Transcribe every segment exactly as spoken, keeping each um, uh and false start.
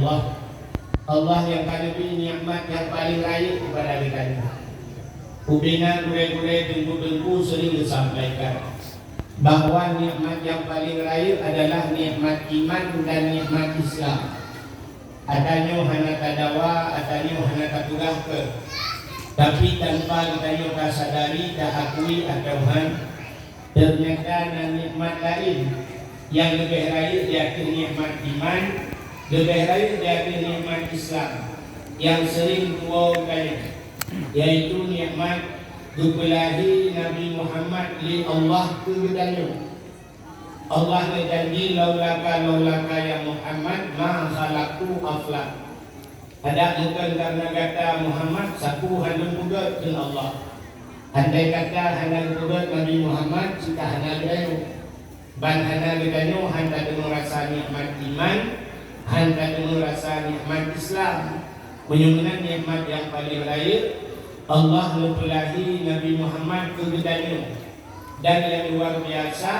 Allah, Allah nyang ka neubri nikmat nyang paleng rayeuk keupada geutanyoe. Ubena gurée-gurée teungku-teungku seuring geusampaikan bahwa nikmat nyang paleng rayeuk adalah nikmat iman dan nikmat Islam. Ata nyoe hana tadawa, ata nyoe hana tapeugah keu. Tapi tanpa geutanyoe tasadari, taakui atawa han, teunyata na nikmat laén nyang leubeh rayeuk di ateueh nikmat iman, leubeh rayeuk di ateueh nikmat Islam nyang seuring tuwoe geutanyoe, yaitu nikmat geupeulahé Nabi Muhammad lé Allah keu geutanyoe. Allah neujanji, "Laulaka, laulaka ya Muhammad, ma khalaqtu aflak." Adak mungken kareuna gata Muhammad, sapeue hana lôn peugét kheun Allah. Andai kata hana geupeugét Nabi Muhammad, cit ka hana geutanyoe. Ban hana geutanyoe han tateumé rasa nikmat iman, han tateumé rasa nikmat Islam. Meunyoe meunan nikmat nyang paleng rayeuk, Allah neupeulahé Nabi Muhammad keu geutanyoe. Dan nyang luar biasa,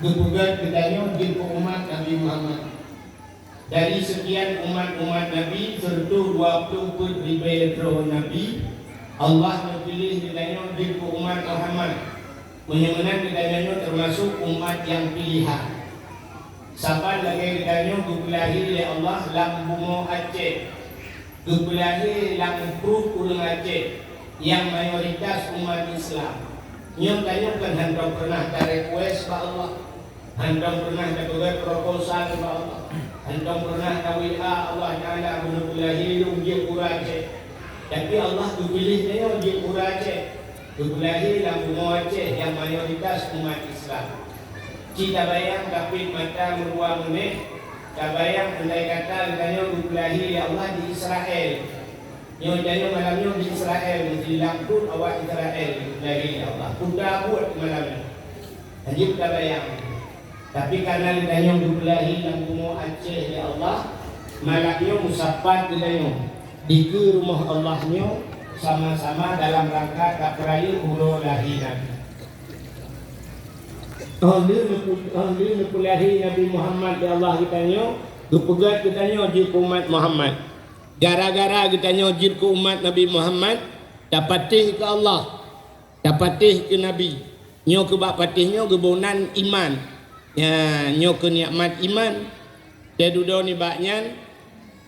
geupeugét geutanyoe jeuet keu umat Nabi Muhammad. Dari seukian umat-umat Nabi, sireutoh dua ploh peuet ribée droe Nabi, Allah neupiléh geutanyoe jeuet keu umat Muhammad. Meunyoe meunan geutanyoe nyoe teumasok umat nyang pilihan. Saban lagée geutanyoe geupeulahé lé Allah lam bumoe Aceh, geupeulahé lam pruet ureuëng Aceh nyang mayoritas umat Islam. Nyoe tanyoe kan hántom peureunah tarequest bak Allah. Hántom peureunah tapeugét proposal bak Allah. Hántom peureunah ta-W A Allah Taala, "Beuneuk peulahé lôn jeuet ureuëng Aceh." Tapi Allah geupiléh tanyoe jeuet ureuëng Aceh, geupeulahé lam bumoe Aceh nyang mayoritas umat Islam. Ci tabayang, dapet mata meudua meunéh, tabayang andai kata geutanyoe geupeulahé lé Allah di Israel. Nyoe tanyoe malam nyoe di Israel, meusilam pun awak Israel geupeulahé lé Allah. Peue tabuet malam nyoe? Hanjeuet tabayang. Tapi kareuna geutanyoe geupeulahé lam bumoe Aceh lé Allah, malam nyoe meusapat geutanyoe dikeue rumoh Allah nyoe sama-sama dalam rangka tapeurayeuk uroe lahé Nabi. Óh lheueh neupeulahé Nabi Muhammad lé Allah geutanyoe, geupeugét geutanyoe jeuet keu umat Muhammad. Gara-gara geutanyoe jeuet keu umat Nabi Muhammad, tapatéh keu Allah. Tapatéh keu Nabi. Nyoe keu bak patéh nyoe geuboh nan iman. Nya, nyoe keu nikmat iman. Teududoe nibak nyan,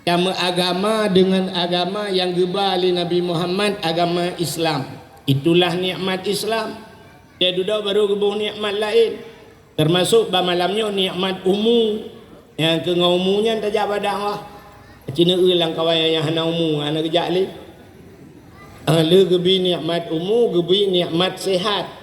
tameuagama deungon agama nyang geuba lé Nabi Muhammad, agama Islam. Itulah nikmat Islam. Teududoe barô geuboh nikmat laén. Teumasok bak malam nyoe nikmat umu. Nyang keu ngon umu nyan tajak bak dakwah. Ci neueu lam kawan nyang hana umu, hana geujak lé. Ah, lheueh geubri nikmat umu, geubri nikmat sehat.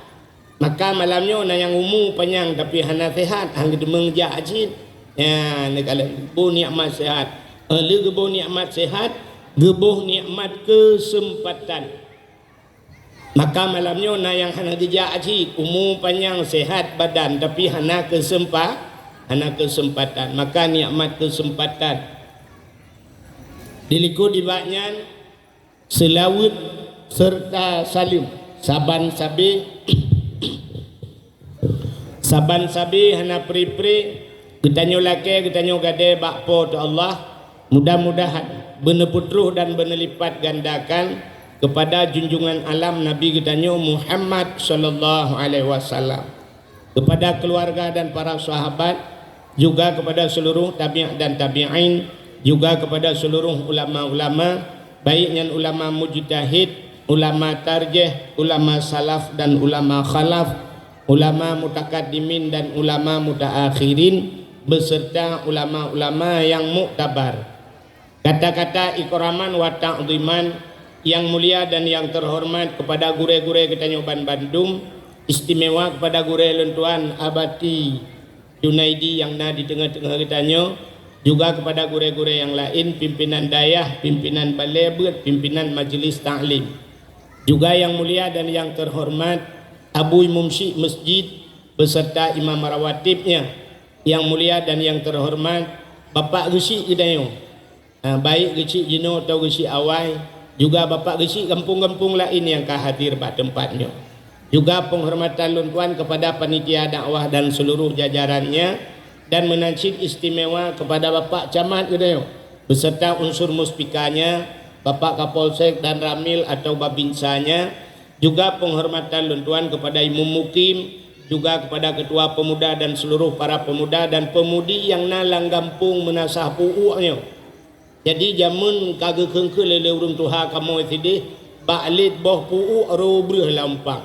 Maka malam nyoe na nyang umu panyang tapi hana sehat, han geuteumeung jak cit. Nyan, neukalon geuboh nikmat sehat. Ah, lheueh geuboh nikmat sehat, geuboh nikmat keuseumpatan. Maka malam nyoe na nyang hana geujak haji, umu panyang, sehat badan, tapi hana keuseumpa-, hana keuseumpatan. Maka nikmat keuseumpatan. Dilikot nibak nyan, seulaweuet seureuta saleuem saban sabe Saban sabe hana pri-pri, geutanyoe lakée, geutanyoe gadée bak Po teu Allah, mudah-mudahan beuneupeutroh dan beuneulipatgandakan keupada junjungan alam Nabi geutanyoe Muhammad sallallahu alaihi wasallam, keupada keuluwarga dan para sahabat, juga keupada seuluruh tabi' dan tabi'in, juga keupada seuluruh ulama-ulama, baik nyan ulama mujtahid, ulama tarjih, ulama salaf dan ulama khalaf, ulama mutakaddimin dan ulama mutaakhirin, beserta ulama-ulama nyang muktabar. Kata-kata ikraman wa ta'ziman, yang mulia dan yang terhormat kepada gurée-gurée geutanyoe ban bandum, istimewa kepada gurée lôn tuan Abati Junaidi nyang na di teungoh-teungoh geutanyoe, juga kepada gurée-gurée nyang laén, pimpinan dayah, pimpinan balée beuet, pimpinan majeulis taklim. Juga yang mulia dan yang terhormat Abu Imum Syik Masjid beserta imam rawatibnya, yang mulia dan yang terhormat Bapak Geuchik geutanyoe, ah, baik Geuchik jinoe atau Geuchik awai, juga Bapak Geuchik gampông-gampông laén nyang ka hadir bak teumpat nyoe. Juga penghormatan lôn tuan kepada panitia dakwah dan seluruh jajarannya, dan meunan cit istimewa kepada Bapak Camat geutanyoe, beserta unsur muspikanya, Bapak Kapolsek dan Ramil atau Babinsanya, juga penghormatan lôn tuan kepada Imum Mukim, juga kepada Ketua Pemuda dan seluruh para pemuda dan pemudi nyang na lam gampông Meunasah Pu'uek nyoe. Jadi, jameun ka geukheun-kheun lé, lé ureuëng tuha kamoe sideh, bak lét boh pu'uek roh breueh lam umpang.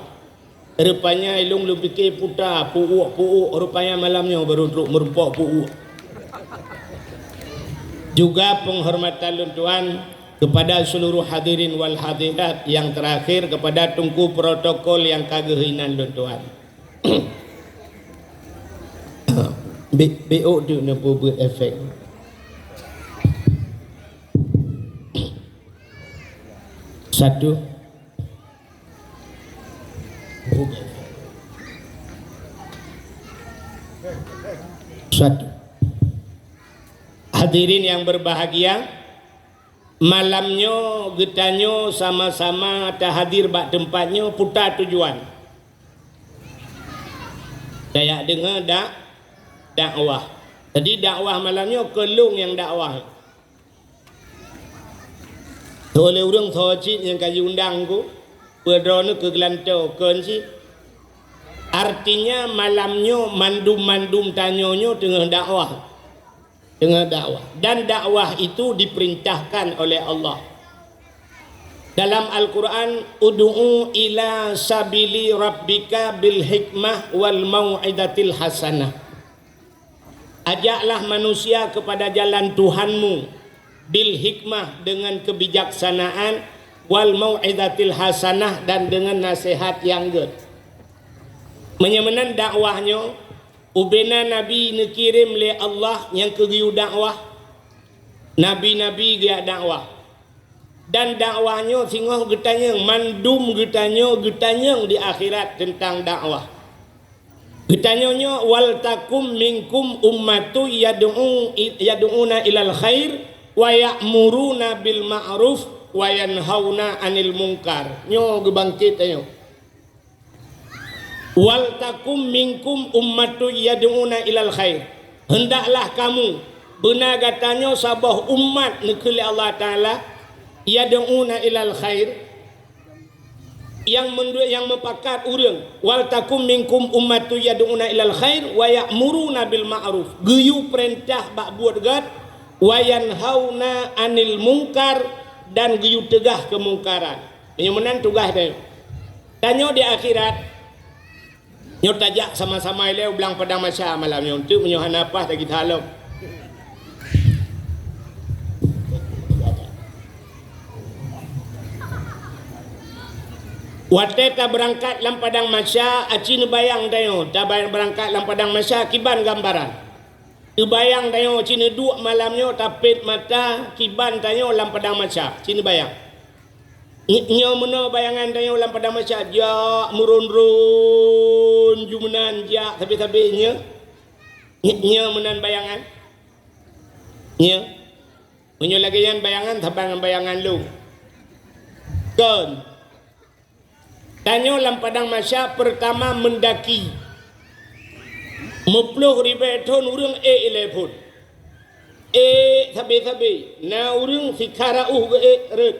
Rupanya ilong lôn pike puta pu'uek-pu'uek, rupanya malam nyoe baru trok meurumpok pu'uek. Juga penghormatan lôn tuan kepada seluruh hadirin wal hadirat, yang terakhir kepada teungku protokol yang ka geuhinan lôn tuan. Be-, beok tu na peubuet efek. Satu. Satu. Hadirin yang berbahagia, malam nyoe geutanyoe sama-sama tahadir bak teumpat nyoe peue tujuan? Tajak deungoe dak-, dakwah. Jadi dakwah malam nyoe keu lôn nyang dakwah. Tho lé ureuëng tho cit nyang ka jiundang ku, peue droeneuh keu geulantoe kon cit. Artinya malam nyoe mandum-mandum tanyoe nyoe teungoh dakwah. Teungoh dakwah. Dan dakwah itu diperintahkan oleh Allah. Dalam Al-Quran, "Ud'u ila sabili rabbika bil hikmah wal mau'izatil hasanah." Ajaklah manusia kepada jalan Tuhanmu bil hikmah, dengan kebijaksanaan, wal mau'izatil hasanah, dan dengan nasihat yang gét. Meunyoe meunan dakwah nyoe, ubena nabi neukirém lé Allah nyang keu geuyue dakwah. Nabi-nabi geujak dakwah. Dan dakwah nyoe singoh geutanyong, mandum geutanyoe geutanyong di akhirat teuntang dakwah. Geutanyoe nyoe, "Wal takum minkum ummatu yad'u, yad'una ilal khair wa ya'muruna bil ma'ruf wa yanhauna 'anil munkar." Nyoe geubangkét tanyoe. "Wal takum minkum ummatu yad'una ilal khair." Hendaklah kamu, beuna gata nyoe saboh umat neukheun lé Allah Taala, yad'una ilal khair, nyang meunduek, nyang meupakat ureuëng, "Wal takum minkum ummatu yad'una ilal khair wa ya'muruna bil ma'ruf," geuyue peurintah bak buet gét, "wa yanhauna 'anil munkar," dan geuyue teugah keumungkaran. Meunyoe meunan tugaih tanyoe. Tanyoe di akhirat, nyoe tajak sama-sama ilée u Blang Padang Mahsyar malam nyoe, untuk meunyoe hana paih lagi talom. Watée tabeurangkat lam Padang Mahsyar, aci neubayang tanyoe, tabayang beurangkat lam Padang Mahsyar kiban gambaran. Teubayang tanyoe ci neuduek malam nyoe, tapét mata, kiban tanyoe lam Padang Mahsyar, ci neubayang. Nyoe meunoe bayangan tanyoe lam Padang Mahsyar, jak meuron-ron ju meunan, jak sabe-sabe nyoe. Nyoe meunan bayangan. Nyoe. Meunyoe lagée nyan bayangan, saban ngon bayangan lôn. Kon. Tanyoe lam Padang Mahsyar peurtama meundaki. Meuploh ribée thon ureuëng ék ilée phon. Ék sabe-sabe, na ureuëng sikha raôh geuék rhot.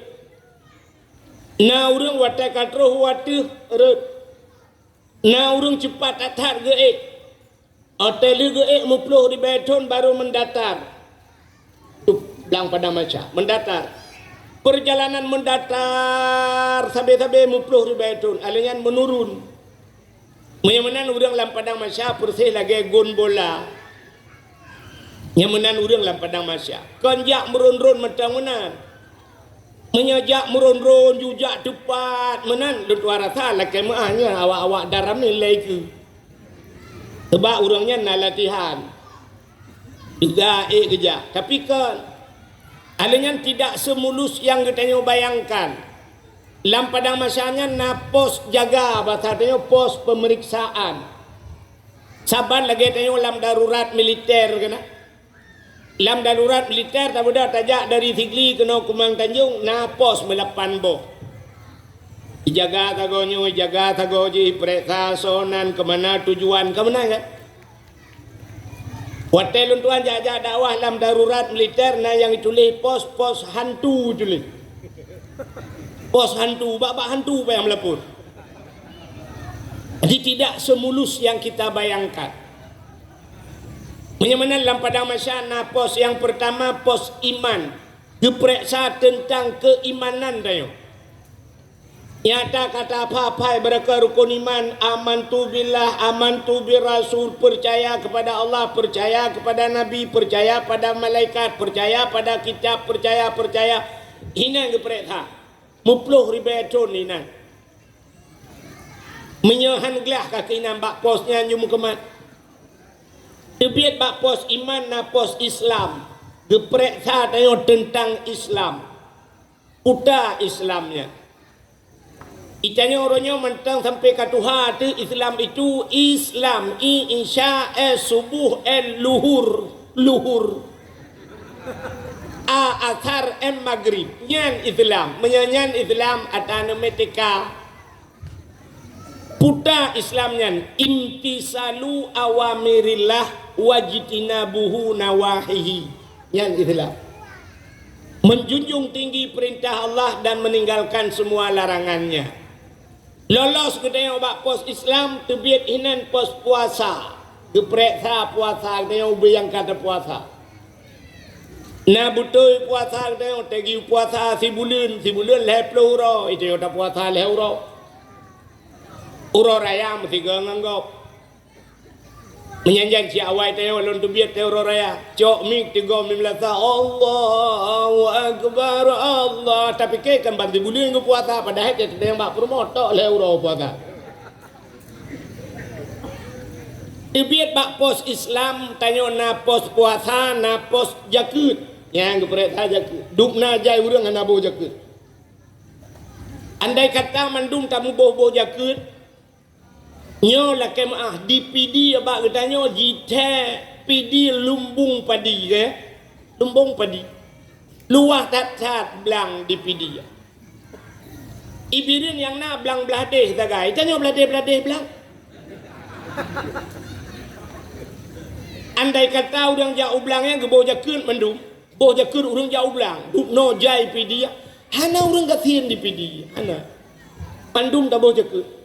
Na ureuëng watée ka troh u ateueh rhot. Na ureuëng cupat that-that geuék. Watée lheueh geuék meuploh ribée thon baru meundatar. Tup, Blang Padang Mahsyar, meundatar. Peurjalanan meundatar sabe-sabe meuploh ribée thon, alheuh nyan meunurun. Meunyoe meunan ureuëng lam Padang Mahsyar peureséh lagée gon bola. Nyoe meunan ureuëng lam Padang Mahsyar. Kon jak meuron-ron mantong meunan. Meunyoe jak meuron-ron, ju jak teupat meunan, lôn tuan rasa lakée meuáh nyan awak-awak daram ni lé keue. Sabab ureuëng nyan na latihan. Teuga ék geujak. Tapi kon, alheuh nyan tidak semulus nyang geutanyoe bayangkan. Lam Padang Mahsyar nyan na pos jaga, basa tanyoe pos peumeriksaan. Saban lagée tanyoe lam darurat militer keunan. Lam darurat militer, tabeudôh tajak dari Sigli keunoe Kumang Tanjong, na pos meulapan boh. Ijaga sagoe nyoe, ijaga sagoe jih, peuriksa soe nan, keu mana tujuan, keu meunan kan? Watèe lôn tuan jak-jak dakwah lam darurat militer, na nyang tuléh pos, pos hantu tuléh. Pos hantu, bak-bak hantu payah meulapor. Jadi tidak semulus yang kita bayangkan. Meunyoe meunan lam padang mahsyar na pos nyang peurtama, pos iman. Geupeureksa teuntang keuimanan tanyoe. Nyata ka taphai-phai beureukat rukun iman, amantu billah, amantu bir rasul, percaya kepada Allah, percaya kepada nabi, percaya pada malaikat, percaya pada kitab, percaya, percaya. Inan geupeureksa. Meuploh ribèe thon inan. Meunyoe han glah ka keuinan bak pos nyan jeuet meukeumah. Teubiet bak pos iman na pos Islam. Geupeureksa tanyoe teuntang Islam. Peue Islam nyan. Di tanyoe uroe nyoe mantong sampoe ka tuha teuh Islam itu Islam, i, Isya, e, Suboh, e, Luhur, Luhur. A, Asar, e, Magrib. Nyan Islam. Meunyoe nyan Islam, ata neumetika. Peue Islam nyan, imtisalu awamirillah wajtinabuhu nawahihi. Nyan Islam. Menjunjung tinggi perintah Allah dan meninggalkan semua larangannya. Lolos geutanyoe bak pos Islam, teubiet inan pos puasa. Geupeureksa puasa geutanyoe ubé nyang ka teupuasa. Na beutôi puasa geutanyoe, teugi puasa sibuleuen, sibuleuen lhèe ploh uroe, geutanyoe tapuasa lhèe uroe. Uroe raya meusigoe ngon gob. Meunyan jan siawai tanyoe lôn teubiet teuh uroe raya. Cok mic tiga mim lasa, "Allahu Akbar, Allah." Tapike kan ban sibuleuen geupuasa, padahai teuh teubiet bak peurumoh tok lhèe uroe puasa. Teubiet bak pos Islam, tanyoe na pos puasa, na pos jakeuet. Nyang geupeureksa jakeuet. Dubna jai ureueng hana boh jakeuet. Andai kata mandum tamuboh-boh jakeuet, nyoe lakèe meu'ah di Pidie bak geutanyoe jithèe Pidie lumbung padi, eh? Lumbung padi. Luwah that-that blang di Pidie. I Bireuen nyang na blang blaih deh sagai, tanyoe blaih deh-blaih deh blang. Andai kata ureueng jak u blang nyan geuboh jakeuet mandum, boh jakeuet ureueng jak u blang, dubnoe jai Pidie, hana ureueng gasien di Pidie, hana. Mandum taboh jakeuet.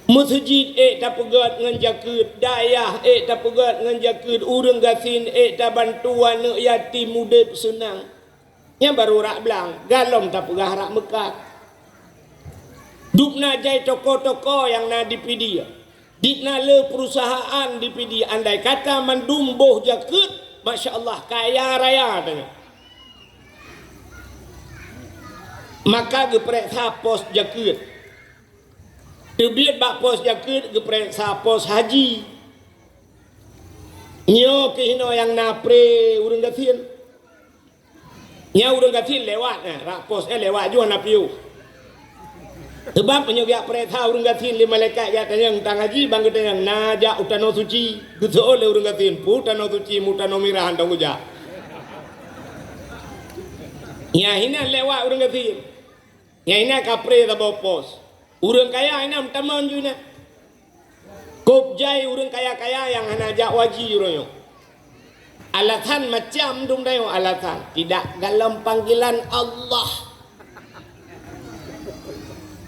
Meuseujid ék tapeugöt ngon jakeuet, dayah ék tapeugöt ngon jakeuet, ureueng gasien ék tabantu aneuk yatim udeb seunang. Nyan barô rak blang, galom tapeugah rak meukat. Dubna jai toko-toko nyang na di Pidie. Dubna le peurusahaan di Pidie, andai kata mandum boh jakeuet, masya Allah, kaya raya tanyoe. Maka geupeureksa pos jakeuet. Teubiet bak pos jakeuet geupeureksa pos haji. Nyoe keuh inoe nyang na pre ureueng gasien. Nyan ureueng gasien lewat, eh, rak pos nyan lewat ju hana piôh. Sabab meunyoe geujak peureksa ureueng gasien lé malaikat geujak tanyong tang haji, ban geutanyong na jak u Tanoh Suci, geuseuôt lé ureueng gasien, peue Tanoh Suci, mu Tanoh Mirah hana geujak. Nyan hinan lewat ureueng gasien. Nyan inan ka pre saboh pos. Ureueng kaya inan meutamong ju inan. Kôb jai ureueng kaya-kaya nyang hana jak haji uroe nyoe. Alasan macam dum tanyoe alasan, tidak galom panggilan Allah.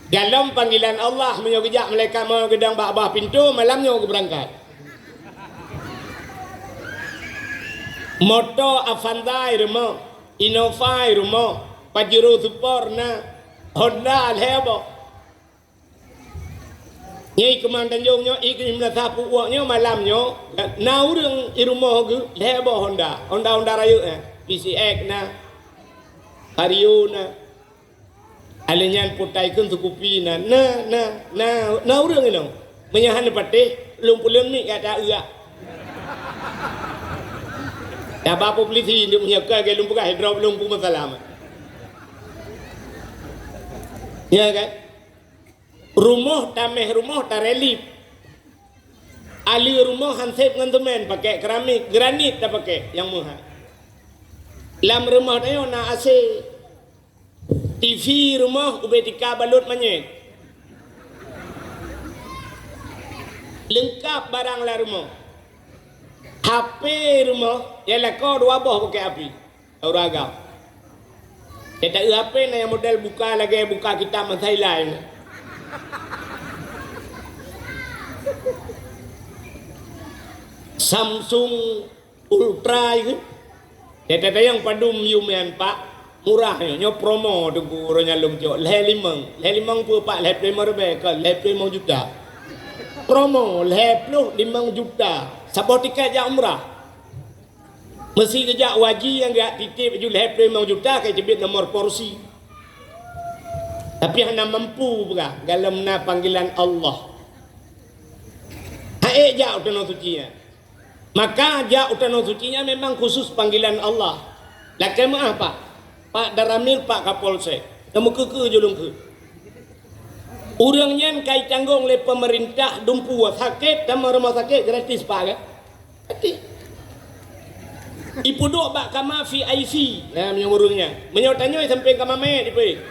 Galom panggilan Allah, meunyoe geujak malaikat meugeudong bak babah pintoe, malam nyoe geubeurangkat. Moto Avanza i rumoh. Innova i rumoh, Pajero Sport na, Honda lhèe boh. Nyoe i Keumang Tanjong nyoe, i Keumang Sapu Uok nyoe, malam nyoe, na ureueng i rumoh geuh lhèe boh Honda. Honda, Honda rayeuk, eh. P C X na, Vario na. Alèh nyan putai kheun seukupi na, na, na, na, na ureueng inoe. Meunyoe hana patéh, lôn peuleumik gata uyak. Taba polisi, meunyoe ka lôn peugah, drop lôn peumasalah. Ya kan? Rumoh, taméh rumoh, tarelip. Aleue rumoh han sép ngon semen, pakai keramik, granit tapakai, nyang meuhai. Lam rumoh tanyoe na A C. T V rumoh ubé tika balot manyét. Leungkap barang lam rumoh. H P rumoh, nyang lakoe dua boh bukét api. Ureueng agam. Nyang taeu H P na nyang model buka lagèe buka kitab masa ilai. Samsung Ultra itu. Nyang tatanyong padum yum nyan, Pak? Murah nyoe, nyoe promo Teungku, uroe nyan lôn cok. Lhèe limong. Lhèe limong peue, Pak? Lhèe ploh limong ribèe, kon lhèe ploh limong juta. Promo lhèe ploh limong juta. Saboh tiket jak umrah. Meusi geujak u haji nyang geujak titip laju lhèe ploh limong juta, ka jiteubiet nomor polisi. Tapi hana mampu peugah, galom na panggilan Allah. Hana ék jak u Tanoh Suci nyan. Maka jak u Tanoh Suci nyan memang khusus panggilan Allah. Lakèe meu'ah, Pak. Pak Danramil, Pak Kapolsek. Nyang meukeue-keue julong keu. Ureueng nyan ka jitanggong lé peumeurintah dumpeue, sakét tamong rumoh sakét gratis, Pak, kan? Gratis. Ipeuduek bak kama V I P. Nah, meunyoe ureueng nyan. Meunyoe tanyoe sampéng kama manyét ipeu.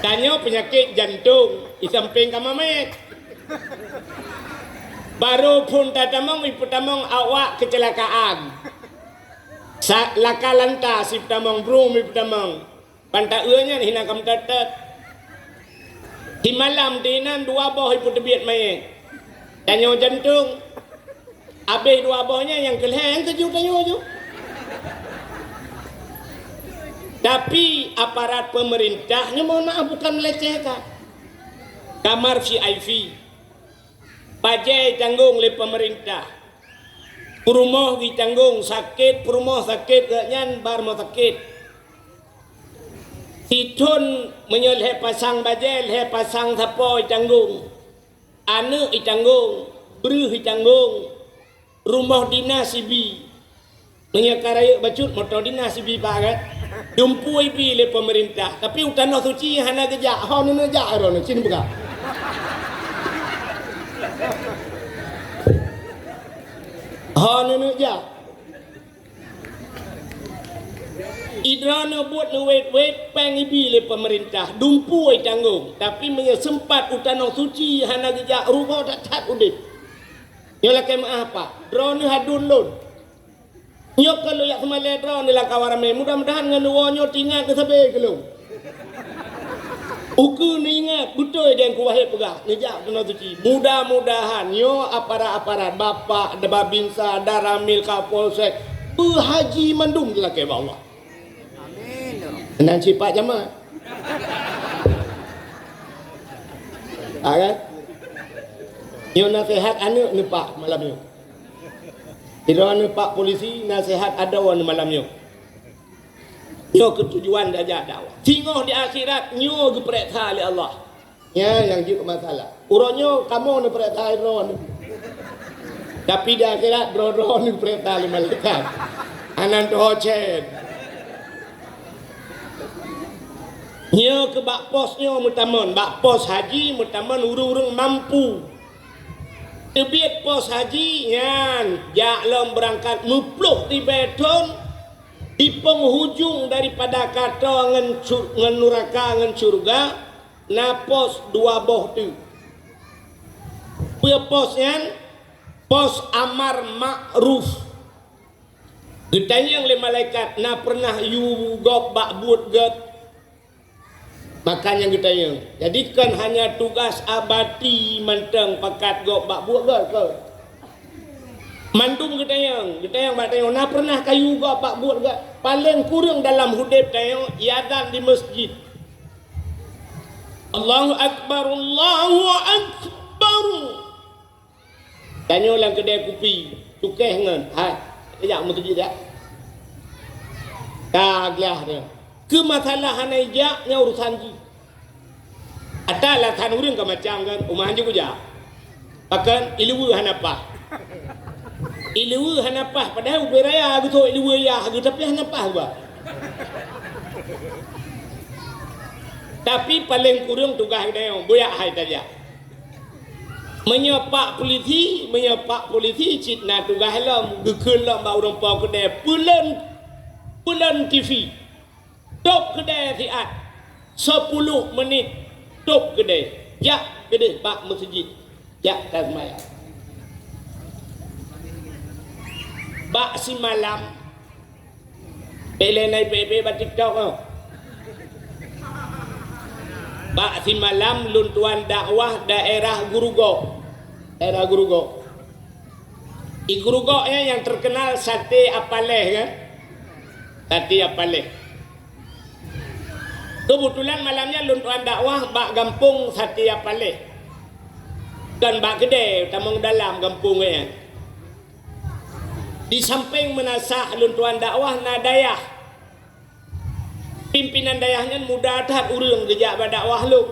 Tanyoe peunyakét jantong, isampéng kama manyét. Barô phôn tatamong, ipeutamong awak keucilakaan. Sa-, laka lantas ipeutamong, brum ipeutamong. Ban taeu nyan hina ka meuteuteuet. Simalam di inan dua boh ipeuteubiet manyét. Tanyoe jantong. Abéh dua boh nyan nyang keu lhèe nyang keujeuet tanyoe ju. Tapi aparat peumeurintah nyoe, mohon maaf, bukan melecehkan. Kamar V I P. Bajèe jitanggong lé peumeurintah. Peurumoh jitanggong, sakét peurumoh, sakét geuh nyan bak rumoh sakét. Sithôn meunyoe lhèe pasang bajèe, lhèe pasang sapo jitanggong. Aneuk jitanggong, breuh jitanggong, rumoh dinas jibi. Meunyoe ka rayeuk bacut, moto dinas jibi, Pak, kan? Dumpeue jibi lé peumeurintah. Tapi u Tanoh Suci hana geujak, ho neuneuk jak droeneuh, cit neupeugah. Ho neuneuk jak. Idroeneuh buet neuwét-wét, péng jibi lé peumeurintah, dumpeue jitanggong. Tapi meunyoe seumpat u Tanoh Suci hana geujak, rugoe that-that udép. Nyoe lakèe meu'ah, Pak, droeneuh haduen lôn. Nyoe keuh lôn jak seumalée droeneuh lam kawan ramé. Mudah-mudahan ngon woe nyoe teuingat neusabe keu lôn. Ukeue neuingat beutôi nyang Teungku Wahid peugah, neujak u Tanoh Suci. Mudah-mudahan nyoe aparat-aparat, Bapak Babinsa, Danramil, Kapolsek, beuhaji mandum dilakée bak Allah. Amin. Nan sipat jamat. Ha, kan? Nyoe naseuhat aneuk neupak malam nyoe. Sidroe neupak polisi, naseuhat adoe neumalam nyoe. Nyoe keutujuan tajak dakwah. Singoh di akhirat nyoe geupareksa lé Allah. Nyan nyang jeuet masalah. Uroe nyoe kamoe neupareksa droe. Tapi di akhirat droe-droe neupareksa lé malaikat. Anan toho cen. Nyoe keu bak pos nyoe meutamon, bak pos haji meutamon ureueng-ureueng mampu. Teubiet pos haji nyan jak lom beurangkat meuploh ribée thon di penghujung daripada kata ngon su-, ngon nuraka ngon syeuruga na pos dua boh teuk. Peue pos nyan? Pos amar makruf. Geutanyong lé malaikat, na peureunah yue gob bak buet gét? Maka nyan geutanyong. Jadi kon hanya tugaih abati mantong pakat gob bak buet gét kon. Mandum geutanyong, geutanyong bak tanyong, na peureunah ka yue gob bak buet gét? Paleng kureueng dalam udeb tanyoe, iazan di meuseujid. Allahu Akbar, Allahu Akbar. Tanyoe lam keudè kupi, cukéh ngon, hai, jak meuseujid jak. Ka glah dia. Keu masalah hana ijak, nyan urusan jih. Ata alasan ureueng ka macam kan, uma hanjeuet kujak. Pakon, ileue hana paih. Ileue hana paih, padahai ubé raya geusok ileue yah geuh, tapi hana paih ba. Tapi paleng kureueng tugaih geutanyoe, buyak hai tajak. Meunyoe pak polisi, meunyoe pak polisi cit na tugaih lom, geukheun lom bak ureueng po keudè, peulon, peulon T V. Tôb keudè siat, sepuluh menit tôb keudè, jak keudeh bak meuseujid. Jak taseumayang. Bak simalam, pih lé na ipék-pék bak TikTok nyoe. Bak simalam lôn tuan dakwah daerah Gurugok. Daerah Gurugok. Di Gurugok nyan nyang terkenal sate Apaleh kan? Sate Apaleh. Keubeutulan malam nyan lôn tuan dakwah bak gampông Sate Apaleh. Kon bak keudè, tamong dalam gampông nyan. Di sampéng meunasah lôn tuan dakwah na dayah. Pimpinan dayah nyan muda that ureuëng geujak bak dakwah lôn.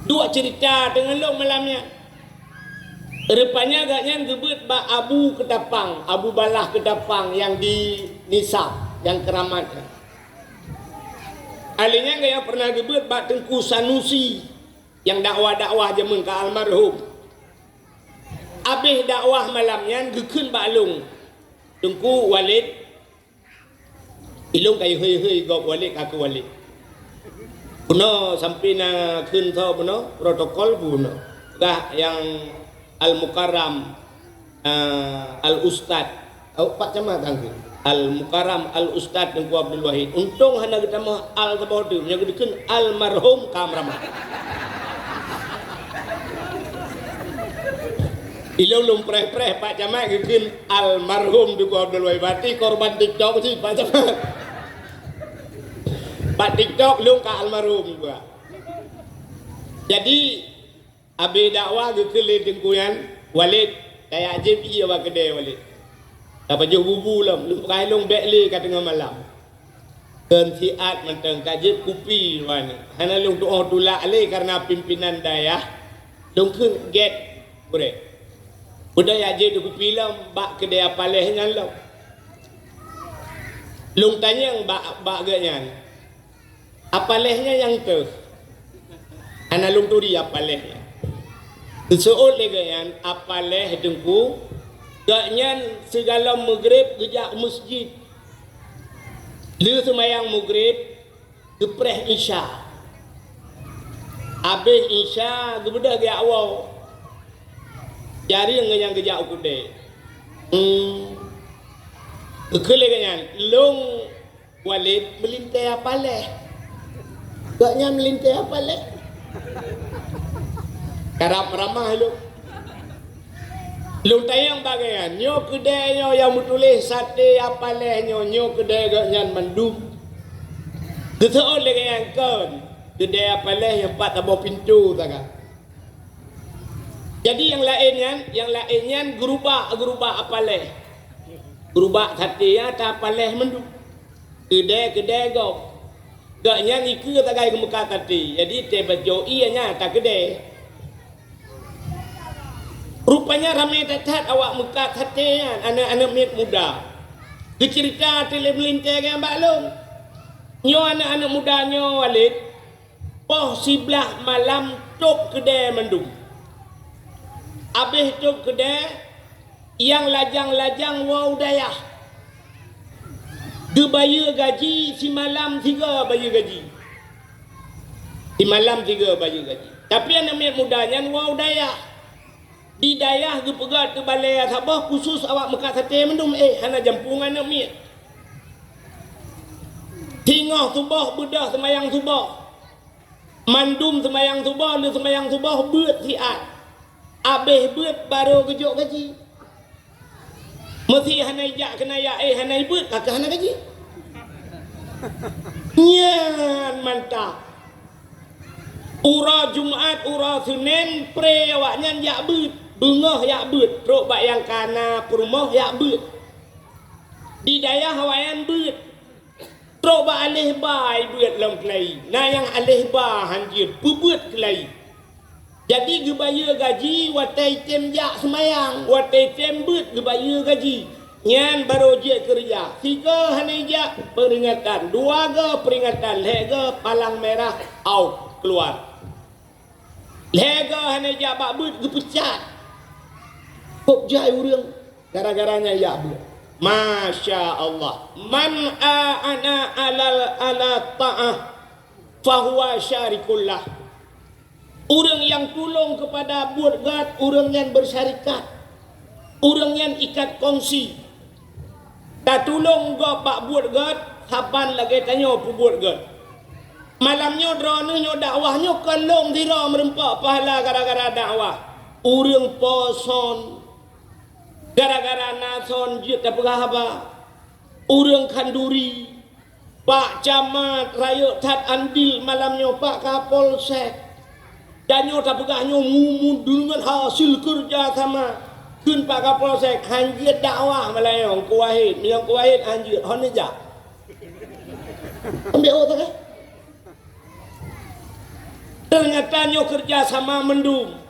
Duek ceurita teungoh lôn malam nyan. Rupanya gobnyan geubeuet bak Abu Keutapang, Abu Balah Keutapang nyang di Nisab, nyang keuramat nyan. Ahli nyan gobnyan pernah geubeuet bak Teungku Sanusi nyang dakwah-dakwah jameun ka almarhum. Abéh dakwah malam nyan geukheun bak lôn, "Teungku Walid, ilôn ka ihôi-hôi gob Walid ka keu Walid." Bunoe sampoe na kheun soe bunoe, protokol bunoe. Gah nyang Al-Mukarram, eh, Al-Ustad. Awak Pak Camat kan kheun? Al-Mukarram Al-Ustad Teungku Abdul Wahid. Untông hana geutamah al saboh teuk, meunyoe geukheun almarhum ka meuramat. Ilôn lôn preh-preh Pak Camat geukheun almarhum Teungku Abdul Wahid. Berarti korban TikTok cit Pak Camat. Bak TikTok lôn ka almarhum juga. Jadi, abéh dakwah geukheun lé teungku nyan, "Walid, kajak jieb ié bak keudè Walid. Tapajoh bubu lom, lôn peugah lôn bèk lé ka teungoh malam." Kheun siat mantong ka jieb kupi wan. Hana lôn tuoh tulak lé kareuna pimpinan dayah. Lôn kheun gèt gurèe. Beudôh jak jieb kupi lom bak keudè Apaleh nyan lom. Lôn tanyong bak, bak gobnyan, "Apaleh nyan nyang teuh?" Hana lôn turi Apaleh nyan. Geuseuôt lé gobnyan, "Apaleh Teungku, gobnyan sigohlom meugreb geujak u meuseujid. Lheueh seumayang meugreb, geupreh Isya. Abéh Isya, geubeudôh geujak woe. Jareueng gobnyan geujak u keudè." Hmm. Geukheun lé gobnyan, "Lôn Walid meulintèe Apaleh. Gobnyan meulintèe Apaleh." Karab meuramah lôn. Lôn tanyong bak gobnyan, "Nyoe keudè nyoe nyang meutuléh Sate Apaleh nyoe, nyoe keudè gobnyan mandum?" Geuseuôt lé gobnyan, "Kon, keudè Apaleh nyang pat saboh pintoe sagai." Jadi nyang laén nyan, nyang laén nyan geurubak-geurubak Apaleh. Geurubak sate nyan ata Apaleh mandum. Keudè-keudè gob. Gobnyan ikeue sagai geumeukat sate. Jadi teubaco ié nyan ata keudè. Rupanya ramé that-that awak meukat sate nyan, aneuk-aneuk miet muda. Geuceurita teulé meulintèe nyan bak lôn. Nyoe aneuk-aneuk muda nyoe, Walid, poh siblaih malam tôb keudè mandum. Abéh tôb keudè, nyang lajang-lajang woe u dayah. Geubayeue gaji simalam sigoe bayeue gaji. Simalam sigoe bayeue gaji. Tapi aneuk miet muda nyan woe u dayah. Di dayah geupeugah teubalée saboh khusus awak meukat saté mandum, éh, hana jampu ngon aneuk miet. Singoh suboh beudôh seumayang suboh. Mandum seumayang suboh, lheueh seumayang suboh beuet siat. Abéh beuet barô geujok gaji. Meusé hana ijak keunayak, éh, hana ibeuet, ka keuh hana gaji. Nyan mantap. Uroe Jumat, uroe Seunén, pré awaknyan jak beuet, beungoh jak beuet, trok bak nyang ka na peurumoh jak beuet. Di dayah awaknyan beuet, trok bak aléh ba beuet lom keulayi, na nyang aléh ba hanjeuet, peubeuet keulayi. Jadi geubayeue gaji watée item jak seumayang, watée item beuet geubayeue gaji. Nyan barô jeuet keureuja. Sigoe hana ijak, peuringatan. Dua goe peuringatan, lhée goe palang mirah, out, keuluar. Lhée goe hana ijak bak beuet, geupeucat. Kok jai ureuëng gara-gara nyan ijak beuet. Masya Allah. Man a'ana alal, ala ta'ah, fahuwa syarikul lah. Ureuëng nyang tulông keupada buet gét, ureuëng nyan beusyarikat. Ureuëng nyan ikat kongsi. Tatulông gob bak buet gét, saban lagée tanyoe peubuet gét. Malam nyoe droeneueh nyoe dakwah nyoe kon lôn sidroe meurumpok pahala gara-gara dakwah. Ureuëng po son, gara-gara na son jeuet tapeugah haba. Ureuëng khanduri, Pak Camat, rayeuk that andil malam nyoe Pak Kapolsek. Dan nyoe tapeugah nyoe mu-, mu-, deungon hasil keureuja sama. Kheun Pak Kapolsek, hanjeuet dakwah malam nyoe, Teungku Wahid. Meunyoe Teungku Wahid hanjeuet, hon neujak. Ambiek otak, eh? Ternyata nyoe keureuja sama mandum.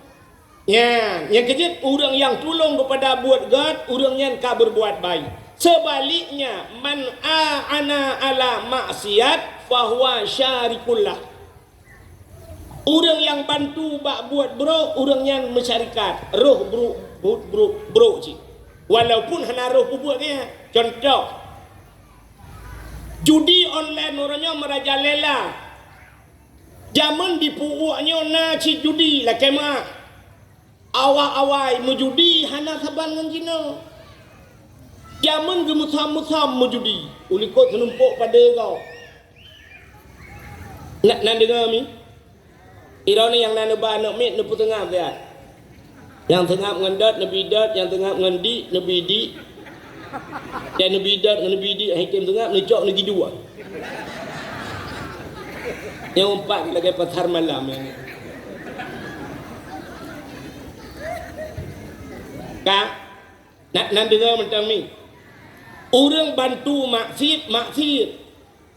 Nyan, nyang keujeuet ureuëng nyang tulông keupada buet gét, ureuëng nyan ka beurbuat baik. Seubaliknya, man a'ana ala maksiat, fahuwa syarikul lah. Ureuëng nyang bantu bak buet brok, ureuëng nyan meusyarikat, roh brok, brok, brok, brok cit. Walaupun hana roh peubuet nyan. Contoh, judi online uroe nyoe meurajalela. Jameun di pu'uek nyoe na cit judi lakée meuah. Awai-awai meujudi hana saban ngon jinoe. Jameun geumeusom-meusom meujudi, ulikot seunumpok padé gob. Na, na deungoe mi? Droeneuh nyang na neuba aneuk miet neupeuteungab siat. Nyang teungab ngon dot neubi dot, nyang teungab ngon dik neubi dik. Dan neubi dot ngon neubi dik, hai tem teungab neucok neugi dua. Nyang empat lagée pasar malam nyan. Ka? Na, na deungoe mantong mi? Ureuëng bantu maksiet, maksiet.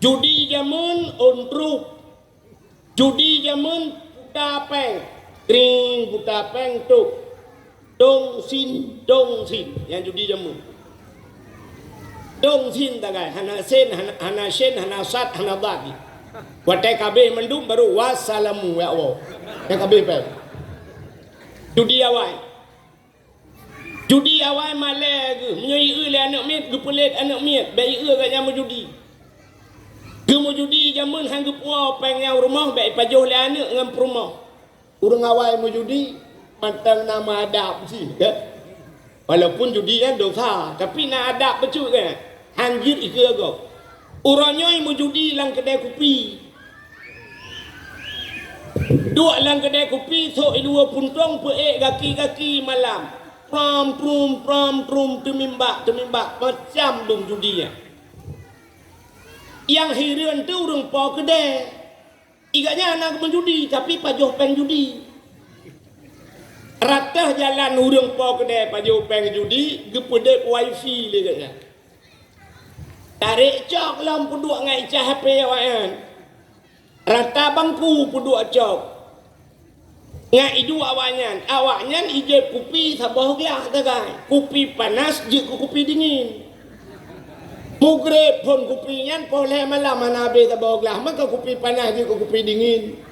Judi jameun on truk. Judi jameun puta péng. Kring puta péng tuk. Dong sin, dong sin. Nyang judi jameun. Dong sin tagai. Hana sen, hana, hana syen, hana sat, hana dad. Watée ka abéh mandum baru wassalamu ya Allah. Nyang ka abéh péng. Judi awai. Judi awai malée geuh, meunyoe ieu lé aneuk miet, geupeulét aneuk miet, bék ieu gata nyan meujudi. Geumeujudi jameun han geupuwoe péng nyang rumoh, bék ipajoh lé aneuk ngon peurumoh. Ureuëng awai meujudi, mantong na meuadab sih, kan? Walaupun judi nyan dosa, tapi na adab bacut, kan? Han jeuet ikeue gob. Uroe nyoe meujudi lam keudée kupi. Duek lam keudée kupi, sôk i luwa puntông, peuék gaki-gaki malam. Prom, prum, prom, prum, teumimbak, teumimbak, macam dum judi nyan. Nyang hireuen teuh ureuëng po keudée. Igak nyan hana meujudi, tapi pajoh péng judi. Rata jalan ureuëng po keudée pajoh péng judi, geupeudeb wifi lé gata nyan. Tarek cok lom peuduek ngon icah HP awaknyan. Rata bangku peuduek cok. Ngon iduek awaknyan, awaknyan ijép kupi saboh glah sagai. Kupi panas jeuet keu kupi dingin. Mugreb phon kupi nyan poh lhée malam hana abéh saboh glah, maka kupi panas jeuet keu kupi dingin.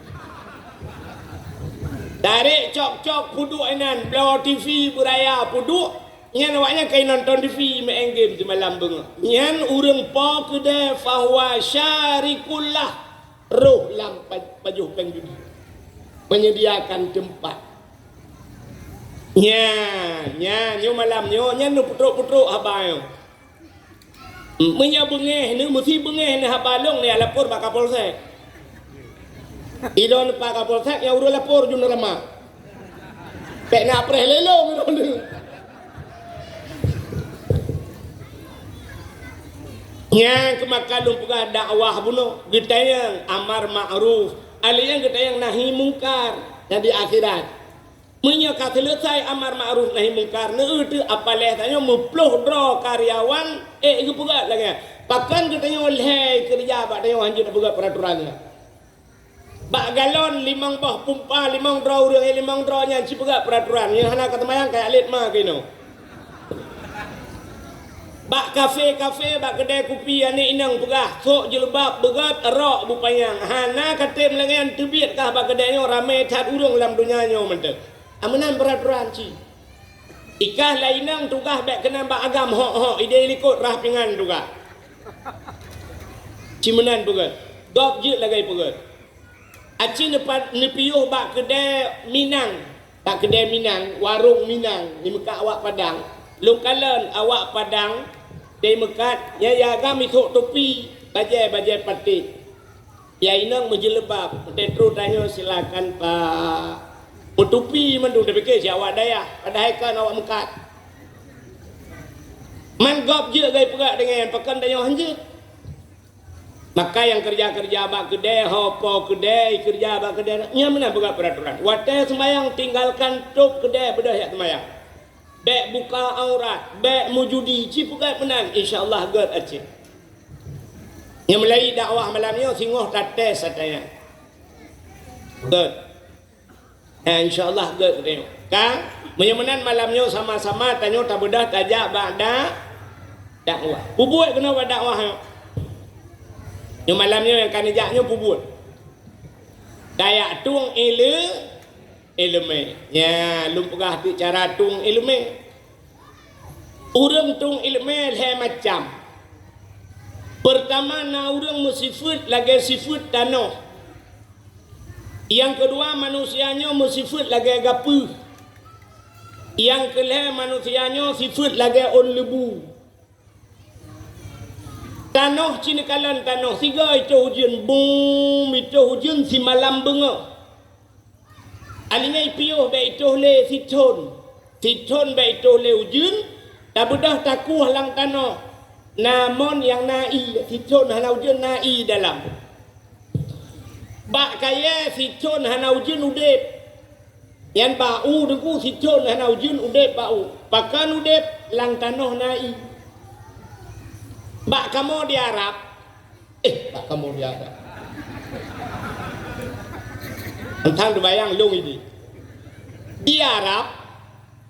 Tarek cok-cok peuduek inan, bloe TV beuraya peuduek, nyan awaknyan ka inonton TV, meu'en game simalam beungoh. Nyan ureuëng po keudée fahuwa syarikul lah, roh lam pa-, pajoh péng judi. Menyediakan teumpat. Nyan, nyan, nyoe malam nyoe, nyan neupeutrok-peutrok haba nyoe. Meunyoe beungéh, neu meusi beungéh neu haba lôn, ya lapor bak Kapolsek. Ilôn bak Kapolsek nyang ureuëng lapor jeuet neurama. Bék na preh lé lôn ilôn. Nyang keumakan lôn peugah dakwah bunoe, geutanyong amar ma'ruf, alèh nyan geutanyong nahi mungkar, dan di akhirat. Meunyoe ka seuleusai amar ma'ruf nahi mungkar, neueu teuh apaleh tanyoe meuploh droe karyawan, ék geupeugét lagée nyan. Pakon geutanyoe lhée keureuja bak tanyoe hanjeuet tapeugét peuraturan nyan? Bak galon limong boh pumpa, limong droe ureuëng, eh, limong droe nyan sipeugét peuraturan, nyang hana ka teumayang kajak lét ma keunoe. Bak kafe-kafe, bak keudée kupi, aneuk inong peugah, sôk jilbab beugét, rok beupanyang. Hana ka tem lagée nyan teubiet kah bak keudée nyoe, ramé that ureuëng lam donya nyoe mantong. Ameunan peuraturan cit. Ikah lé inong tugaih bék keunan bak agam hok-hok, idéh likot rah pingan tugaih. Cit meunan peugét. Gob jeuet lagée peugét. Aci neupa-, neupiôh bak keudè Minang, bak keudè Minang, warong Minang, dimeukat awak Padang. Lôn kalon awak Padang, dimeukat, nyang agam isôk tupi, bajèe-bajèe patéh. Nyang inong meujeuleuba, meuteutro tanyoe silakan, Pak. Meutupi mandum, tapike si awak dayah, padahai kon awak meukat. Man gob jeuet gai peugah deungon, pakon tanyoe hanjeuet. Maka nyang keureuja-keureuja bak keudè, ho po keudè, keureuja bak keudè, nyan meunan peugah peuraturan. Watèe seumayang, tinggalkan tôp keudè, beudôh jak seumayang. Bèk buka aurat, bèk meujudi, ci peugah meunan, insya Allah gèt aci. Nyang meulai dakwah malam nyoe singoh tates ata nyan. Gèt. Eh, insya Allah gèt geutanyoe. Ka, meunyoe meunan malam nyoe sama-sama tanyoe tabeudôh tajak bak da-, dakwah. Peubuet keunoe bak dakwah nyoe. Nyoe malam nyoe nyang ka neujak nyoe peubuet. Tajak tueng ile-, ileumèe. Nya, lôn peugah teuk cara tueng ileumèe. Ureueng tueng ileumèe lhèe macam. Peurtama, na ureueng meusifeuet lagèe sifeuet tanoh. Nyang keudua, manusia nyoe meusifeuet lagèe gapeuh. Nyang keulhèe, manusia nyoe sifeuet lagèe ôn leubu. Tanoh, ci neukalon tanoh, sigoe itôh ujeuen, bum, itôh ujeuen simalam beungoh. Alingai piôh bèk itôh lé sithôn, sithôn bèk itôh lé ujeuen, tabeudôh takueh lam tanoh. Na mon nyang na ié, sithôn hana ujeuen na ié dalam. Bak kayèe sithôn hana ujeuen udép. Nyan bak u Teungku, sithôn hana ujeuen udép bak u. Pakon udép? Lam tanoh na ié. Bak kamoe di Arab, eh, bak kamoe di Arab. Mantong teubayang lôn idéh. Di Arab,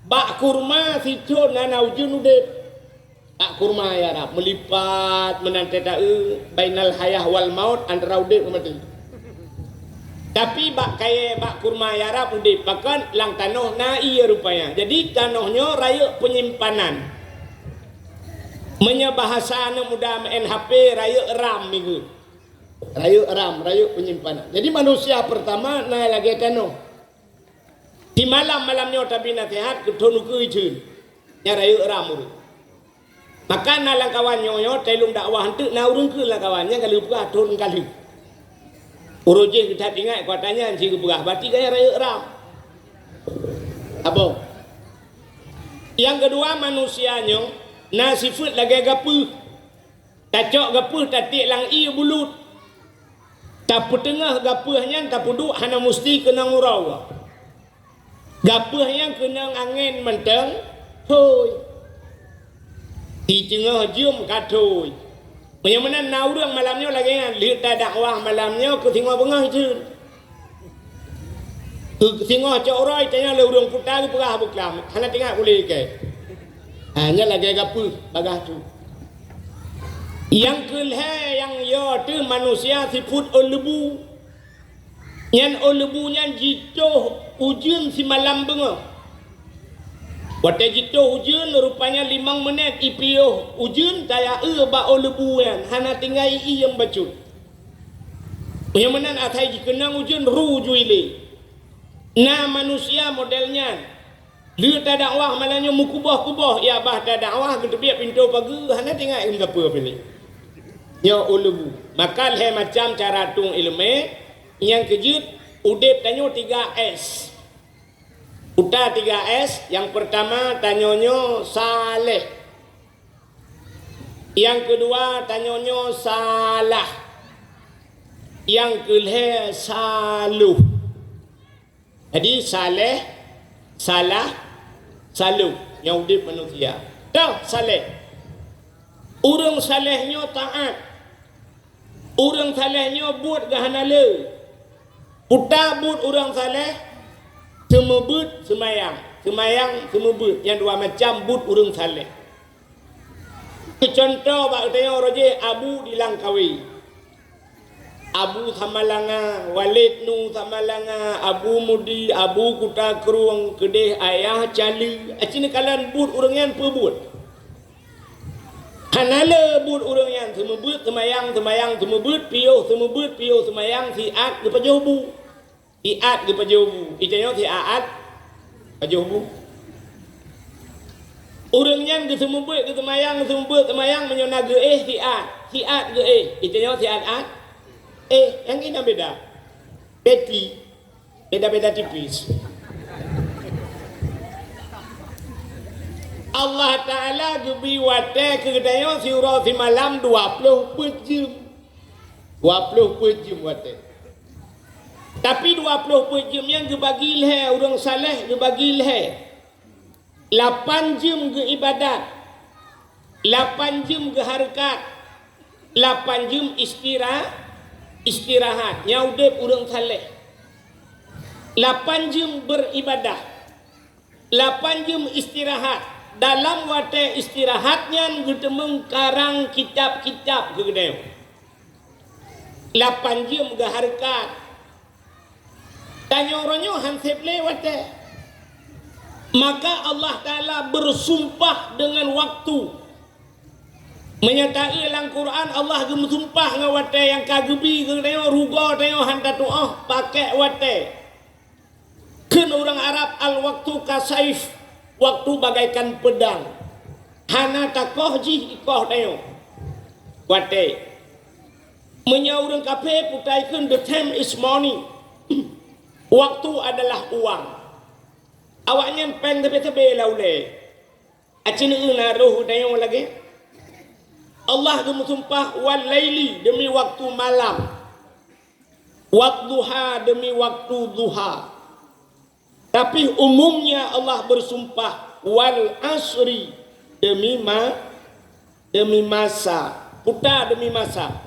bak kurma sithôn hana ujeuen udép. Bak kurma ya Arab, meulipat meunan teuta-eu bainal hayah wal maut, antara udép ngon maté. Tapi bak kayèe bak kurma ya Arab udép, pakon lam tanoh na ié rupanya. Jadi tanoh nyoe rayeuk peunyimpanan. Meunyoe bahasa aneuk muda meu'en H P, rayeuk RAM nyan. Rayeuk RAM, rayeuk peunyimpanan. Jadi manusia peurtama na lagèe tanoh. Di malam-malam nyoe tabi naseuhat keu thôn ukeue itheun. Nyan rayeuk RAM ureueng. Maka na lam kawan nyoe, nyoe teulông dakwah eunteuk na ureueng keu lam kawan nyan ka lheueh peugah thôn ka lheueh. Uroe jéh geutat ingat kuatanya ci geupeugah, berarti gaya rayeuk RAM. Abong. Nyang keudua, manusia nyoe na sifeuet lagèe gapeuh. Tacok gapeuh tatiek lam ié bulut. Tapeuteungoh gapeuh nyan tapeuduek hana musti keunong uroe. Gapeuh nyan keunong angén mantong thoi. Di teungoh jeuem ka thoi. Meunyoe meunan na ureueng malam nyoe lagèe nyan, lheueh tadakwah malam nyoe keu singoh beungoh jeuem. Keu singoh cok uroe tanyoe lé ureueng puta geupeugah beuklam, hana teuingat ulèe kèe. Ha, nyan lagèe gapeuh bagaih tu. Nyang keulhèe nyang yo teuh manusia sifeuet ôn leubu. Nyan ôn leubu nyan jitoh ujeuen simalam beungoh. Watèe jitoh ujeuen, rupanya limong meunét ipiôh ujeuen taya-eu bak ôn leubu nyan, hana tinggai ié nyang bacut. Meunyoe meunan asai jikeunong ujeuen ru jui lé. Na manusia model nyan. Lheueh tadakwah malam nyoe meukuboh-kuboh, ya bah tadakwah geuteubiet pintoe pageue, hana teuingat lom sapeue piléh. Nyoe ôn leubu. Maka lhèe macam cara tueng ileumèe, nyang keujeuet udép tanyoe tiga S. Uta tiga S, nyang peurtama tanyoe nyoe saleh. Nyang keudua tanyoe nyoe salah. Nyang keulhèe saloh. Jadi saleh, salah, saloh nyang udép manusia. Toh saleh. Ureueng saleh nyoe taát. Ureueng saleh nyoe buet geuh hana le. Peue buet ureueng saleh? Seumeubeuet seumayang, seumayang seumeubeuet. Nyan dua macam buet ureueng saleh. Keu cuntoh bak geutanyoe uroe jéh Abu di Langkawi. Abu Samalanga, Walid Nu Samalanga, Abu Mudi, Abu Kuta Krueng, keudéh Ayah Cali. Aci neukalon buet ureueng nyan peue buet? Hana le buet ureuëng nyan, seumeubeuet seumayang, seumayang seumeubeuet, piôh seumeubeuet, piôh seumayang, siat geupajoh bu. Siat geupajoh bu. Itanyoe siat pajoh bu. Ureuëng nyan geuseumeubeuet geuseumayang, geuseumeubeuet seumayang, meunyoe na geuéh siat, siat geuéh. Itanyoe siat-at éh, nyang ina beda. Beti. Beda-beda tipis. Allah Ta'ala geubri watée keu geutanyoe siuroe simalam dua ploh peuet jeuem. Dua ploh peuet jeuem watée. Tapi dua ploh peuet jeuem nyan geubagi lhée, ureuëng saleh geubagi lhée. Lapan jeuem geuibadat, lapan jeuem geuhareukat, lapan jeuem istira-, istirahat, nyang udeb ureuëng saleh. Lapan jeuem beuribadah, lapan jeuem istirahat. Dalam watée istirahat nyan geuteumeung karang kitab-kitab keu geutanyoe. Lapan jeuem geuhareukat. Tanyoe uroe nyoe han seb lé watée. Maka Allah Ta'ala beusumpah deungon waktu. Meunyoe taeu lam Quran, Allah geumeusumpah ngon watée nyang ka geubi keu tanyoe, rugoe tanyoe han tatuoh, pakék watée. Kheun ureuëng Arab, "Al-waktu kasaif," waktu bagaikan pedang. Hana takoh jih ikoh tanyoe. Watée. Meunyoe ureuëng kafé putai kheun, "The time is money." Waktu adalah uang. Awaknyan péng sabe-sabe lam ulée. Aci neueu na roh tanyoe lagée. Allah geumeusumpah, "Wal laili," demi waktu malam. "Wadduha," demi waktu duha. Tapi umumnya Allah bersumpah, "Wal asri," demi ma-, demi masa. Puta demi masa.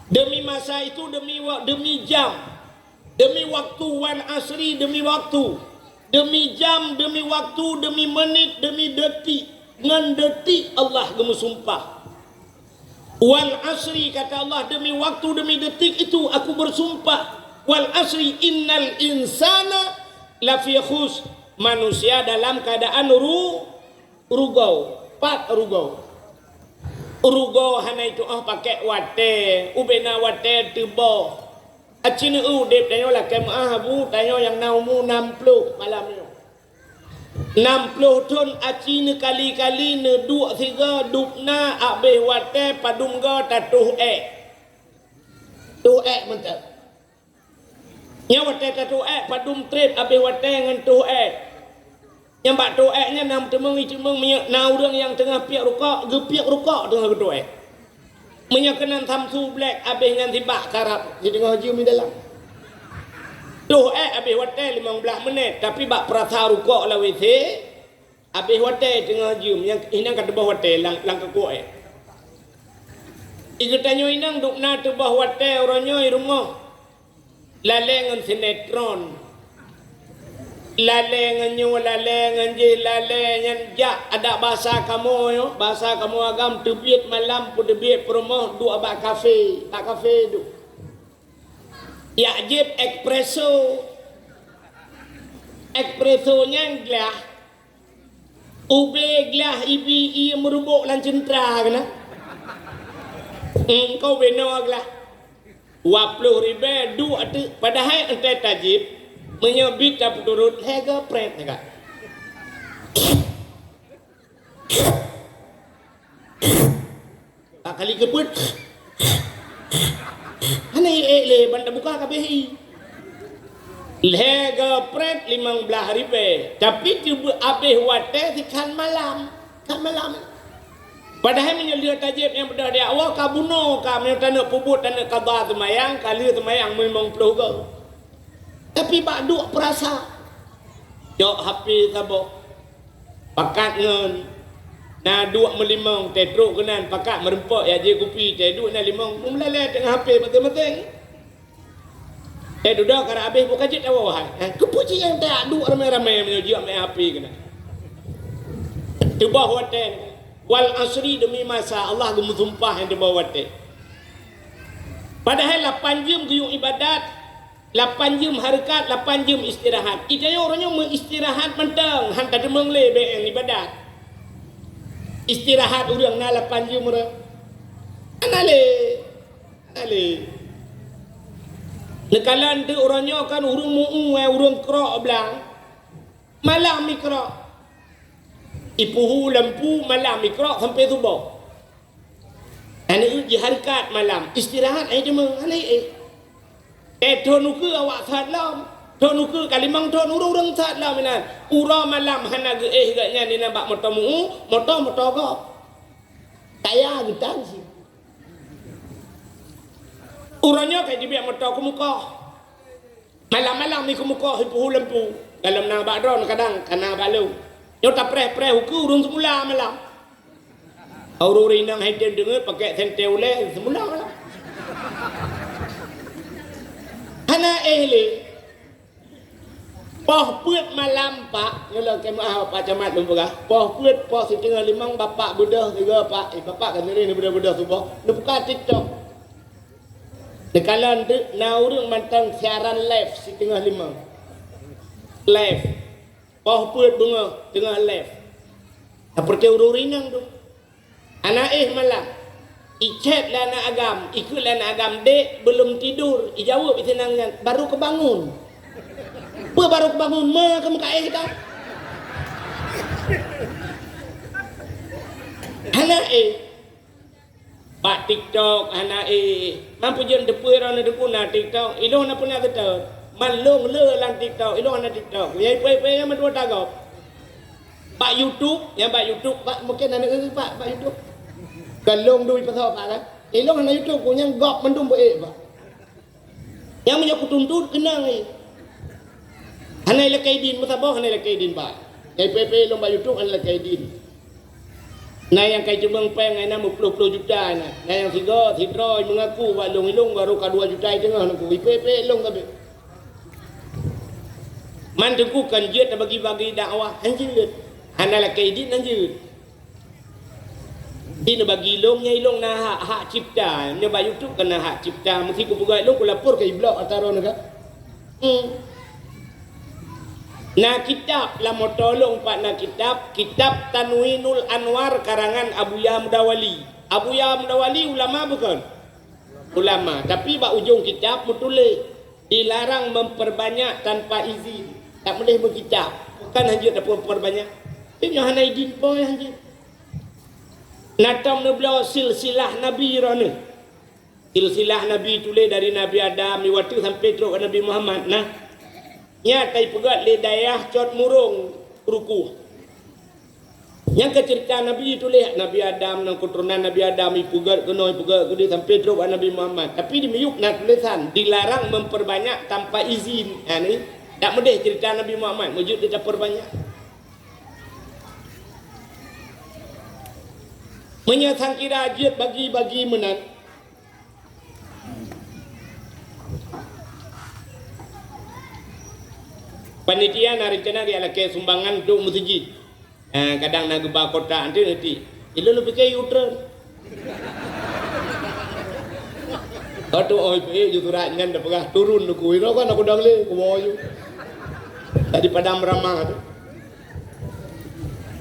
Demi masa itu, demi wa-, demi jam. Demi waktu, "Wal asri," demi waktu. Demi jam, demi waktu, demi menit, demi detik. Ngon detik Allah geumeusumpah. "Wal asri," kata Allah, "demi waktu, demi detik itu aku bersumpah. Wal asri innal insana lafi khus." Manusia dalam keadaan ru-, rugoe. Pat rugoe. Rugoe hana ituoh pakék watée, ubena watée teuboh. Aci neueu udeb tanyoe lakée meuáh, Abu, tanyoe nyang na umu nam ploh malam nyoe. Nam ploh thon aci neukali-kali neuduek sigoe dubna abéh watée padum goe tatoh ék. Toh ék mantong. Nyan watée tatoh ék padum treb abéh watée ngon toh ék. Nyang bak toh ék nyan na meuteumong-teumong, meunyoe na ureuëng nyang teungoh piek rukok, geupiek rukok teungoh geutoh ék. Meunyoe keunan Samsu Black abéh nyan sibak karab, siteungoh jeuem di dalam. Toh ék abéh watée limong blaih menit, tapi bak peurasa rukok lam W C, abéh watée teungoh jeuem, nyang, nyang ka teuboh watée lam, lam keukuek ék. I geutanyoe inong dubna teuboh watée uroe nyoe i rumoh. Lalée ngon sinetron. Lalée ngon nyoe, lalée ngon jih, lalée nyan jak adak basa kamoe nyoe, basa kamoe agam teubiet malam, peuteubiet peurumoh, duek bak kafe, bak kafe duek. Jak jieb espresso. Espresso nyan glah. Ubé glah ibi ié meurubok lam ceuntra keunan. Engkau binoe glah. Dua ploh ribée duek teuk, padahai entée tajieb, meunyoe bit tapeuturot lhée goe prét nyan ka. Ka kali keupeuet. Hana ék lé ban tabuka kabéh i. Lhée goe prét limong blaih ribée, tapi teubeuet abéh watée sikhan malam. Khan malam. Padahai meunyoe lheueh tajieb nyang beudôh di awai ka bunoe ka, meunyoe taneuk peubuet, taneuk kaba seumayang, ka lheueh seumayang limong ploh goe. Tapi bak duek peurasa. Cok H P saboh. Pakat ngon na duek meulimong, teutrok keunan, pakat meureumpok, jak jieb kupi, teuduek na limong, meulale teungoh H P maséng-maséng. Teududoe karab abéh buka jeuet awai. Ha, keupeue cit nyang teuduek ramé-ramé meunyoe jieb mé H P keunan. Teuboh watée. Wal asri, demi masa, Allah geumeusumpah nyang teuboh watée. Padahai lapan jeuem geuyue ibadat, Lapan jeuem hareukat, lapan jeuem istirahat. Itanyoe uroe nyoe meuistirahat mantong, han tadeungoe lé bèe ibadat. Istirahat ureueng na lapan jeuem ureueng. Hana lé. Hana lé. Neukalon teuk uroe nyoe kan ureueng meu-ueh, ureueng krok blang. Malam ikrok. Ipuhu lampu malam ikrok sampai suboh. Aneuk jihareukat malam, istirahat ai deungoe, hana éh. Eh, thon ukeue awak sat lom. Thon ukeue ka limong thon ureueng-ureueng sat lom inan. Uroe malam hana geuéh gobnyan inan bak moto meu-ueh, moto, moto gob. Kaya geutan si. Uroe nyoe ka jibèk moto keumukoh. Malam-malam mi keumukoh ipuhu lampu. Dalam na bak droe kadang ka na bak lôn. Nyoe tapreh-preh ukeue ureueng seumula malam. Ureueng-ureueng inong hai tem deungon pakèk sentée ulèe seumula malam. Hana éh lé. Poh peuet malam, Pak, nyoe lôn keu meu'ah Pak Camat lôn peugah. Poh peuet, poh siteungoh limong, Bapak beudôh sigoe, Pak. Eh, Bapak ka sirih neubeudôh-beudôh suboh. Neubuka TikTok. Neukalon teuk na ureueng mantong siaran live siteungoh limong. Live. Poh peuet beungoh teungoh live. Seperti ureueng inong tu. Hana éh malam. Ichat lé aneuk agam, ikheun lé aneuk agam, "Dek, belum tidur." Ijaweueb sinan nyan, "Baru kebangun." "Peue baru kebangun? Ma ka meuka éh ka?" Hana éh. Bak TikTok hana éh. Mampu jeuet teupeue droeneuh teupeu na TikTok. Ilôn na peuna seutôt. Man lôn le lam TikTok. Ilôn hana TikTok. Nyang ipeue-ipeue nyan mandua tagob. Bak YouTube, nyang bak YouTube, bak mungkin aneuk bak, bak YouTube. Ka lôn dui pasal bak kan. Ilôn hana YouTube, ku nyang gob mandum beu ék bak. Nyang meunyoe kutuntut keunong lé. Hana ilakèe idin, meusaboh hana ilakèe idin ba. Nyang ipeue-peue lôn bak YouTube hana ilakèe idin. Na nyang ka iteumèe péng, na meuploh-ploh juta na. Na nyang sigoe, sidroe meungaku bak lôn, ilôn baru ka dua juta iteungoh nangku. Ipeue-peue lôn sabe. Man teungku kan jeuet tabagi-bagi dakwah, han jeuet. Hana lakèe idin, han jeuet. Di neubagi ilôn, nyan ilôn na hak, hak cipta. Nyoe bak YouTube kan na hak cipta. Meusi kupeugah ilôn, kulapor keu iblok ata droeneuh ka. Hmm. Na kitab lam moto lôn pat na kitab, kitab Tanwinul Anwar karangan Abuya Mudawali. Abuya Mudawali ulama bukon? Ulama. Tapi bak ujong kitab meutuléh, dilarang memperbanyak tanpa izin. Tak boleh meukitab. Bukan hana jeuet tapeurbanyak. Tapi nyoe hana idin po hana jeuet. Na tom neubloe silsilah Nabi droeneuh. Silsilah Nabi tuléh dari Nabi Adam, di watèe sampai trok Nabi Muhammad. Nah, nyan ka ipeugèt lé dayah Cot Murong Rukuh. Nyang keu ceurita Nabi tuléh Nabi Adam, ngon keuturonan Nabi Adam, ipeugèt keunoe, ipeugèt keudéh sampai trok bak Nabi Muhammad. Tapi di miyueb na tulésan, dilarang memperbanyak tanpa izin. Ha, ni, tak meudéh ceurita Nabi Muhammad, meujeuet tapeurbanyak. Meunyoe sang kira jeuet bagi-bagi meunan, panitia na rencana geulakèe sumbangan untuk meuseujid. Eh, kadang na geuba kotak, nanti, nanti. Ilôn lôn pikir U-turn. Kau tu, oi, pih, ju surat nyan dah peugah turun tu kui. Kan aku dang lé, kuwoe ju. Tadi padam ramah tu.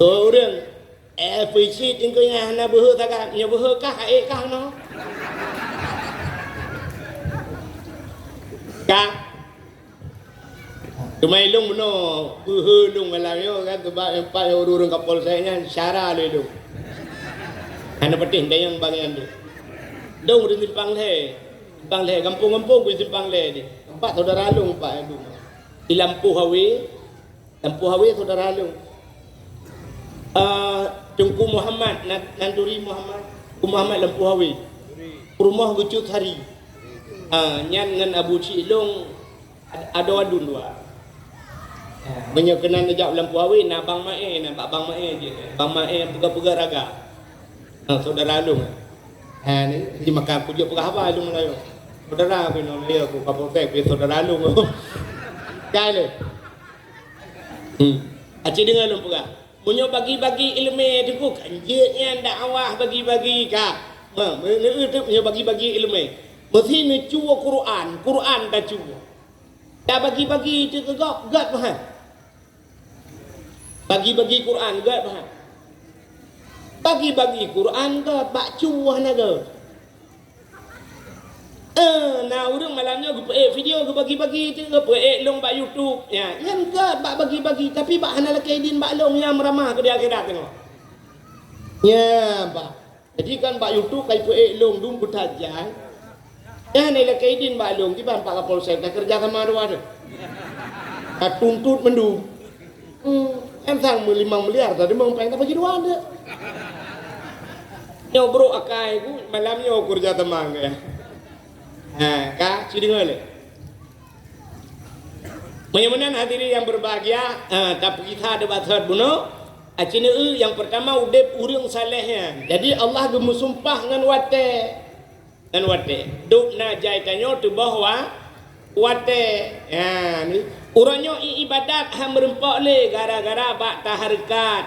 Oh, ureueng. Eh, peucit tingkui nyan hana beuhe sagai. Nyoe beuhe kah, ae kah no? Kah? Teuma ilôn bunoe, beuhe lôn malam nyoe kan, sebab nyang pat nyang ureueng-ureueng Kapolsek nyan syara lé lôn. Hana patéh dayang bangian tu. Dong di simpang lhèe. Simpang lhèe, gampông-gampông di simpang lhèe ni. Tempat saudara lôn pat nyan tu. Di Lampôh Awe, Lampôh Awe saudara lôn. Ah, Teungku Muhammad, Nan-, Nanduri Muhammad, Teungku Muhammad Lampôh Awe. Peurumoh Geuchot Sari. Ah, nyan ngon Abu Cik Long ad-, adoe aduen dua. Ah, meunyoe keunan neujak u Lampôh Awe, na Bang Mae, na bak Bang Mae jih. Bang Mae peugah-peugah raga. Ah, saudara lôn. Ha, ni, di maka aku jeuet peugah haba lôn Meulayu. Saudara, binoe Meulayu, aku Kapolsek, binoe saudara lôn. Kai lé. Hmm. Aci deungoe lôn peugah. Meunyoe bagi-bagi ileumèe teungku, kan jeuet nyan dakwah bagi-bagi ka. Ha, meunyoe, meunyoe bagi-bagi ileumèe. Meusi neucue Quran, Quran tacue. Tabagi-bagi teuk keu gob, göt meuhan. Bagi-bagi Quran, göt meuhan. Bagi-bagi Quran göt, bak cu hana göt. Eh, na ureuëng malam nyoe geupeuék video, geubagi-bagi teuk, geupeuék lôn bak YouTube. Ya, nyan göt bak bagi-bagi, tapi bak hana lakée idin bak lôn nyang meuramah keu di akhirat teungoh. Nya, bah. Jadi kan bak YouTube kai peuék lôn dum beutajai. Eh, nilai keidin bak lôn, kiban Pak Kapolsek, dah kerja sama dua tu. Ka tuntut mendung. Hmm, em sang meulimang miliar tadi mau pengen apa jadi dua tu. Nyoe brok akai ku, malam nyoe kerja teman ke. Ha, ka, si dengar le. Meunyoe meunan hadirin yang berbahagia, ha, tapi kita ada bahasa bunoe, Aceh neu yang pertama udeb ureuëng saleh nyan. Jadi Allah geumeusumpah ngon watée. Ngon watée. Dub na jai tanyoe teuboh wa-, watée. Ha, ni. Uroe nyoe i-, ibadat han meureumpok lé gara-gara bak tahareukat.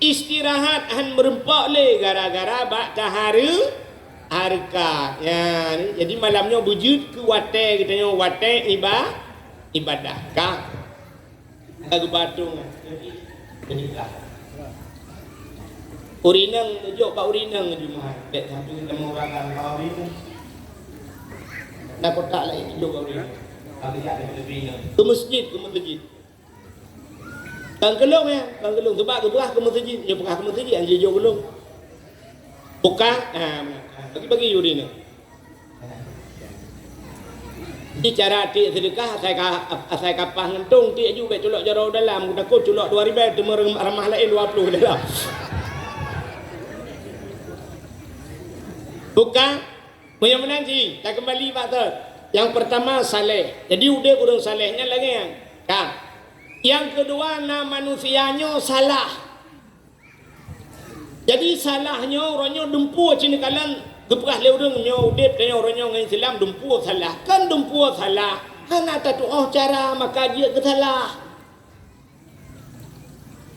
Istirahat han meureumpok lé gara-gara bak tahareu-, hareukat. Ya, ni. Jadi malam nyoe beujeuet keu watée geutanyoe watée iba-, ibadah. Ka. Ka geubatong. Urineng, jok bak urineng Jumaat. Bek satu temu orang dalam urineng. Dah kotak lain, jok bak urineng. Kami tak ada urineng. Ke masjid, ke masjid. Kan kelong ya, kan kelong. Sebab ke beurah ke masjid, ya beurah ke masjid, yang jok kelong. Bukan, ha, bagi-bagi urineng. Di cara tiek seudeukah, asai ka-, asai kapah ngon tong tiek ju, bèk culok jaroe dalam, guna ko culok dua ribèe, teuma ramah laén dua ploh dalam. Bukan, meunyoe meunan cit, takeumbali bak thot. Yang pertama, saleh. Jadi, udép ureueng saleh nyan lagèe nyan. Ka. Yang kedua, na manusia nyoe salah. Jadi, salah nyoe, uroe nyoe dumpeue cit neukalon geupeugah lé ureueng nyoe udép tanyoe uroe nyoe ngon Islam dumpeue salah. Kan dumpeue salah, hana tatu'oh cara maka jeuet keu salah.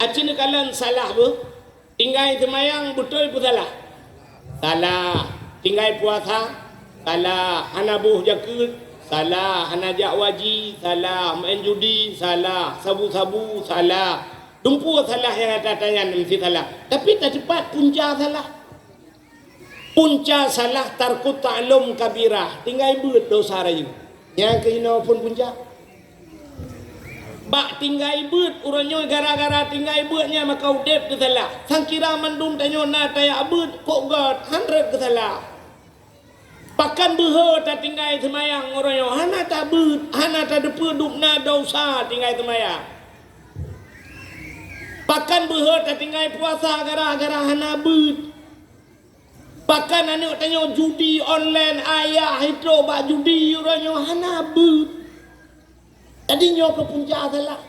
Aci neukalon salah beuh, tinggai seumayang beutôi peu salah? Salah. Tinggai puasa? Salah. Hana boh jakeuet? Salah. Hana jak waji? Salah. Maén judi? Salah. Sabu-sabu? Salah. Dumpeue salah nyang ata-ata nyan meusti salah. Tapi tateupat punca salah. Punca salah tarkut ta'lum kabirah, tinggai beuet dosa rayeuk. Nyang keunoe phon punca. Bak tinggai beuet, uroe nyoe gara-gara tinggai beuet nyan maka udép teusalah. Sangkira mandum tanyoe na tajak beuet, kok göt, han rhot keusalah. Pakon beuhe tatinggai seumayang uroe nyoe, hana tabeuet, hana tateupeue dubna dosa tinggai seumayang. Pakon beuhe tatinggai puasa gara-gara hana beuet. Pakon aneuk tanyoe judi online, ayah itoe bak judi uroe nyoe hana beuet. Jadi nyoe keuh punca salah.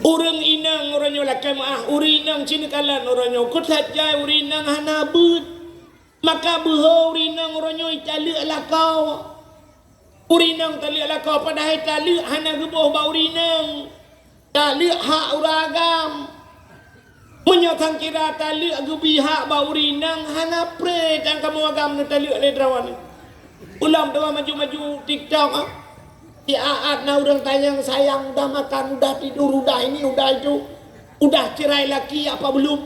Ureueng inong uroe nyoe lakèe meu'ah, ureueng inong cit neukalon uroe nyoe, keu that jai ureueng inong hana beuet. Maka beuhe ureueng inong uroe nyoe italeuek lakoe. Ureueng inong taleuek lakoe, padahai taleuek hana geuboh bak ureueng inong. Taleuek hak ureueng agam. Meunyoe sangkira taleuek geubi hak bak ureueng inong, hana pré tan kamoe agam neutaleuek lé droeneuh. Ulôn teuma maju-maju TikTok, ah. Di aat na ureueng tanyong sayang, udah makan, udah tidur, udah ini, udah itu, udah cerai laki apa belum?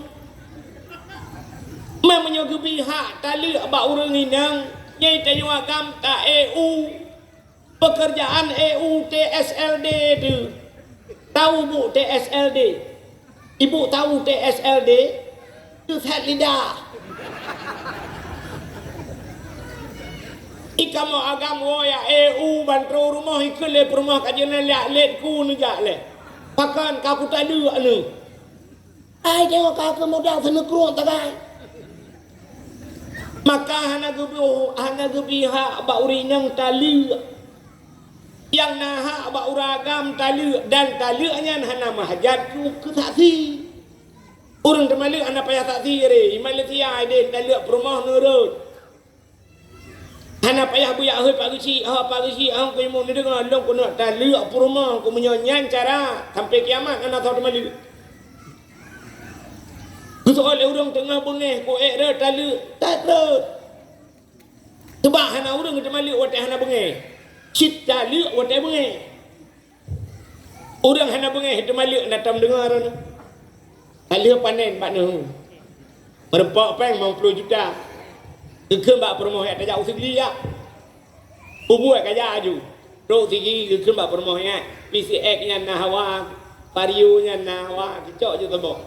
Meunyoe geubi hak taleuek bak ureueng inong, nyan tanyoe agam ta E U. Pekerjaan E U T S L D tu. Tahu bu T S L D? Ibu tahu T S L D? Tu set lidah. Ikamoe agam woe ya E U ban troh rumoh ikheun lé peurumoh ka jeuet lé liak lét ku neujak lé. Pakon ka kutaleuek neuh. Ai tengok ka keu muda seuneukrueng tagai. Maka hana geubi, hana geubi hak bak ureueng inong taleuek. Nyang na hak bak ureueng agam taleuek dan taleuek nyan hana meuhajat keu saksi. Ureueng teumaleuek hana payah saksi re, i Malaysia ideh taleuek peurumoh nurot. Hana payah beuyak hôi Pak Geuchik, ha Pak Geuchik, ha Teungku Imum, neudeungoe lôn keuneuk taleuek peurumoh, keu meunyoe nyan cara sampai kiamat hana soe teumaleuek. Geuseuôt lé ureueng teungoh beungéh, keu ék rhot taleuek, that rhot. Teuma hana ureuëng teuma leuek watée hana beungéh. Cit taleuek watée beungéh. Ureuëng hana beungéh teuma leuek na tom deungoe droeneuh. Ka lheueh panen bak neuhu. Meurumpok péng limong ploh juta. Geukheun bak peurumoh nyan tajak u Sigli jak. Peue buet kajak aju. Trok Sigli geukheun bak peurumoh nyan. P C X nyan na hawa, Vario nyan na hawa, keucok ju saboh.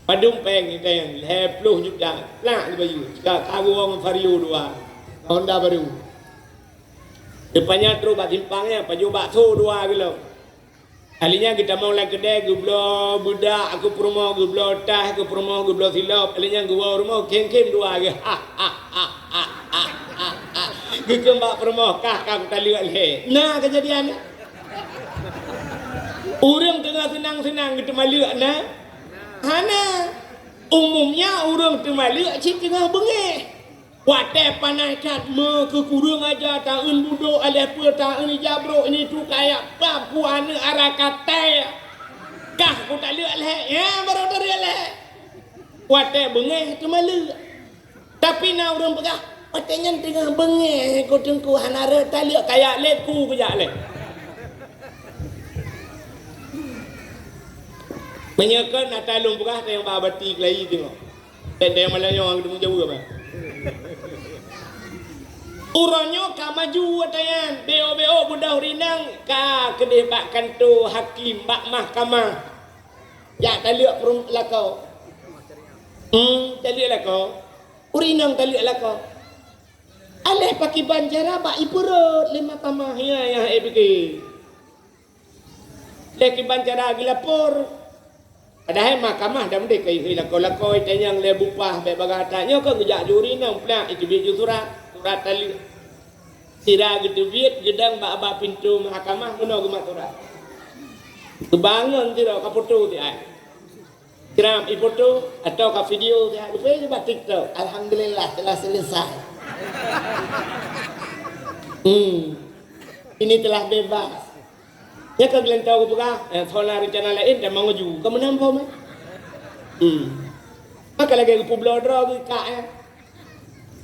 Padum péng nyan, lhée ploh juta. Plak geubayeue. Ka, ka geuwoe ngon Vario dua. Honda baru. Depan nyan trok bak simpang nyan, pajoh bakso dua kilo. Ahli nyan geutamong lam keudè, geubloe beudak keu peurumoh, geubloe tah keu peurumoh, geubloe silop. Ahli nyan geuwoe u rumoh, khém-khém dua geuh. Geukheun bak peurumoh, "Kah, kah kutaleuek lhée." Na keujadian nyan. Ureuëng teungoh seunang-seunang geuteuma leuek na? Hana. Umumnya ureuëng teuma leuek cit teungoh beungéh. Watée panas that, meu keu kureueng aja, taeun budok, aléh peue taeun ija brok, ini tu kayak pap ku aneuëk ara katai. Kah kutaleuek lhée, ya, barô taleuek lhée. Watée beungéh teuma leuek. Tapi na ureuëng peugah, "Watée nyan teungoh beungéh, ku teungku hana rhot taleuek, kayak lé ku kujak lé." Meunyoe kon ata lôn peugah, tayong bak abati keulayi teungoh. Teuntée malam nyoe geuteumu jaweueb, eh. Uroe nyoe ka maju watée nyan, beu-o beu-o beudoh rinang ka keudeh bak kantô hakém, bak mahkamah. Jak taleuek peurum-, lakoe. Hmm, taleuek lakoe. Ureuëng inong taleuek lakoe. Aléh pakiban cara bak ipeurot lé mahkamah, ya, ya, eh, pike. Lé kiban cara geulapor. Padahai mahkamah dah meudeh keu lakoe-lakoe tanyong lé bupah bék bagah that nyoe keu geujak juri nang plak iteubiet ju surat, surat taleuek. Sira geuteubiet geudong bak, bak pintoe mahkamah meunoe geumat surat. Geubangon sidroe ka foto siat. Gram ifoto atau ka video siat, leubeh bak TikTok. Alhamdulillah telah selesai. Hmm. Ini telah bebas. Nyan ka geulantoe geupeugah, eh, soe na reuncana laén dan manguju. Ka meunan phom, eh? Hmm. Maka lagée geupubloe droe geuh kak, eh.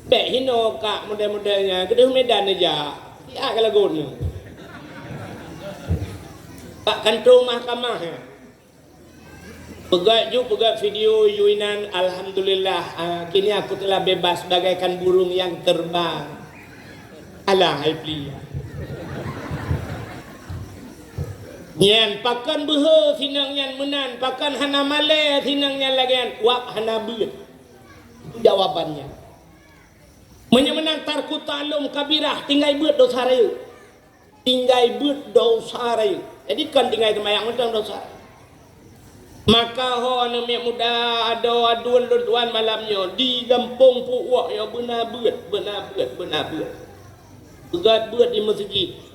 Bék hinoe kak model-model nyan, keudeh Medan neujak. Siat ka lagot nyoe. Bak kantô mahkamah, eh. Peugét ju, peugét video ju inan, alhamdulillah, ah, kini aku telah bebas bagaikan burung yang terbang. Alah, hai plia. Nyan, pakon beuhe sinong nyan meunan, pakon hana malée sinong nyan lagée nyan, wab hana beuet. Itu jawabannya. Meunyoe meunan tarku ta'lum kabirah, tinggai beuet dosa rayeuk. Tinggai beuet dosa rayeuk. Jadi kon tinggai seumayang mantong dosa. Maka ho aneuk miet muda, adoe aduen lôn tuan malam nyoe di gampông Puuok nyoe beuna beuet, beuna beuet, beuna beuet. Peugét beuet di meuseujid.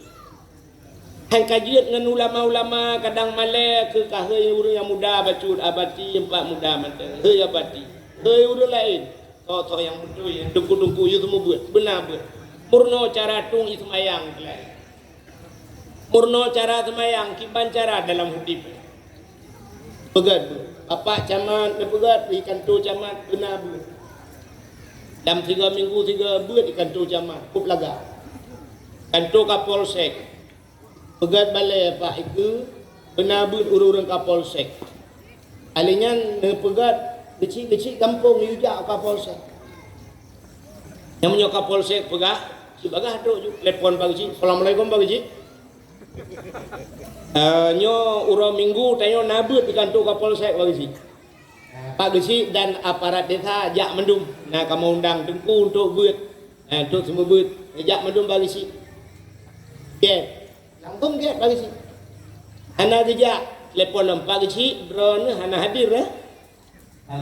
Han ka jeuet ngon ulama-ulama kadang malée keu ka hei ureuëng nyang muda bacut abati empat muda mantong. Hei abati, hei ureuëng laén. Soe-soe nyang beutôi, nyang teungku-teungku, yue seumeubeuet, beuna beuet. Meurunoe cara tueng ie seumayang keulai. Meurunoe cara seumayang, kiban cara dalam udeb. Peugét beuet. Bapak camat neupeugét di kantô camat, beuna beuet. Lam sigoe minggu sigoe beuet di kantô camat, kôp lagak. Kantô Kapolsek. Peugét balée Pak Ikeue, beuna beuet ureuëng-ureuëng Kapolsek. Alèh nyan neupeugét geuchik-geuchik gampông yue jak u Kapolsek. Nyang meunyoe Kapolsek peugah, sibagah trok ju telepon Pak Geuchik, "Assalamualaikum Pak Geuchik. Eh, nyoe uroe Minggu tanyoe na beuet di kantô Kapolsek Pak Geuchik." Pak Geuchik dan aparat desa jak mandum. Na kamoe undang teungku untuk beuet. Eh, untuk seumeubeuet. Jak mandum Pak Geuchik. Oke. Langsung gét Pak Geuchik. Hana geujak, telepon lom, "Pak Geuchik, droeneuh hana hadir, eh?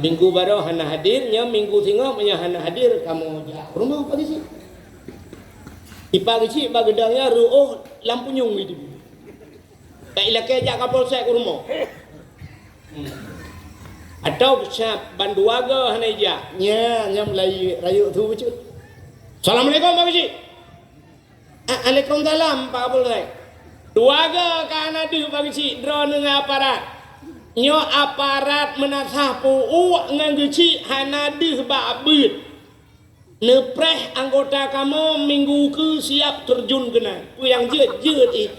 Minggu barô hana hadir, nyoe minggu singoh meunyoe hana hadir, kamoe jak rumoh Pak Geuchik." Di Pak Geuchik bak geudong nyan reuôh lam punyueng itu. Ka ilakée jak Kapolsek u rumoh. Hmm. Atau siab ban dua goe hana ijak. Nya, nyang meulayeue rayeuk tu bacut. "Assalamualaikum Pak Geuchik." "Waalaikumsalam Pak Kapolsek." "Dua goe ka hana deuh Pak Geuchik, droeneuh ngon aparat. Nyoe aparat meunasah Puuok ngon Geuchik hana deuh bak beuet." Neupreh anggota kamoe minggu keu siap terjun keunan. Peue nyang jeuet, jeuet ih.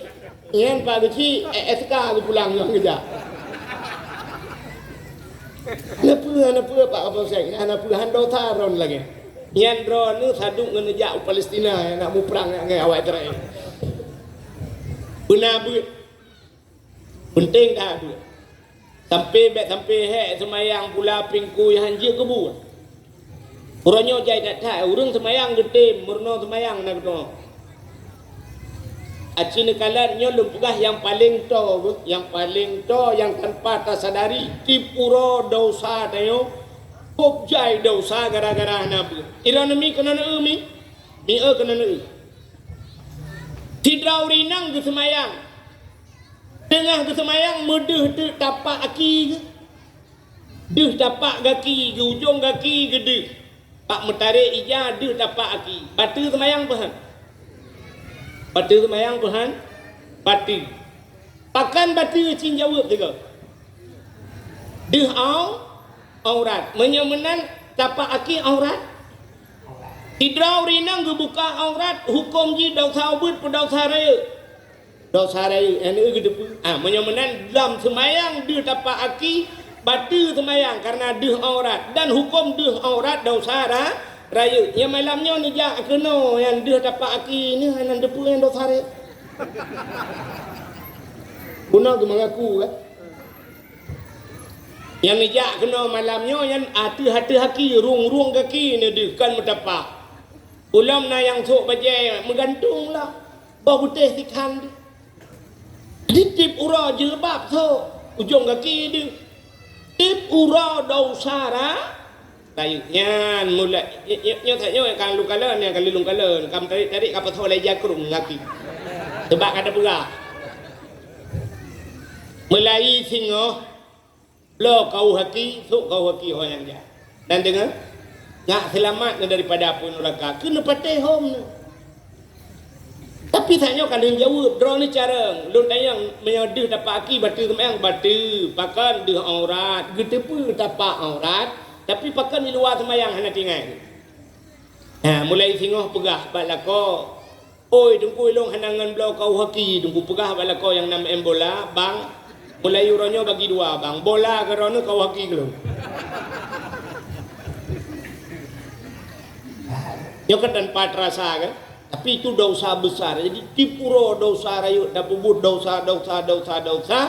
Nyan Pak Geuchik, S K geupulang nyang geujak. Hana peue, hana peue Pak Kapolsek, hana peue, han dosa droen lagèe. Nyan droeneuh saduk ngon neujak u Palestina, nak muprang ngon awak Israel. Beuna beuet. Peunteng that beuet. Sampai bèk sampai hék seumayang pula pingkui han jeuet keu buet. Uroe nyoe jai that-that, ureueng seumayang geutem, meurunoe seumayang na geutanyoe. Aci neukalon nyoe lôn peugah nyang paleng toe beuh, nyang paleng toe nyang tanpa tasadari, tiep uroe desya tanyoe, kôb jai desya gara-gara hana beuet. Droeneuh mi keunoe neueu mi, mi eu keunoe neueu. Sidroe ureueng inong geuseumayang, teungoh geuseumayang meudeuh teuk tapak aki geuh. Deuh tapak gaki geuh, ujong gaki geuh deuh. Bak meutarek ija deuh tapak aki. Bateue seumayang peuhan? Bateue seumayang peuhan? Bateue. Pakon bateue cit jaweueb sigoe? Deuh au-, aurat. Meunyoe meunan tapak aki aurat? Sidroe ureueng inong geubuka aurat, huköm jih desya ubit peue desya rayeuk? Desya rayeuk, nyang neueu geuteupeue. Ah, meunyoe meunan lam seumayang deuh tapak aki, bateue seumayang kareuna deuh aurat, dan huköm deuh aurat desya ra-, rayeuk. Nyang malam nyoe neujak keunoe nyang deuh tapak aki nyoe hana teupeue nyang desya rayeuk. Bunoe geumeungaku, kan? Nyang neujak keunoe malam nyoe nyan ateueh-ateueh aki, rueng-rueng gaki neudeuh kon meutapak. Ulôn na nyang sôk bajèe meugantung lah, boh beutéh sikhan deuh. Di tiep uroe jilbab sôk, ujong gaki deuh. Tiep uroe desya ra-, rayeuk. Nyan mulai, ny-, ny-, nyoe that nyoe ka lôn kalon, nyang ka lôn kalon, ka meutarek-tarek ka pasoe lé jakrong gaki. Sabab ka teupeugah. Meulayi singoh, bloe kawöh aki, sôk kawöh aki ho nyang jak. Dan deungoe, nyak seulamat neuh daripada apui nuraka, keu neupatéh hom neuh. Tapi that nyoe ka lheueh jaweueb, droeneuh carông. Lôn tanyong, meunyoe deuh tapak aki bateue seumayang? Bateue. Pakon deuh aurat? Geuteupeue tapak aurat, tapi pakon di luwa seumayang hana teuingat? Ha, mulai singoh peugah bak lakoe, "Oi, Teungku, ilôn hana ngon bloe kawöh aki." Teungku peugah bak lakoe nyang na meu'en bola, "Bang, mulai uroe nyoe bagi dua, Bang. Bola keu droeneuh, kawöh aki keu lôn." Nyoe kan tanpa terasa, kan? Tapi itu dosa besar. Jadi, tiep uroe dosa rayeuk, tapeubuet dosa, dosa, dosa, dosa.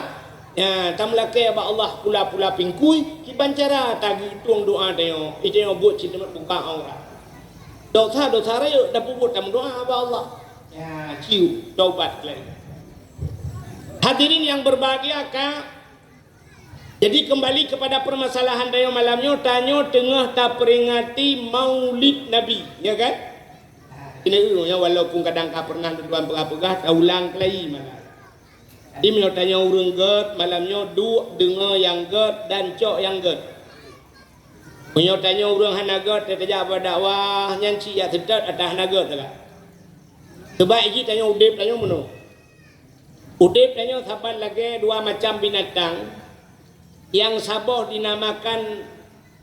Ya, tameulakée bak Allah pula-pula pingkui, kiban cara tageutueng doa tanyoe, tanyoe buet cit teuma buka aurat. Dosa-dosa rayeuk tapeubuet, tameudoa bak Allah. Ya, ciu, taubat lagi. Hadirin yang berbahagia, ka. Jadi, kembali kepada permasalahan tanyoe malam nyoe, tanyoe teungoh taperingati Maulid Nabi, ya kan? Ini, ya, walaupun kadang ka pernah lôn tuan peugah-peugah, taulang keulayi malam. Jadi, meunyoe tanyoe ureuëng gét, malam nyoe duek deungoe nyang gét dan cok nyang gét. Meunyoe tanyoe ureuëng hana gét, tajak bak dakwah, nyan cit jak seutôt ata hana gét sagai. Sabab jih tanyoe udeb tanyoe meunoe. Udeb tanyoe saban lagée dua macam binatang, nyang saboh dinamakan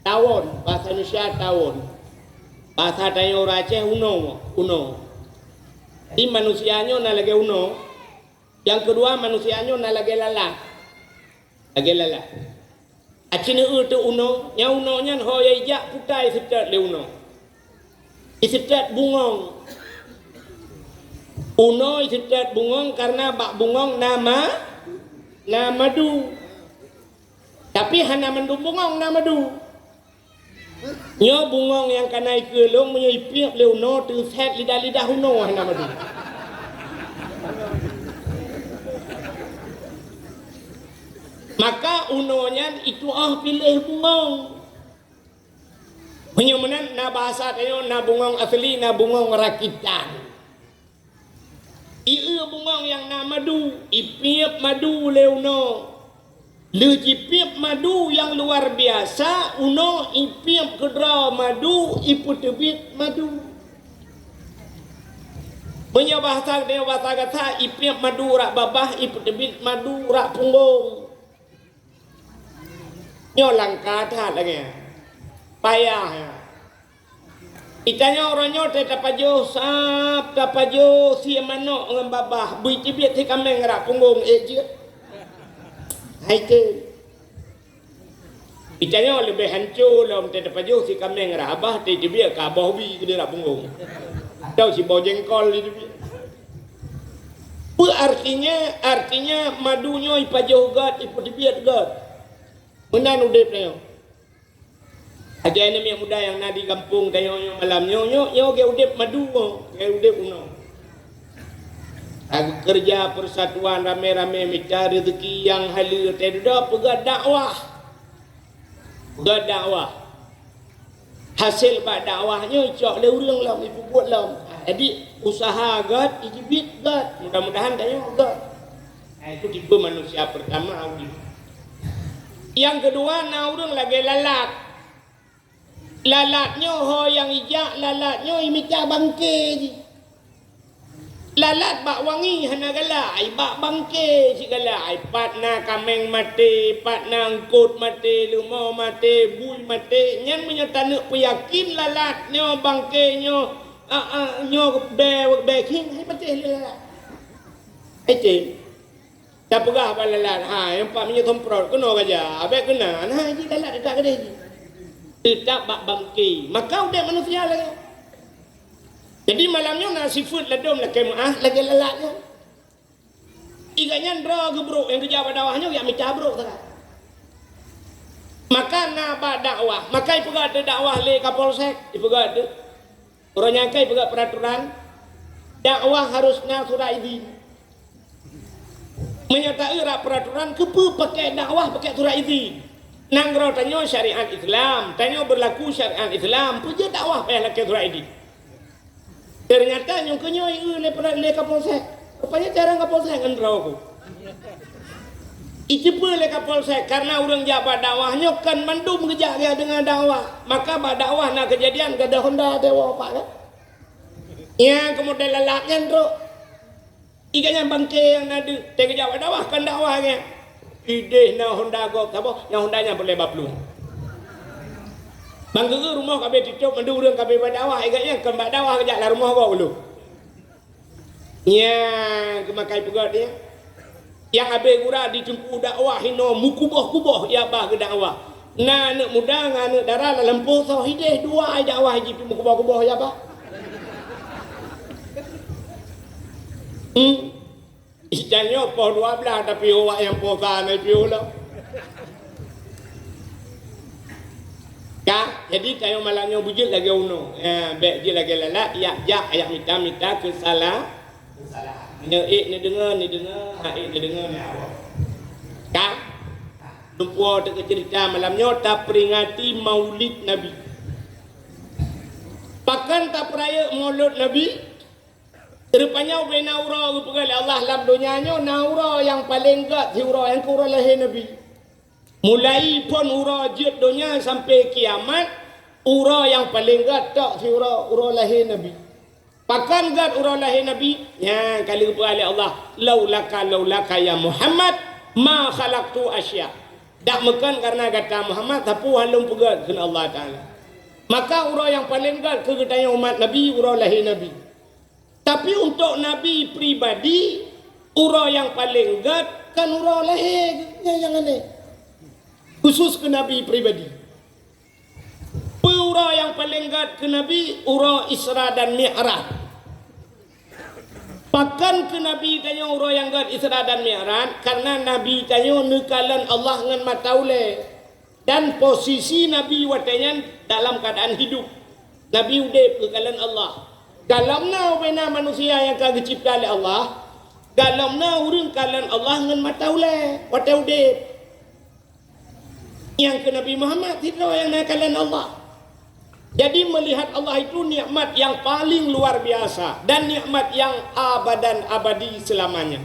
tawon, bahasa Indonesia tawon. Bahasa tanyoe ureuëng Aceh unoe, unoe. Jadi manusia nyoe na lagée unoe, nyang keudua manusia nyoe na lagée lalat. Lagée lalat. Aci neueu teuk unoe, nyang unoe nyan ho ijak putai seutôt lé unoe. Iseutôt bungong. Unoe iseutôt bungong kareuna bak bungong na ma-, na madu. Tapi hana mandum bungong na madu. Nyoe bungong nyang ka na ikeue lôn, meunyoe ipiep lé unoe, teusét lidah-lidah unoe hana madu. Maka unoe nyan itu'oh piléh bungong. Meunyoe meunan na bahasa tanyoe na bungong asli, na bungong rakitan. Ieu bungong nyang na madu, ipiep madu lé unoe. Lheueh jipiep madu nyang luar biasa, unoe ipiep keudroe madu, ipeuteubiet madu. Meunyoe bahasa, meunyoe bahasa gata, ipiep madu rot babah, ipeuteubiet madu rot punggong. Nyoe langka that lagée nyan. Payah nyan. Itanyoe uroe nyoe teuh tapajoh sab, tapajoh sie manok ngon babah, bui teubiet sie kaméng rab punggong, ék jeuet. Hai teuh. Itanyoe leubeh hanco lom teuh tapajoh sie kaméng rab babah, teuh teubiet ka boh bi keudeh rab punggong. Atau siboh jengkol teuh teubiet. Peue artinya? Artinya madu nyoe ipajoh göt, ipeuteubiet göt. Meunan udeb tanyoe. Agai aneuk miet muda nyang na di gampông tanyoe nyoe malam nyoe, nyoe, nyoe gét udeb madu nyoe, gét udeb unoe. Takeureuja persatuan ramé-ramé mita reuzeuki nyang haleue teuh dudoe peugah dakwah. Peugah dakwah. Hasé bak dakwah nyoe icok lé ureuëng lom, ipeubuet lom. Jadi, usaha göt, ijeubiet göt. Mudah-mudahan tanyoe göt. Nah, itu tipe manusia pertama Audi. Nyang keudua na ureuëng lagée lalat. Lalat nyoe ho nyang ijak, lalat nyoe imita bangke jih. Lalat bak wangi hana galak, ai bak bangke cit galak, ai pat na kaméng maté, pat na eungkot maté, leumo maté, bui maté, nyan meunyoe taneuk peuyakin lalat nyoe bangke nyoe, a, a, nyoe bée, bée khieng, hai maté lé lalat. Ai tém. Tapeugah bak lalat, "Hai, nampak minyeuk semprot, keunoe gajah, abéh keunan." Hai jih lalat teutab keudeh jih. Teutab bak bangke. Maka udeb manusia lagée. Jadi malam nyoe na sifeuet ladom lakée meuáh lagée lalat nyoe. Iga nyan droe geubrok nyang geujak bak dakwah nyoe jak mita brok sagai. Maka na bak dakwah, maka ipeugah teuh dakwah lé Kapolsek, ipeugah teuh. Uroe nyan ka ipeugah peraturan, dakwah harus na surat idin. Meunyoe taeu rab peraturan, keupeue pakai dakwah pakai surat idin? Nanggroe tanyoe syariat Islam, tanyoe berlaku syariat Islam, peue jeuet dakwah payah lakée surat idin? Ternyata nyoe keunyoe ieu lé, lé Kapolsek. Rupanya jarang Kapolsek ngon droe ku. Iteupeue lé Kapolsek, karena ureuëng jak bak dakwah nyoe kan mandum geujak gaya deungon dakwah. Maka bak dakwah na keujadian gadôh honda dewa pak kan. Nyang keumudian lalat nyan trok. Iga nyan bangke nyang na deuek, teuh geujak bak dakwah kan dakwah nyan. Ideh na honda gob saboh, nyang honda nyan peureulée bak plueng. Bang geu rumoh ka abéh titop, mandum ureuëng ka abéh bak dakwah, iga nyan kan bak dakwah geujak lam rumoh gob ulôn. Nyang keumakai peugét nyan. Nyang abéh gura di teungku dakwah inoe meukuboh-kuboh ya bah geudakwah. Na aneuëk muda ngon aneuëk dara lam lampôh soh ideh dua ai dakwah jih pih meukuboh-kuboh ya bah. Hmm. Itanyoe poh dua belas tapi awak nyang poh sa na piôh lom. Ka, jadi tanyoe malam nyoe beujeuet lagée unoe. Eh, bék jeuet lagée lalat, yak jak, yak mita, mita keu salah. Keu salah. Nyoe ék neudeungoe, neudeungoe, ha ék neudeungoe, neudeungoe. Ka? Lumpoe teuka ceurita malam nyoe taperingati Maulid Nabi. Pakon tapeurayeuk Maulid Nabi? Rupanya ubena uroe geupeugah lé Allah lam donya nyoe na uroe nyang paleng gét siuroe nyang keu uroe lahé Nabi. Mulai phon uroe jeuet donya sampai kiamat, uroe nyang paleng gét tok siuroe uroe lahé Nabi. Pakon gét uroe lahé Nabi? Nyan ka lheueh geupeugah lé Allah, "Laulaka, laulaka ya Muhammad, ma khalaqtu asya." Dak meukon karena gata Muhammad, sapeue hana lôn peugét kheun Allah Taala. Maka uroe nyang paleng gét keu geutanyoe umat Nabi uroe lahé Nabi. Tapi untuk Nabi pribadi, uroe nyang paleng gét kan uroe lahé nyan nyang aneh. Khusus keu Nabi pribadi. Peue uroe nyang paleng gét keu Nabi? Uroe Isra dan Mi'raj. Pakon keu Nabi tanyoe uroe nyang gét Isra dan Mi'raj? Karena Nabi tanyoe neukalon Allah ngon mata ulée. Dan posisi Nabi watée nyan dalam keuadaan hidup. Nabi udeb geukalon Allah. Galom na ubena manusia nyang ka geucebta lé Allah, galom na ureuëng kalon Allah ngon mata ulée watée udeb. Nyang keu Nabi Muhammad sidroe nyang na kalon Allah. Jadi melihat Allah itu nikmat yang paling luar biasa dan nikmat yang abadan abadi selamanya.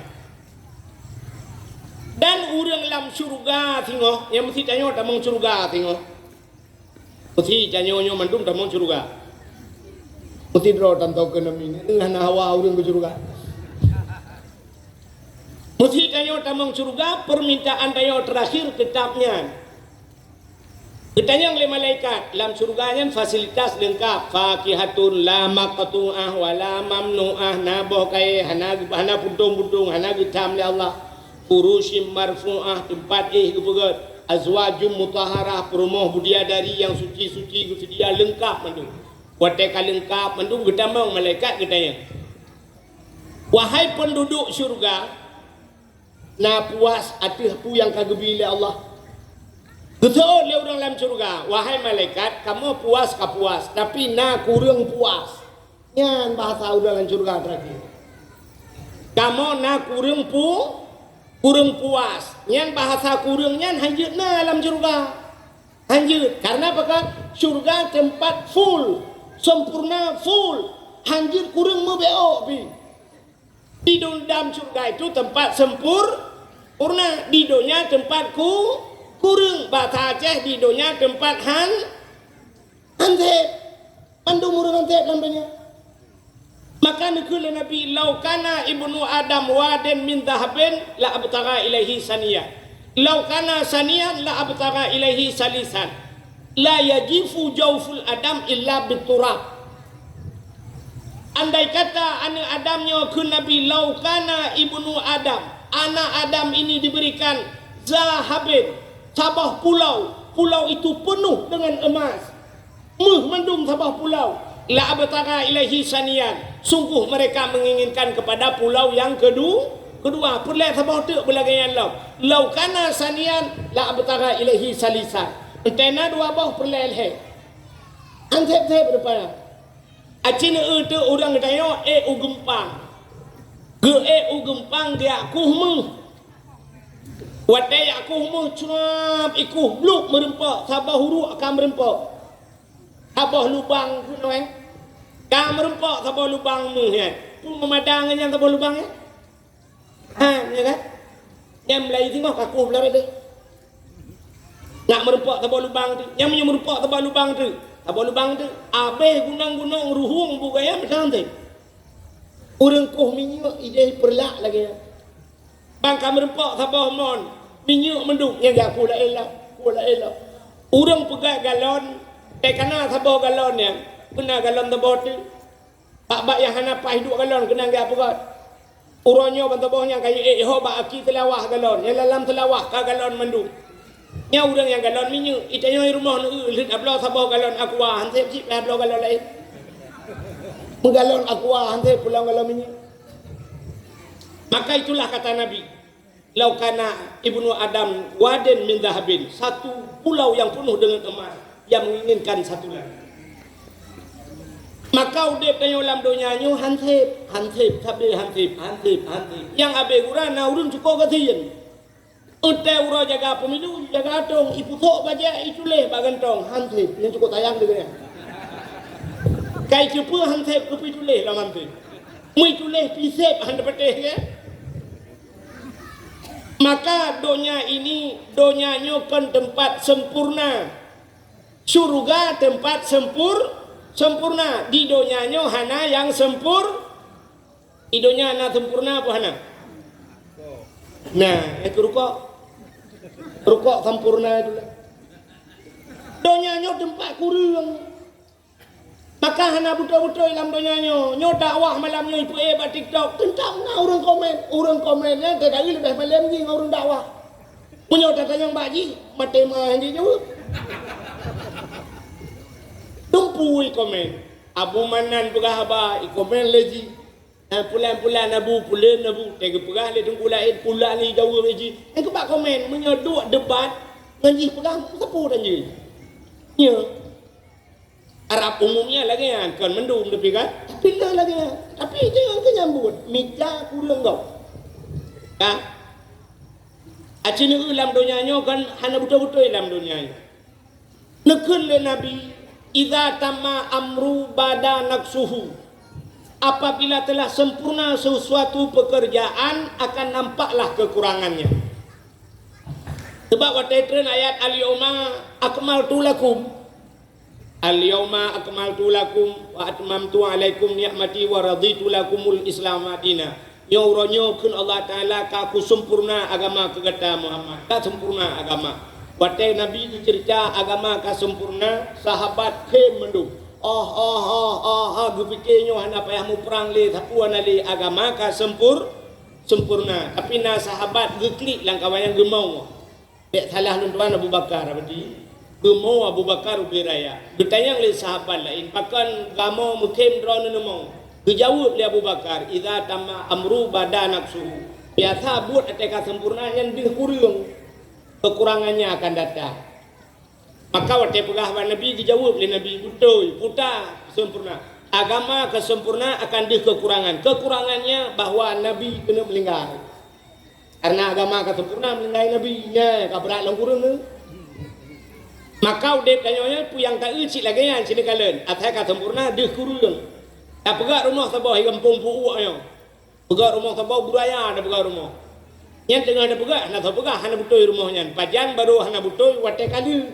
Dan ureuëng lam syeuruga singoh, nyang meusti tanyoe tamong syeuruga singoh. Meusti tanyoe nyoe mandum tamong syeuruga. Meusti droe tantoe keu nami nyoe hana hawa ureuëng keu syeuruga. Meusti tanyoe tamong syeuruga, permintaan tanyoe terakhir teutap nyan. Geutanyong lé malaikat, lam syeuruga nyan fasilitas leungkab, fakihatun la maqtu'ah wa la mamnu'ah, na boh kayée hana, hana puntông-puntông, hana geutham lé Allah. Furusyim marfu'ah, teumpat éh geupeugét, azwajum mutahharah, peurumoh bidadari nyang suci-suci geuseudia leungkab mandum. Watée ka leungkab mandum geutamong malaikat geutanyong, "Wahai peunduduek syeuruga, na puas ateueh peue nyang ka geubri lé Allah?" Geuseuôt lé ureuëng lam syeuruga, "Wahai malaikat, kamoe puas ka puas, tapi na kureueng puas." Nyan bahasa ureuëng lam syeuruga terakhir. "Kamoe na kureueng pu-, kureueng puas." Nyan bahasa kureueng nyan hanjeuet na lam syeuruga. Hanjeuet, karena apa kan? Syeuruga teumpat full, sempurna full. Hanjeuet kureueng meubeuôt pih. Di dalam syeuruga itu teumpat sempur-, purna. Di donya teumpat ku-, kureueng. Bahasa Aceh, di donya teumpat han-, hansép. Mandum ureuëng hansép lam donya. Maka neukheun lé Nabi, "Lau kana ibnu Adam wadin min dhahabin la abtagha ilaihi saniyan. Lau kana saniyan la abtagha ilaihi salisan. La yajifu jauful adam illa biturab." Andai kata aneuëk Adam nyoe, kheun Nabi, "Lau kana ibnu Adam, anak Adam ini diberikan zahabin, saboh pulau, pulau itu penuh dengan emas, méuh mandum saboh pulau, la abtagha ilaihi saniyan, sungguh mereka menginginkan kepada pulau yang kedu-, kedua." Peureulée saboh teuk beulagée nyan lom. "Lau kana saniyan, la abtagha ilaihi salisan." Entena dua boh peureulée lhée. Hansép-sép rupanya. Aci neueu teuk ureuëng geutanyoe ék u geumpang. Geuék u geumpang geujak kueh méuh. Watée jak kueh méuh, cuab, ikueh bluk meureumpok, saboh uruek ka meureumpok. Saboh lubang peunoh, eh. Ka meureumpok saboh lubang méuh nyan. Peue meumadang nyan saboh lubang nyan? Ha, ya kan? Nyang meulayeue singoh ka kueh beularat deh. Nak meureumpok saboh lubang teuk. Nyang meunyoe meureumpok saboh lubang teuk. Saboh lubang teuk. Abéh gunong-gunong ruhueng bu gaya meunan teuk. Ureuëng kueh minyeuk idéh peureulak lagée nyan. Ban ka meureumpok saboh mon, minyeuk mandum nyang jak kueh laén lom, kueh laén lom. Ureuëng peugah galon, teuka na saboh galon nyan, beuna galon saboh teuk. Bak-bak nyang hana paih duek galon keunong geupeugét. Uroe nyoe ban saboh nyang ka jiék ho bak aki seulawah galon, nyang lam seulawah ka galon mandum. Nyan ureuëng nyang galon minyeuk, itanyoe rumoh neueu lheueh abloe saboh galon aqua, han sép cit payah bloe galon laén. Meugalon aqua, han sép pulang galon minyeuk. Maka itulah kata Nabi, "Lau kana ibnu Adam wadin min dhahabin," satu pulau yang penuh dengan emas, yang menginginkan satu lagi. Maka udeb tanyoe lam donya nyoe han sép, han sép, sabe han sép, han sép, han sép. Nyang abéh gura na ureuëng cukôp gasien. Untée uroe jaga pemilu, jaga atong, ipusok bajée, ituléh bak gantong, han sép. Nyang cukôp sayang deungon nyan. Kai ceupeu han sép keupeue ituléh lam han sép. Meu ituléh pih sép han teupatéh, ya. Maka donya ini, donya nyoe kon teumpat sempurna. Syeuruga teumpat sempur-, sempurna. Di donya nyoe hana nyang sempur-, di donya na sempurna apa hana? Nah, eh, rukok. Rukok sempurna itu lah. Donya nyoe teumpat kureueng. Maka hana beutôi-beutôi lam donya nyoe. Nyoe dakwah malam nyoe ipeuék bak TikTok. Teuntang na ureuëng komen. Ureuëng komen nyan teuka leubeh malem jih ngon ureuëng dakwah. Meunyoe tatanyong bak jih, maté ma han jijaweueb. Dumpeue ikomen. Abu Manan peugah haba, ikomen lé jih. Dan pulan-pulan Abu, pulan Abu, teuka geupeugah lé teungku laén, pulan lé jaweueb lé jih. Nyang keubah komen, meunyoe duek debat ngon jih peugah, sapeue dan jih. Nyoe. Arab umumnya lagée nyan, kon mandum tapi kan? Tapi lah lagée nyan. Tapi jangan keu nyambut, mita kureueng gob. Ka? Aci neueu lam donya nyoe kan hana beutôi-beutôi lam donya nyoe. Neukheun lé Nabi, "Idza tamma amru bada naqsuhu." Apabila telah sempurna sesuatu pekerjaan, akan nampaklah kekurangannya. Sebab watée treun ayat, "Al-yauma akmaltu lakum." "Al-yauma akmaltu lakum wa atmamtu alaikum ni'mati wa raditu lakumul Islama dina." Nyoe uroe nyoe kheun Allah Taala ka kusempurna agama keu gata Muhammad. Ka sempurna agama. Watée Nabi geuceurita agama ka sempurna, sahabat khém mandum. Oh, oh, oh, oh, oh, geupike nyoe hana payah muprang lé, sapeue hana lé, agama ka sempur-, sempurna. Tapi na sahabat geuklik lam kawan nyang geumong. Bék salah lôn tuan Abu Bakar, berarti geumong Abu Bakar ubé raya. Geutanyong lé sahabat laén, "Pakon kamoe meukhém droeneuh neumong?" Geujaweueb lé Abu Bakar, "Idza tamma amru bada naqsuhu." Biasa buet watée ka sempurna nyan deuh kureueng. Kekurangannya akan datang. Maka watée peugah bak Nabi, geujaweueb lé Nabi, "Beutôi, peue ta sempurna. Agama ka sempurna akan deuh kekurangan. Kekurangannya bahwa Nabi keuneuk meuninggai. Karena agama ka sempurna meuninggai Nabi, nyan ka brat lom kureueng." Maka udeb tanyoe nyan peue nyang taeu cit lagée nyan, sini kalon. Asai ka sempurna deuh kureueng. Tapeugah rumoh saboh di gampông Puuek nyoe. Peugah rumoh saboh, guraya na peugah rumoh. Nyan teungoh na peugah, na teupeugah hana beutôi rumoh nyan. Pajan barô hana beutôi watée ka lheueh.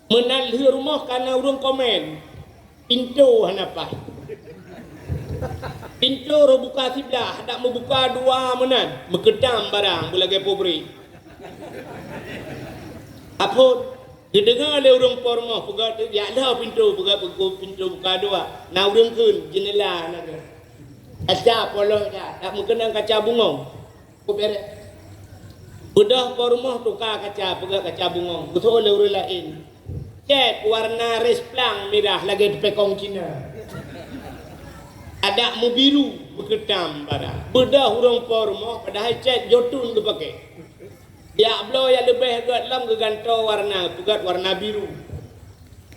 Meunan lheueh rumoh ka na ureuëng komen. Pintoe hana paih. Pintoe roh buka siblah, dak meubuka dua meunan, meukeutam barang beulagée pobre. Aphon, geudeungoe lé ureuëng po rumoh peugah tu, jak lheueh pintoe peugah, pintoe buka dua. Na ureuëng kheun, jeunela na kheun. Kaca polos that, dak meukeunong kaca bungong. Ku bereh. Beudôh po rumoh tuka kaca, peugah kaca bungong. Geusoe lé ureuëng laén. Cét warna resplang mirah lagée teupekong Cina. Adak meubiru, meukeutam barang. Beudôh ureuëng po rumoh padahai cét jotun geupakée. Jak bloe nyang leubeh gét lom geugantoe warna, peugét warna biru.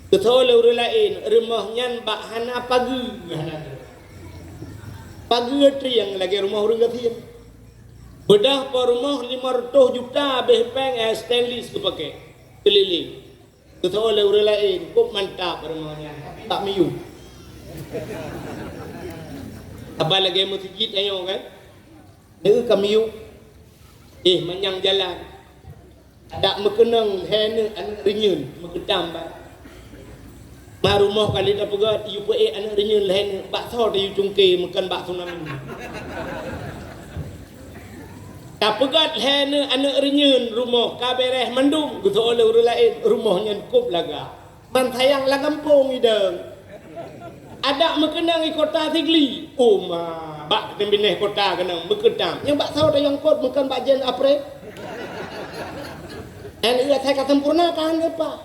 Geusoe lé ureuëng laén, rumoh nyan bak hana pageue, hana pageue trieng lagée rumoh ureuëng gasien. Beudôh po rumoh limong reutôh juta béh péng nyang stainless geupakée keulileng. Geusoe lé ureuëng laén, kôb mantap rumoh nyan, tapi bak miyueb. Haba lagée meuseujid tanyoe kan? Neu ka miyueb, eh, manyang jalan. Adak meukeunong lhée neuk aneuëk reunyeun meukeutam bak. Ma rumoh ka lheueh tapeugét, yue peuék aneuëk reunyeun lhée neuk, bak soe tayue cungke meukon bak tsunami. Tapeugét lhée neuk aneuëk reunyeun rumoh ka bereh mandum, geusoe lé ureuëng laén, rumoh nyan kôb lagak. Man sayang lam gampông idong. Adak meukeunong i kota Sigli. Uma, bak teubinéh kota keunong meukeutam. Nyang bak saboh tayong kot meukon bak jen apre. N U asai ka sempurna tahan geupa.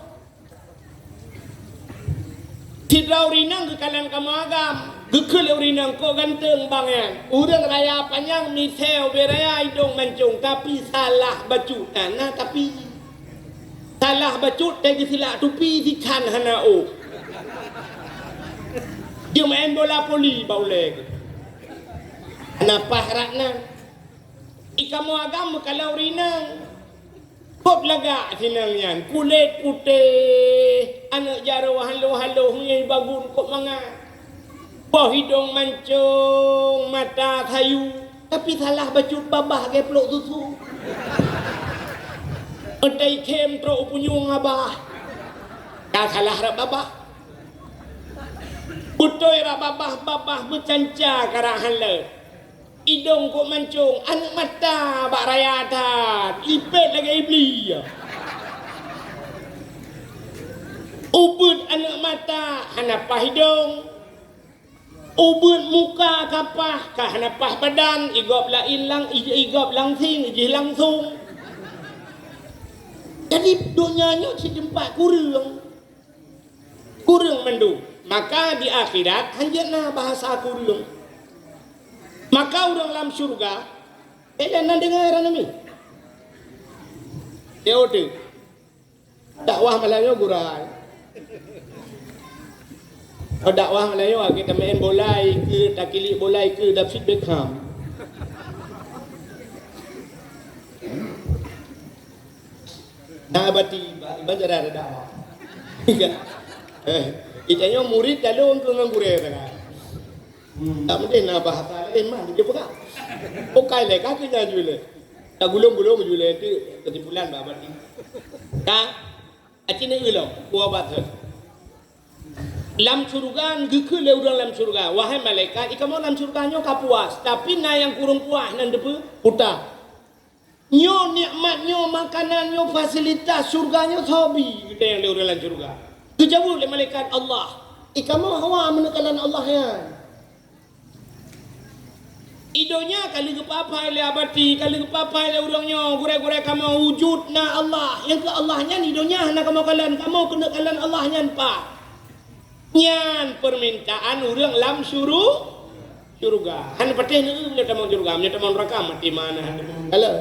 Sidroe ureuëng inong geukalon kamoe agam. Geukheun lé ureuëng inong, "Kok ganteng bang nyan. Ureuëng raya panyang, misée ubé raya, idong mancong, tapi salah bacut." Nah, nah, tapi. Salah bacut, teuh geusilak tupi, sikan hana ôk. Geumeu'en bola voli bak ulée geuh. Hana paih rot nan. I kamoe agam meukalon ureuëng inong. Kôb lagak si inong nyan, kulét putéh, aneuëk jaroe haloh-haloh, ngieng bagun kôb mangat. Poh idong mancong, mata sayu, tapi salah bacut babah lagée plôk susu. Meutai khém trok u punyueng abah. Ka salah rot babah. Beutôi rot babah, babah meucanca ka rot han leuet. Idong kôb mancong, aneuëk mata bak raya that, ipét lagée Iblih. Ubeuet aneuëk mata, hana paih idong. Ubeuet muka ka paih, ka hana paih badan, i gob laén lang, i, i gob langsing, i jih langsong. Jadi, donya nyoe cit teumpat kureueng. Kureueng mandum. Maka di akhirat, hanjeuet na bahasa kureueng. Maka ureuëng lam syeuruga, eh, dan na deungoe ranami. T O T. Dakwah malam nyoe gurée. Oh, dakwah malam nyoe, kita main bola ke, takilik bola ke, David Beckham. Na bati, ba-, iban cara ada dakwah. Eh, itanyoe murid lalu engkau ngon gurée tengah. Hmm, tak mungkin na bahasa lain mah, dia pegang. Bukai lé, kaki nya jule. Tak gulung-gulung jule, itu kesimpulan bah bati. Ka, aci ni ulo, kuah batu. Lam syurga, geukheun lé ureuëng lam syurga, "Wahai malaikat, i kamoe lam syurga nyoe ka puas, tapi na nyang kureueng puas nan deupeu puta." Nyoe nikmat, nyoe makanan, nyoe fasilitas syurga, nyoe soe bi geutanyong lé ureuëng lam syurga. Geujaweueb lé malaikat Allah, "I kamoe hawa meuneuk kalon Allah nyan." I donya ka lheueh geupapai lé abati, ka lheueh geupapai lé ureuëng nyoe, gurée-gurée kamoe wujud na Allah. Nyang keu Allah nyan i donya hana kamoe kalon, kamoe keuneuk kalon Allah nyan pat. Nyan peumintaan ureuëng lam syuru-, syurga. Hana patéh neueu meunyoe tamong syurga, meunyoe tamong neuraka maté mana hana tamong kalon.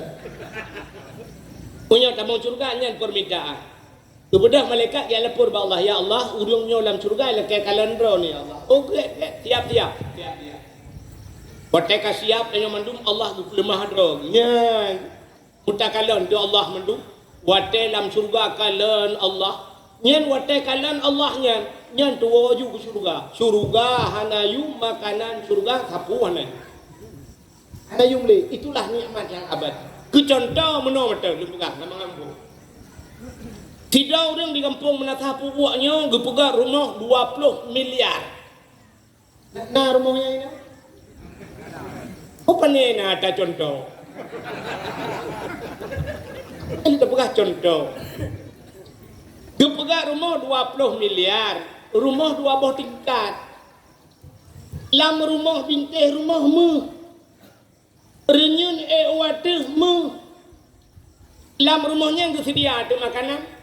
Meunyoe tamong syurga nyan peumintaan. Geubeudôh malaikat geulapor bak Allah, "Ya Allah, ureuëng nyoe lam syurga lakée kalon droeneuh, ya Allah." "Oh, gét, gét, siap, siap, siap, siap." Watée ka siap tanyoe mandum, Allah geupeuleumah droe. Nyan, meuta kalon di Allah mandum. Watée lam syurga kalon Allah, nyan watée kalon Allah nyan, nyan tuwoe ju keu syurga. Syurga hana yum, makanan syurga sapeue hana yum. Hana yum lé, itulah nikmat nyang abadi. Keu cuntoh meunoe mantong lôn peugah, nama ngambo. Sidroe ureuëng di gampông Meunasah Pubuet nyoe geupeugah rumoh dua ploh miliar. Na, na rumoh nyang inoe? Oh, pane na ata cuntoh. Kan tapeugah cuntoh. Geupeugah rumoh dua ploh miliar, rumoh dua boh tingkat. Lam rumoh bintéh rumoh méuh. Reunyeun ék u ateueh méuh. Lam rumoh nyan geuseudia ateueh makanan.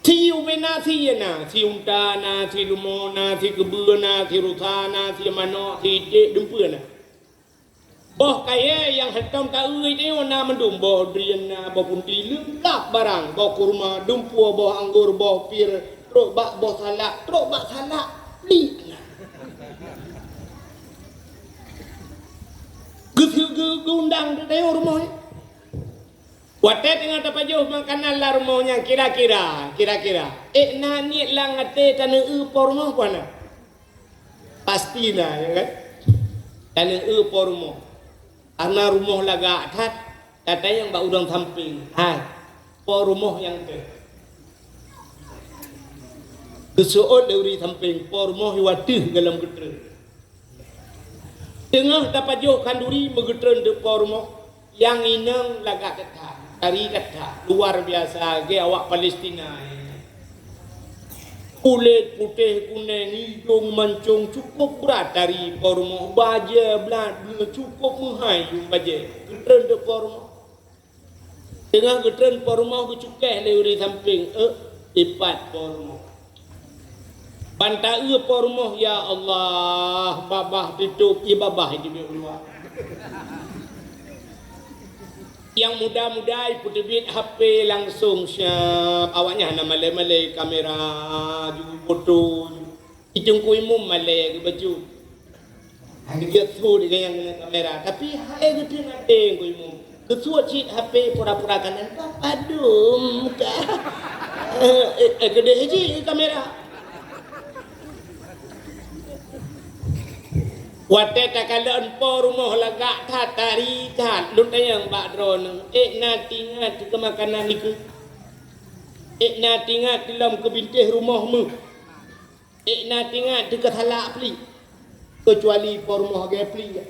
Si ubé na, si ié na, si unta na, si leumo na, si keubeue na, si rusa na, si manok, si iték, dumpeue na. Boh kayée nyang hántom taeu nyoe na mandum, boh drien na, boh punti, leungkab barang, boh kurma, dumpeue, boh anggor, boh pir, trok bak boh salak, trok bak salak, lik na. Geuseu-, geu-, geuundang teuh rumoh nyan. Watée teungoh tapajoh makanan lam rumoh nyan, kira-kira, kira-kira, ék na niet lam até taneueu po rumoh peue hana? Pasti na, ya kan? Taneueu po rumoh. Karena rumoh lagak that, tatanyong bak ureuëng sampéng, "Hai, po rumoh nyang teuh?" Geuseuôt lé ureuëng sampéng, "Po rumoh i wateuh golom geutreun." Teungoh tapajoh khanduri meugeutreun teuk po rumoh, nyang inong lagak that, tari that, luar biasa, lagée awak Palestina. Kulét putéh, kuneng, idong mancong, cukup brat tari po rumoh, bajée blat bleue, cukup meuhai yum bajée, geutreun teuk po rumoh. Teungoh geutreun po rumoh geucukéh lé ureuëng sampéng, "Ék, ipat po rumoh." Ban taeu po rumoh, ya Allah, babah tutôp, ié babah itu di luwa. Nyang muda-muda ipeuteubiet H P langsong siap, awaknyan hana malée-malée kamera, ju foto. Di Teungku Imum malée geubacut. Hana geujak su di gayang keunan kamera, tapi hai geuteun até Teungku Imum. Geusuet cit H P pura-pura kanan ka padum ka. Eh, eh, eh, keudeh jih kamera. Watée takalon po rumoh lagak that, tari that, lôn tanyong bak droeneuh, ék na tingat keu makanan nikeue? Ék na tingat lom keu bintéh rumoh méuh? Ék na tingat teuka salak plik, keucuali po rumoh lagée plik.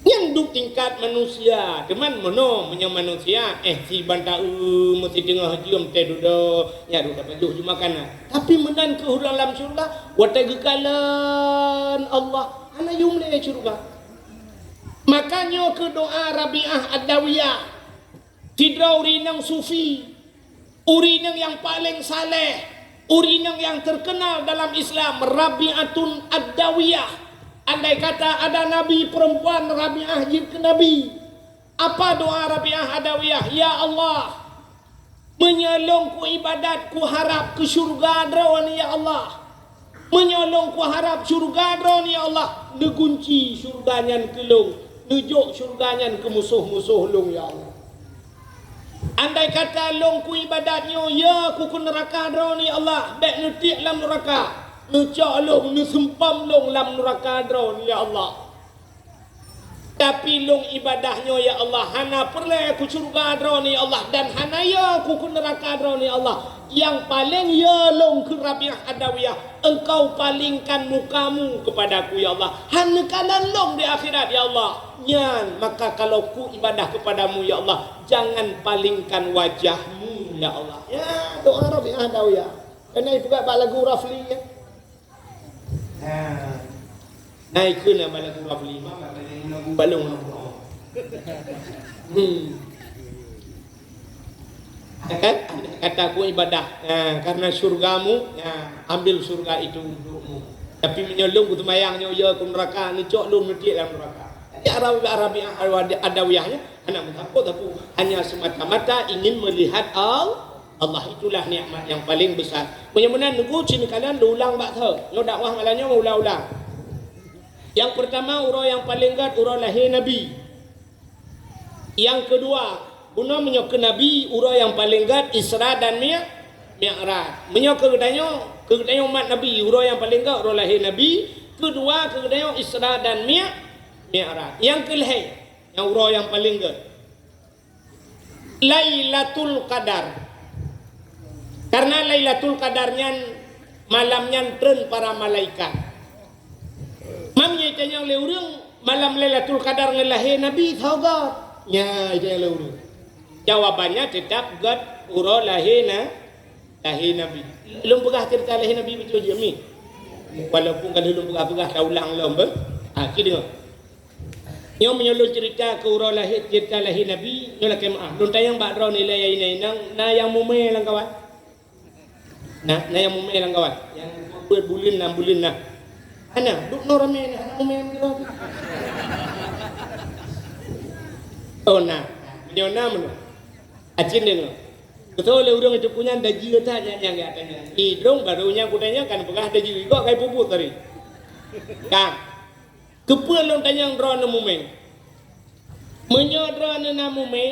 Nyan duek tingkat manusia, teuma meunoe meunyoe manusia, eh, si ban taeu meusi teungoh jeuem teuh dudoe, nyan duek tapajoh ju makanan. Tapi meunan keuh ureuëng lam syeuruga, watée geukalon Allah, hana yum lé syeuruga. Maka nyoe keuh doa Rabi'ah Adawiyah. Sidroe ureuëng inong sufi, ureuëng inong nyang paleng saleh, ureuëng inong nyang teukeunal dalam Islam, Rabi'atun Ad-Dawiyah. Andai kata ada nabi perempuan, Rabi'ah jeuet keu nabi. Apa doa Rabi'ah Adawiyah? "Ya Allah, meunyoe lôn kuibadat kuharab keu syeuruga Droeneuh, ya Allah." Meunyoe lôn kuharab syeuruga Droeneuh, ya Allah, neugunci syeuruga nyan keu lôn, neujok syeuruga nyan keu musoh-musoh lôn, ya Allah. Andai kata lôn kuibadat nyoe, ya ku keu neuraka Droeneuh, ya Allah, bék neutiek lam neuraka, neucok lôn, neuseumpom lôn lam neuraka Droeneuh, ya Allah. Tapi lôn ibadah nyoe, ya Allah, hana peureulée ku syeuruga Droeneuh, ya Allah, dan hana yo ku keu neuraka Droeneuh, ya Allah. Nyang paleng yo lôn kheun Rabi'ah Adawiyah, engkau palingkan mukamu kepadaku, ya Allah. Hana kalon lôn di akhirat, ya Allah. Nyan, maka kalau ku ibadah kepadamu, ya Allah, jangan palingkan wajahmu, ya Allah. Ya, doa Rabi'ah Adawiyah. Kena ipeugah bak lagu Rafli, ya. Ha. Nah, ikheun na bak lagu Rafli, ma bak lagu balong. Hmm. Kan? Kata ku ibadah. Ha, karena syurgamu, ha, ambil surga itu untukmu. Tapi meunyoe lôn kuseumbahyang nyoe, ya, ku neraka, neucok lôn neutiek lam neraka. Jadi Arabi, Arabi, Arabi Adawiyah nyan, hana meusapeue-sapeue. Hanya semata-mata ingin melihat Al-, Allah, itulah nikmat yang paling besar. Meunyoe meunan, Teungku, cit kalian lôn ulang bak thô. Nyoe dakwah malam nyoe ulang-ulang. Yang pertama, uroe nyang paleng gét uroe lahé Nabi. Yang kedua, bunoe meunyoe keu Nabi, uroe nyang paleng gét Isra dan Mi-, Mi'raj. Meunyoe keu geutanyoe, keu geutanyoe umat Nabi, uroe nyang paleng gét uroe lahé Nabi. Kedua, keu geutanyoe Isra dan Mi-, Mi'raj. Yang keulhèe, nyang uroe nyang paleng gét. Lailatul Qadar. Karena Lailatul Qadar nyan, malam nyan treun para malaikat. Mam nyoe itanyong lé ureuëng, malam Lailatul Qadar ngon lahé Nabi, soe gét? Nyan itanyong lé ureuëng. Jawabannya tetap gét uroe lahé na-, lahé Nabi. Lôn peugah cerita lahé Nabi beutôi jeuet mi. Walaupun ka lheueh lôn peugah-peugah, taulang lom, beuh. Ha, ci deungoe. Nyoe meunyoe lôn cerita keu uroe lahé, cerita lahé Nabi, nyoe lakèe meu'ah. Lôn tanyong bak droeneuh ilèe inong-inong, na nyang mumè lam kawan? Na, na nyang mumè lam kawan? Nyang peuet buleuen, nam buleuen na. Hana, duek noe ramè na, hana mumè lam kawan. Oh, na. Nyoe na meunoe. Acin deungoe. Beutôi lé ureuëng itu punyan daji that nyang, nyang geutanyong. Idrong baru nyang kutanyong kan peugah daji, gok kai puput tadi. Ka. Keupeue lôn tanyong droeneuh mumè? Meunyoe droeneuh na mumè,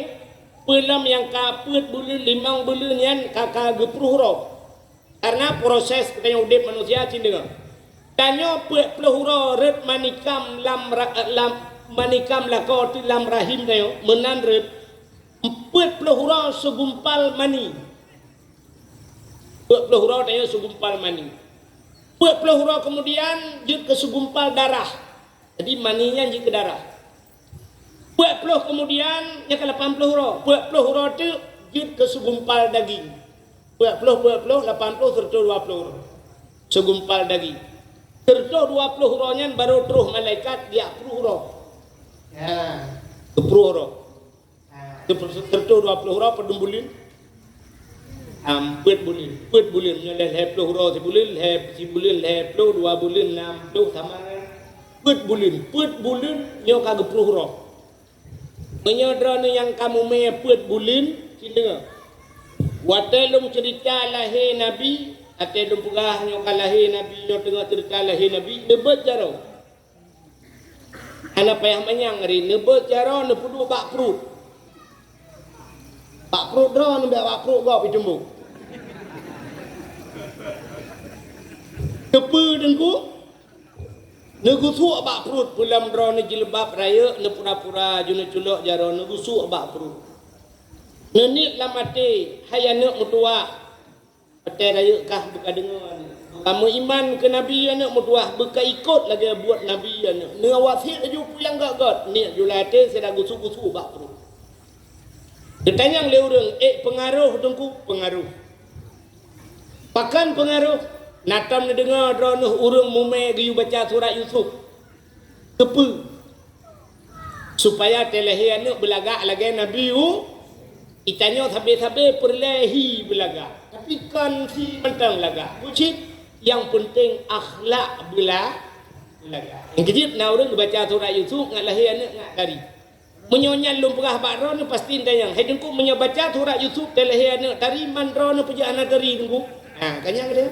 peue lom nyang ka peuet buleuen, limong buleuen nyan ka, ka geupruh uroe. Karena proses geutanyoe udeb manusia cit deungoe. Tanyoe peuet ploh uroe rhot manikam lam ra-, lam manikam lakoe teuh lam rahim tanyoe, meunan rhot peuet ploh uroe segumpal mani. Peuet ploh uroe tanyoe segumpal mani. Peuet ploh uroe keumudian jeuet keu segumpal darah. Jadi mani nyan jeuet keu darah. Peuet ploh keumudian, nyan ka lapan ploh uroe. Peuet ploh uroe teuk jeuet keu segumpal daging. Peuet ploh, peuet ploh, lapan ploh, sireutoh dua ploh uroe. Segumpal daging. Sireutoh dua ploh uroe nyan barô troh malaikat geujak pruh uroe. Ya, geupruh uroe. Sireutoh dua ploh uroe padum buleuen? Am, peuet buleuen. Peuet buleuen. Nyoe lhèe, lhèe ploh uroe sibuleuen, lhèe sibuleuen, lhèe ploh, dua buleuen, nam ploh, sama ngon peuet buleuen. Peuet buleuen nyoe ka geupruh uroe. Meunyoe droeneuh nyang ka mumè peuet buleuen, cit deungoe. Watèe lôn cerita lahé Nabi, watèe lôn peugah nyoe ka lahé Nabi, nyoe teungoh cerita lahé Nabi, neubeuet jaroe. Hana payah manyang ri, neubeuet jaroe neupeuduek bak pruet. Bak pruet droe neubeuet bak pruet gob itumbok. Keupeue Teungku? Neugeusuek bak pruet, peulom droe neujeuleubat rayeuk, neupura-pura ju neuculok jaroe, neugeusuek bak pruet. Neuniet lam até, hai aneuk meutuwah. Watèe rayeuk kah beuka deungoe aneuk. Beuka meuiman keu Nabi aneuk meutuwah, beuka ikot lagèe buet Nabi aneuk. Neuwasiet laju peue nyang gèt-gèt, niet ju lam até sira geusu-geusu bak pruet. Geutanyong lé ureueng, "Ék peungaroh Teungku?" Peungaroh. Pakon peungaroh? Na tom neudeungoe droeneuh ureueng mumè geuyue baca surat Yusuf. Keupeue? Supaya teulahé aneuk beulagak lagèe Nabi Yu-, geutanyoe sabe-sabe peureulèe hi beulagak, tapi kon si mantong lagak. Bucit, nyang peunteng akhlak beula-, beulagak. Nyang keujeuet na ureueng geubaca surat Yusuf ngat lahé aneuk ngat tari. Meunyoe nyan lôn peugah bak droeneuh pasti neutanyong, "Hai Teungku, meunyoe baca surat Yusuf teulahé aneuk tari, man droeneuh peujeuet hana tari Teungku?" Ha, ka nyan keudeh.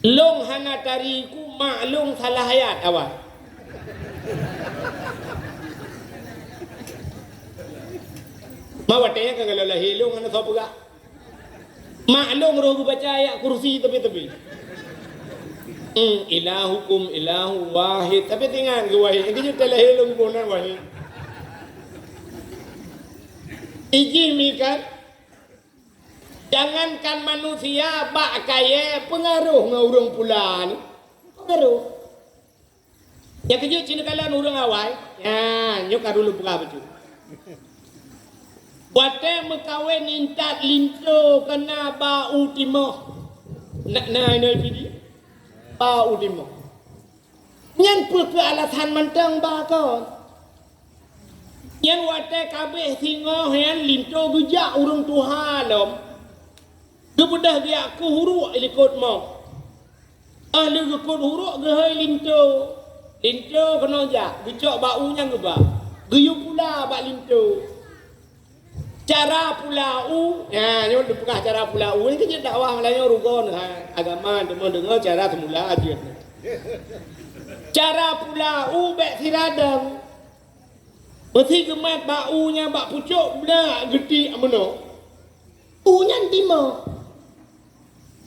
Lôn hana tari ku mak lôn salah ayat awai. Ma watèe nyan ka galak lahé lôn hana soe peugah. Mak lôn roh geubaca ayat kursi tepi-tepi. Hmm, ilahukum ilahu wahid. Tapi teuingat geuwahid. Nyang keujeuet teulahé lôn geuboh nan wahid. Ijih mi kan? Jangankan manusia, bak kayée peungaroh ngon ureuëng pula ni. Peungaroh. Nyang keujeuet cit neukalon ureuëng awai. Nyan, nyoe ka dulu peugah bacut. Watée meukawen intat linto keunan bak u timoh. Na, na, na, pidi. Bak u timoh. Nyan peue keu alasan mantong ba kon? Nyan watée ka abéh singoh nyan linto geujak ureuëng tuha lom. Geubeudôh geujak keuh uruek likot moh. Ah lheueh geukot uruek geuhôi linto. Linto keunoe jak, geucok bak u nyan geuba. Geuyue pula bak linto. Cara pula u, ha, nyoe teupeugah cara pula u. Nyoe jeuet dakwah Meulayu rugoe neuh, ha, agama teuma deungoe cara seumula jeuet. Cara pula u bék siradong. Meusé geumat bak u nyan bak pucok blah geutik meunoe. U nyan timoh.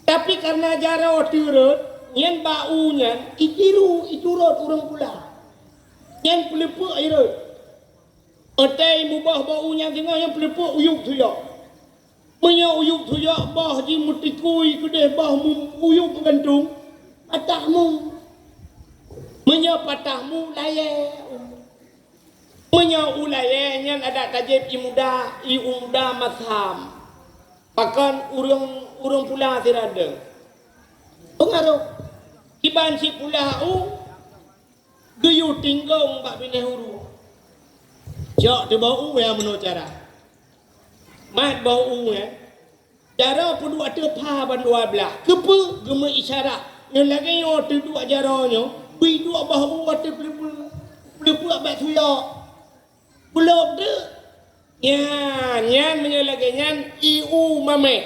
Tapi kareuna jaroe teuh rhot, nyan bak u nyan itiru, iturot ureuëng pula. Nyan peuleupeuk irhot. Watée muboh bak u nyan singoh nyan peuleupeuk uyueb suyok. Meunyoe uyueb suyok boh jih meutikui keudeh boh mu-, uyueb meugantung, patah mu. Meunyoe patah mu, layée. Meunyoe u layée nyan adak tajép ié muda, ié u muda masam. Pakon ureuëng, ureuëng pula siradong. Peungaroh. Kiban cit pula u, geuyue tinggong bak binéh uruek. Cok teuh boh u nyang meunoe cara. Mat boh u nyan. Jaroe peuduek teupha ban dua blaih. Keupeue geumeuisyarat? Nyoe lagée nyoe teuduek jaroe nyoe, bri duek boh u ateueh peuleupeuk, peuleupeuk bak tuyok. Beulôb teuk. Nyan, nyan meunyoe lagée nyan, ié u mamèh.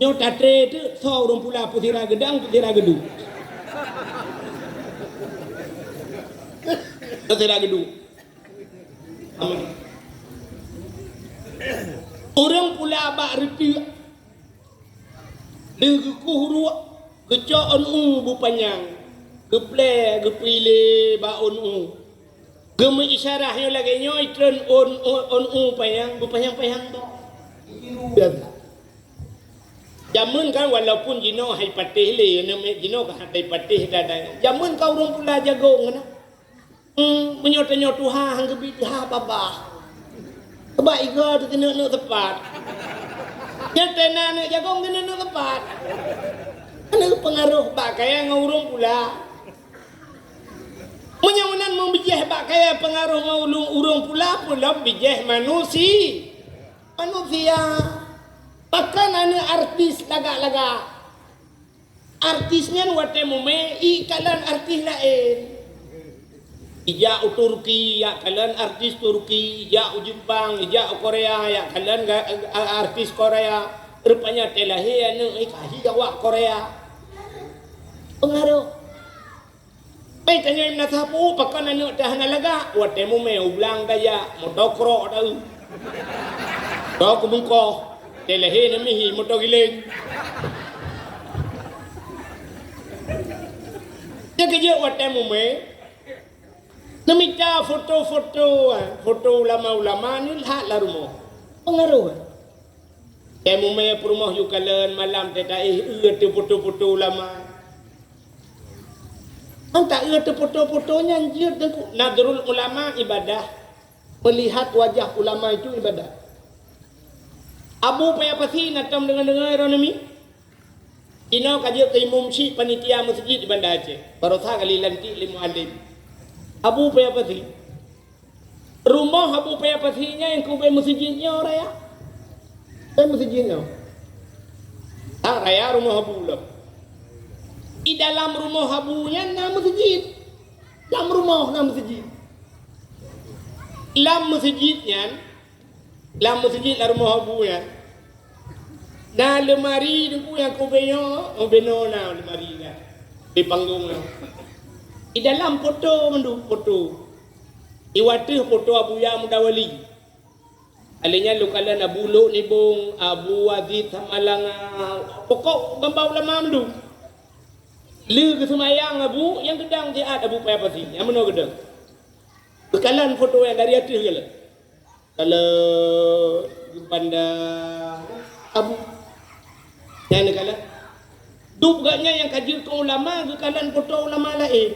Nyoe tatré teuk, soe ureuëng pula peusira geudang, peusira geudu. Peusira geudu. Amin. Ureuëng pula bak reutiek, lheueh geukueh uruek, geucok ôn u beupanyang, geuplée, geupeulé bak ôn u. Geumeuisyarah nyoe lagée nyoe, itreun ôn, ôn, ôn u panyang, beupanyang-panyang boh. Jameun kan, walaupun jinoe hai patéh lé, aneuk miet jinoe ka hai patéh dan, dan. Jameun ka ureuëng pula jagong na. Hmm, meunyoe tanyoe tuha han geubi tuha babah. Bak igoe teuh keuneuk neuk teupat. Nyang tena neuk jagong keuneuk neuk teupat. Keuneuk peungaroh bak kayée ngon ureuëng pula. Meunyoe meunan meubijéh bak kayée peungaroh ngon ulôn ureuëng pula, peue lom bijéh manusi-, manusia. Pakon aneuk artis lagak-lagak. Artis nyan watée mumé, ikalon artis laén. Ijak u Turki, ijak kalon artis Turki, ijak u Jepang, ijak u Korea, ijak kalon ga-, a-, artis Korea. Rupanya teulahé aneuk, eh, ka hi awak Korea. Peungaroh. Ai tanyoe meunasapeue pakon aneuk teuh hana lagak, watée mumé u blang tajak, moto krok tau. Krok keu bungkôh, teulahé neumihi moto giléng. Nyang keujeuet watée mumé, neumita foto-foto, foto ulama-ulama nyan that lam rumoh. Peungaroh. Tée mumé peurumoh yue kalon malam tée taéh eu teuh foto-foto ulama. Mantap eu teuh foto-foto nyan jeuet Teungku. Nadhrul ulama ibadah. Melihat wajah ulama itu ibadah. Abu Paya Pasi na tom deungoe-deungoe droeneuh mi? Inoe ka jeuet keu imum syik panitia meuseujid di Banda Aceh. Barosa kali lantik lé mualim. Abu Paya Pasi. Rumoh Abu Paya Pasi nyan nyang keubit meuseujid nyoe raya. Bèk meuseujid nyoe. Tan raya rumoh Abu lom. Di dalam rumoh Abu nyan na meuseujid. Lam rumoh na meuseujid. Lam meuseujid nyan, lam meuseujid lam rumoh Abu nyan, na leumari Teungku nyang keubit nyoe, oh, binoe na leumari nyan. Di panggong nyan. Di dalam foto mandum, foto. Di watèe foto Abuya Mudawali. Alèh nyan lôn kalon Abu Lhok Nibong, Abu Aziz Samalanga. Pokok gamba ulama mandum. Lheuh geuseumayang Abu, nyang geudang siat Abu Paya Pasi. Nyang meunoe geudang. Geukalon foto nyan dari ateueh geukalon. Kalau geupandang, Abu. Nyang neukalon. Dum gobnyan nyang ka jeuet keu ulama, geukalon foto ulama laén.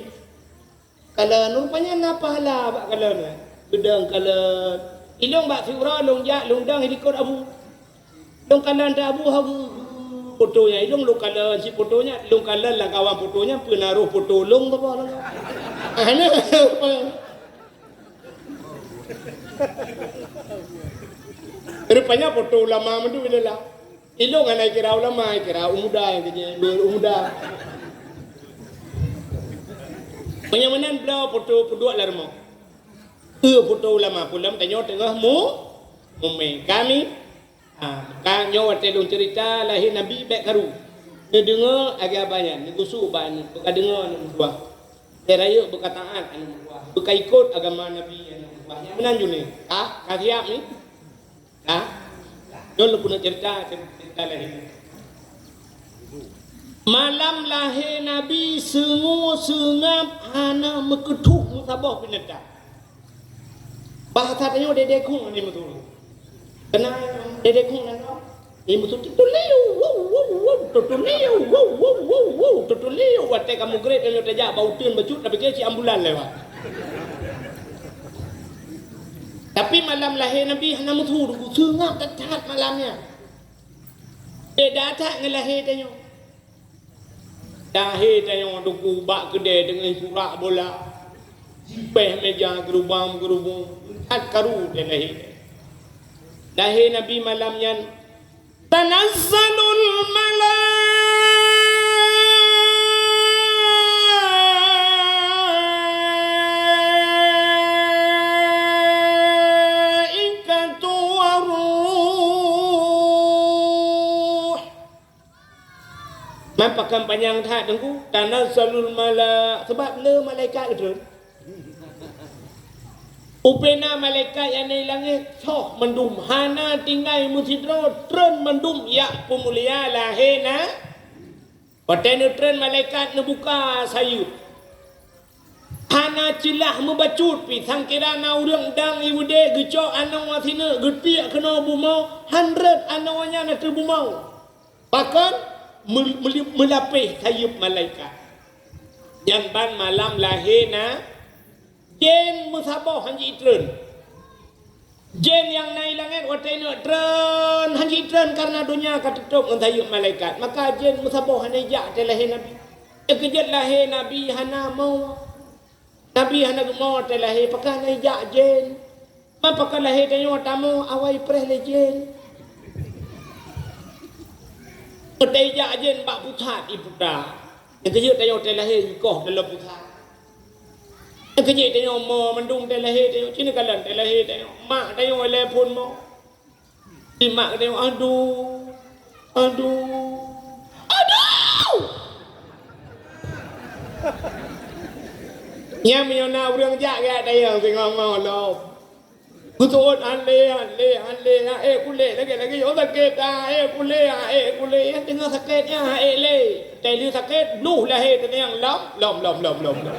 Kalon, rupanya na pahala bak kalon nyan. Geudong kalon. Ilong bak siuroe lôn jak, lôn dong i likot Abu. Lôn kalon teuh Abu, ha, foto nyan. Ilong lôn kalon si foto nyan, lôn kalon lam kawan foto nyan, peue na roh foto lôn saboh lôn. Ah, na. Rupanya foto ulama mandum ilong lah. Ilong hana kira ulama, kira umuda nyang keu jih, umuda. Meunyoe meunan bloe foto peuduek lam rumoh. Eu foto ulama, peue lom tanyoe teungoh mu-, mumé. Kami, ha, ka nyoe watée lôn ceurita lahé Nabi bék karu. Neudeungoe lagée abah nyan, neugusuk bak aneuk, beuka deungoe aneuk meutuah. Bék rayeuk beuka taát aneuk meutuah. Beuka ikot agama Nabi aneuk meutuah. Nyang meunan jih nyoe. Ka, ka siap nyoe? Ka? Nyoe lôn keuneuk ceurita, ceurita lahé. Malam lahé Nabi seungue seungab hana meukeutôk meusaboh binatang. Bahasa tanyoe dedekong ni meutuah. Keunan dedekong nan droe. Imeusut tutuliu, wou, wou, wou, tutuliu, wou, wou, wou, wou, tutuliu. Watée ka meugreb, tanyoe tajak bak uteuen bacut, tapike cit ambulan lewat. Tapi malam lahé Nabi hana meusu, seungab that-that malam nyan. Beda that ngon lahé tanyoe. Lahé tanyoe Teungku bak keudée deungon surak bola, jipéh méja geurubong-geurubong, that karu teuh lahé. Lahé Nabi malam nyan, tanazzalul malaikatu waruh. Man pakon panyang that Teungku, tanazzalul mala-, sabab le malaikat geutreun. Ubena malaikat nyang na i langét soh mandum, hana tinggai meusidroe, treun mandum jak peumulia lahé na. Watée neutreun malaikat neubuka sayeuep. Hana ceulah meubacut pih, sangkira na ureuëng dang i beudée geucok anoe sineuk geutiek keunoe bumoe, han rhot anoe nyan ateueh bumoe. Pakon? Meu-, meuli-, meulapéh sayeuep malaikat. Nyan ban malam lahé na, jén meusaboh han jitreun. Jén nyang na i langét watée neuk treun han jitreun kareuna donya ka teutôb ngon sayeuep malaikat. Maka jén meusaboh hana ijak watée lahé Nabi. Teukeujot lahé Nabi hana mo. Nabi hana geumo watée lahé, pakon hana ijak jén. Man pakon lahé tanyoe tamoe awai preh lé jén. Watée ijak jén bak pusat iputa. Nyang keujeuet tanyoe watée lahé ikoh dalam pusat. Nyang keujeuet tanyoe mo mandum watée lahé tanyoe, ci neukalon watée lahé tanyoe. Mak tanyoe lhée phon mo. Di mak tanyoe, aduh, aduh, aduh. Nyan meunyoe na ureuëng jak geujak tayang singoh-ngoh lom. Geuseuôt han lé, han lé, han lé, han ék kulét lagée-lagée nyoe sakét, han ék kulét, han ék kulét, nyan teungoh sakét nyan han ék lé. Watée lheueh sakét, bluh lahé teungoh lom, lom, lom, lom, lom, lom.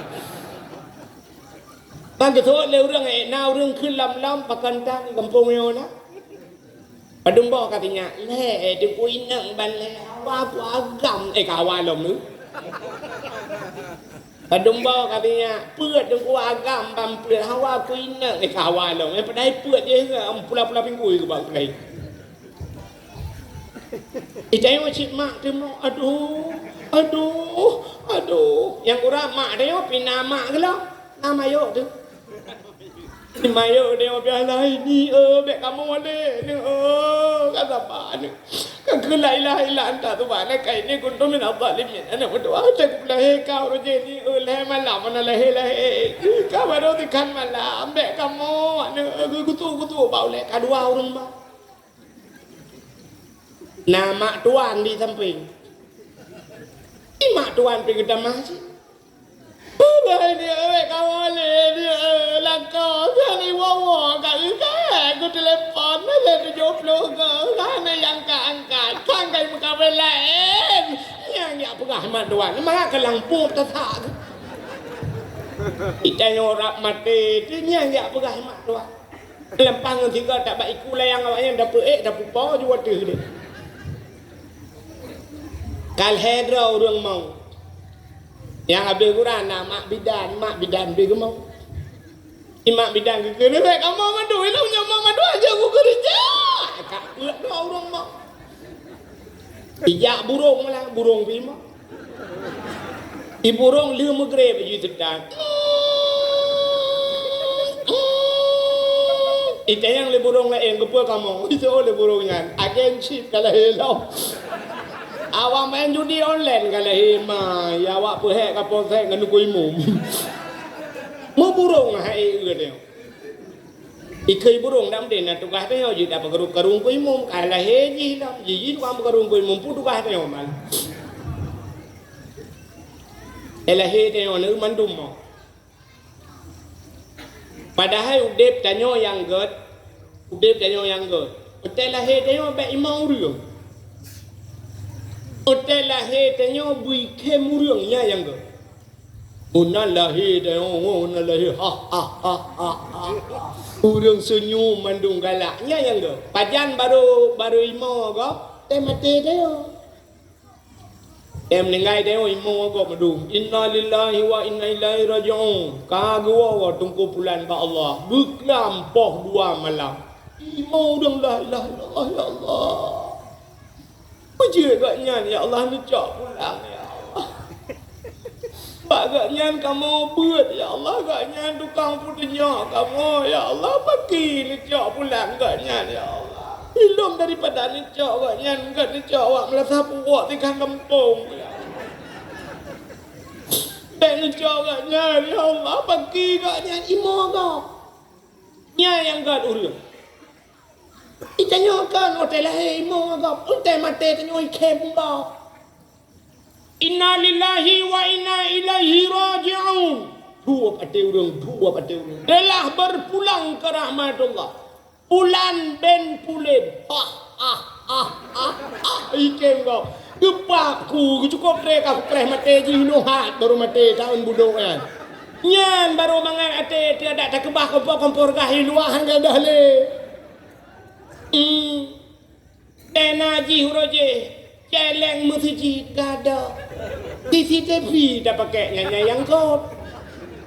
Ban geuseuôt lé ureuëng, ék na ureuëng kheun lom-lom pakon tan gampông nyoe na. Padum boh ka sinyak, lhée, eh, teungku inong ban lhée, hawa ku agam, eh, ka hawa lom nyoe. Padum boh ka sinyak, peuet teungku agam ban peuet, hawa ku inong, eh, ka hawa lom. Eh, padahai peuet jih, em, pula-pula pinggui keu bak ulée. Itayong cit mak teumo, aduh, aduh, aduh. Nyang urat mak tayong pih na mak geulom, na mayok teuh. Mayok tayong piah laén ni, eh, bék kamoe lé ni, eh, ka saba ni. Ka keu la ilaha illa anta subhanaka inni kuntu minadh dhalimin. Aneuk meutuah, teuh lahé ka uroe jih ni, eh, lhée malam na lahé-lahé. Ka barô tikhan malam, bék kamoe, aneuk, eh, geutu-geutu bak ulée ka dua ureuëng ba. Na mak tuan di sampéng. Di mak tuan pih geutamah cit. Ubai dia, eh, kawan dia, eh, langkah jadi wowo kat ikai, aku telepon, ada tujuh puluh ke, hana yang angkat-angkat, sangkai meukawen laén. Nyang jak peugah mak tuan, maka keulampung tasak. Itanyoe rab maté, tu nyang jak peugah mak tuan. Leumpah ngon sigoe that bak iku layang awaknyan, dapeuék, dapeupo ju ateueh deh. Ka lhèe droe ureueng mawöt. Nyang abéh gura na mak bidan, mak bidan bri geumo. I mak bidan geukheun, "Bèk kamoe mandum, ilôn nyoe mak mandum aja kukeureuja." Ka peuet droe ureueng mawöt. Ijak burông malah, burông pih mawöt. I burông lheueh meugreb jih teutan. Itanyong lé burông laén, "Keupeue kamoe?" Ijaweueb lé burông nyan, "Agen chip ka lahé lom." Awak main judi online ka lahé ma, ya awak peuhék ka polsek ngon Teungku Imum. Meuburông hai ureueng nyoe. Ikheun burông dak meunan na tugaih tanyoe jeuet dak peukarong-karong Teungku Imum, ka lahé jih lom, jih jih tukang peukarong Teungku Imum, peue tugaih tanyoe man. Eh, lahé tanyoe neu mandum mo. Padahai udép tanyoe nyang gèt, udép tanyoe nyang gèt. Watèe lahé tanyoe bèk imoe ureueng. Watèe lahé tanyoe bri khém ureueng, nyan nyang gèt. Meunan lahé tanyoe, meunan lahé, ha, ha, ha, ha, ha. Ureueng seunyum mandum galak, nyan nyang gèt. Pajan barô, barô imoe gob, teuh maté tanyoe. Eh, meuninggai tanyoe imoe gob mandum. Innalillahi wa inna ilaihi raji'un. Ka geuwoe-woe Teungku Pulan bak Allah. Beuklam poh dua malam. Imoe ureueng, la ilaha illallah, ya Allah. Peue jeuet gobnyan, ya Allah, neucok pulang, ya Allah. Bak gobnyan kamoe beuet, ya Allah, gobnyan tukang peutunyok kamoe, ya Allah, pakri neucok pulang gobnyan, ya Allah. Ilôn daripada neucok gobnyan, gèt neucok awak meulasah puwok tiga gampông, ya Allah. Bèk neucok gobnyan, ya Allah, pakri gobnyan imoe gob. Nyan nyang gèt ureueng. Itanyoe kan watèe lahé imoe gob, watèe maté tanyoe ikhém gob. Innalillahi wa inna ilaihi raji'un. Dua paté ureueng, dua paté ureueng. Telah berpulang ke rahmatullah. Pulan bin Pulen. Ah, ah, ah, ah, ah, ikhém gob. Geupaku, geucukôp tré ka kupreh maté jih, nyoe hat baru maté taun budok nyan. Nyan baru mangat até teuadak takeubah kompor-kompor gah i luwa han gadôh lé. Hmm. Dana jih uroe jéh, céléng meuseujid gadôh. C C T V tapakèk nyan nyang gèt.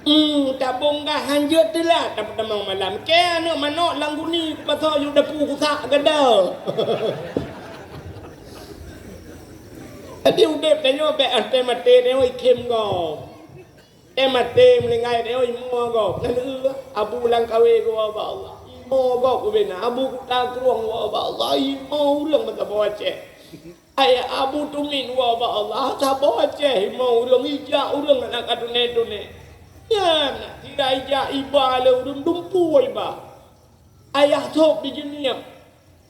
Hmm, tabông gah hanjeuet teulat tapeutamong malam. Kèe aneuk manok lam guni pasoe yub dapu kusak gadôh. Jadi udép tanyoe bèk watèe maté tanyoe ikhém gob. Eh, maté meuninggai, eh, imoe gob. Nyan, eh, Abu Langkawe geuwoe bak Allah. Imoe gob ubena. Abu Kuta Krueng geuwoe bak Allah. Imoe ureueng meusaboh Aceh. Ayah Abu Tumin geuwoe bak Allah. Saboh Aceh imoe ureueng, ijak ureueng hana ka tuné-tuné. Nyan, sira ijak iba lé ureueng dumpeue iba. Ayah sôb di Jeunieb,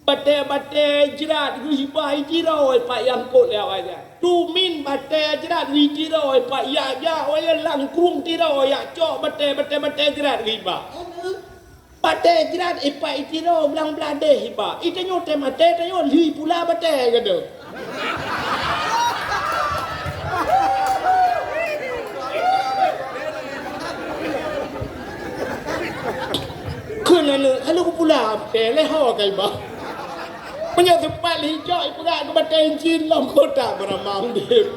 batèe-batèe jrat geuh iba itiroe pat nyang kot lé awaknyan. Tumin batèe jrat geuh itiroe pat, jak-jak wayah lam krueng tiroe, jak cok batèe, batèe-batèe jrat geuh iba. Batèe jrat ipat itiroe blang blah deh iba. Itanyoe teuh maté, tanyoe lheueh pula batèe gadôh. Kheun aneuk, "Hana kupula, teh lé ho ka iba." Meunyoe seupat lheueh ijok, ipeugah keu batèe incin lom kotak beuramah udép.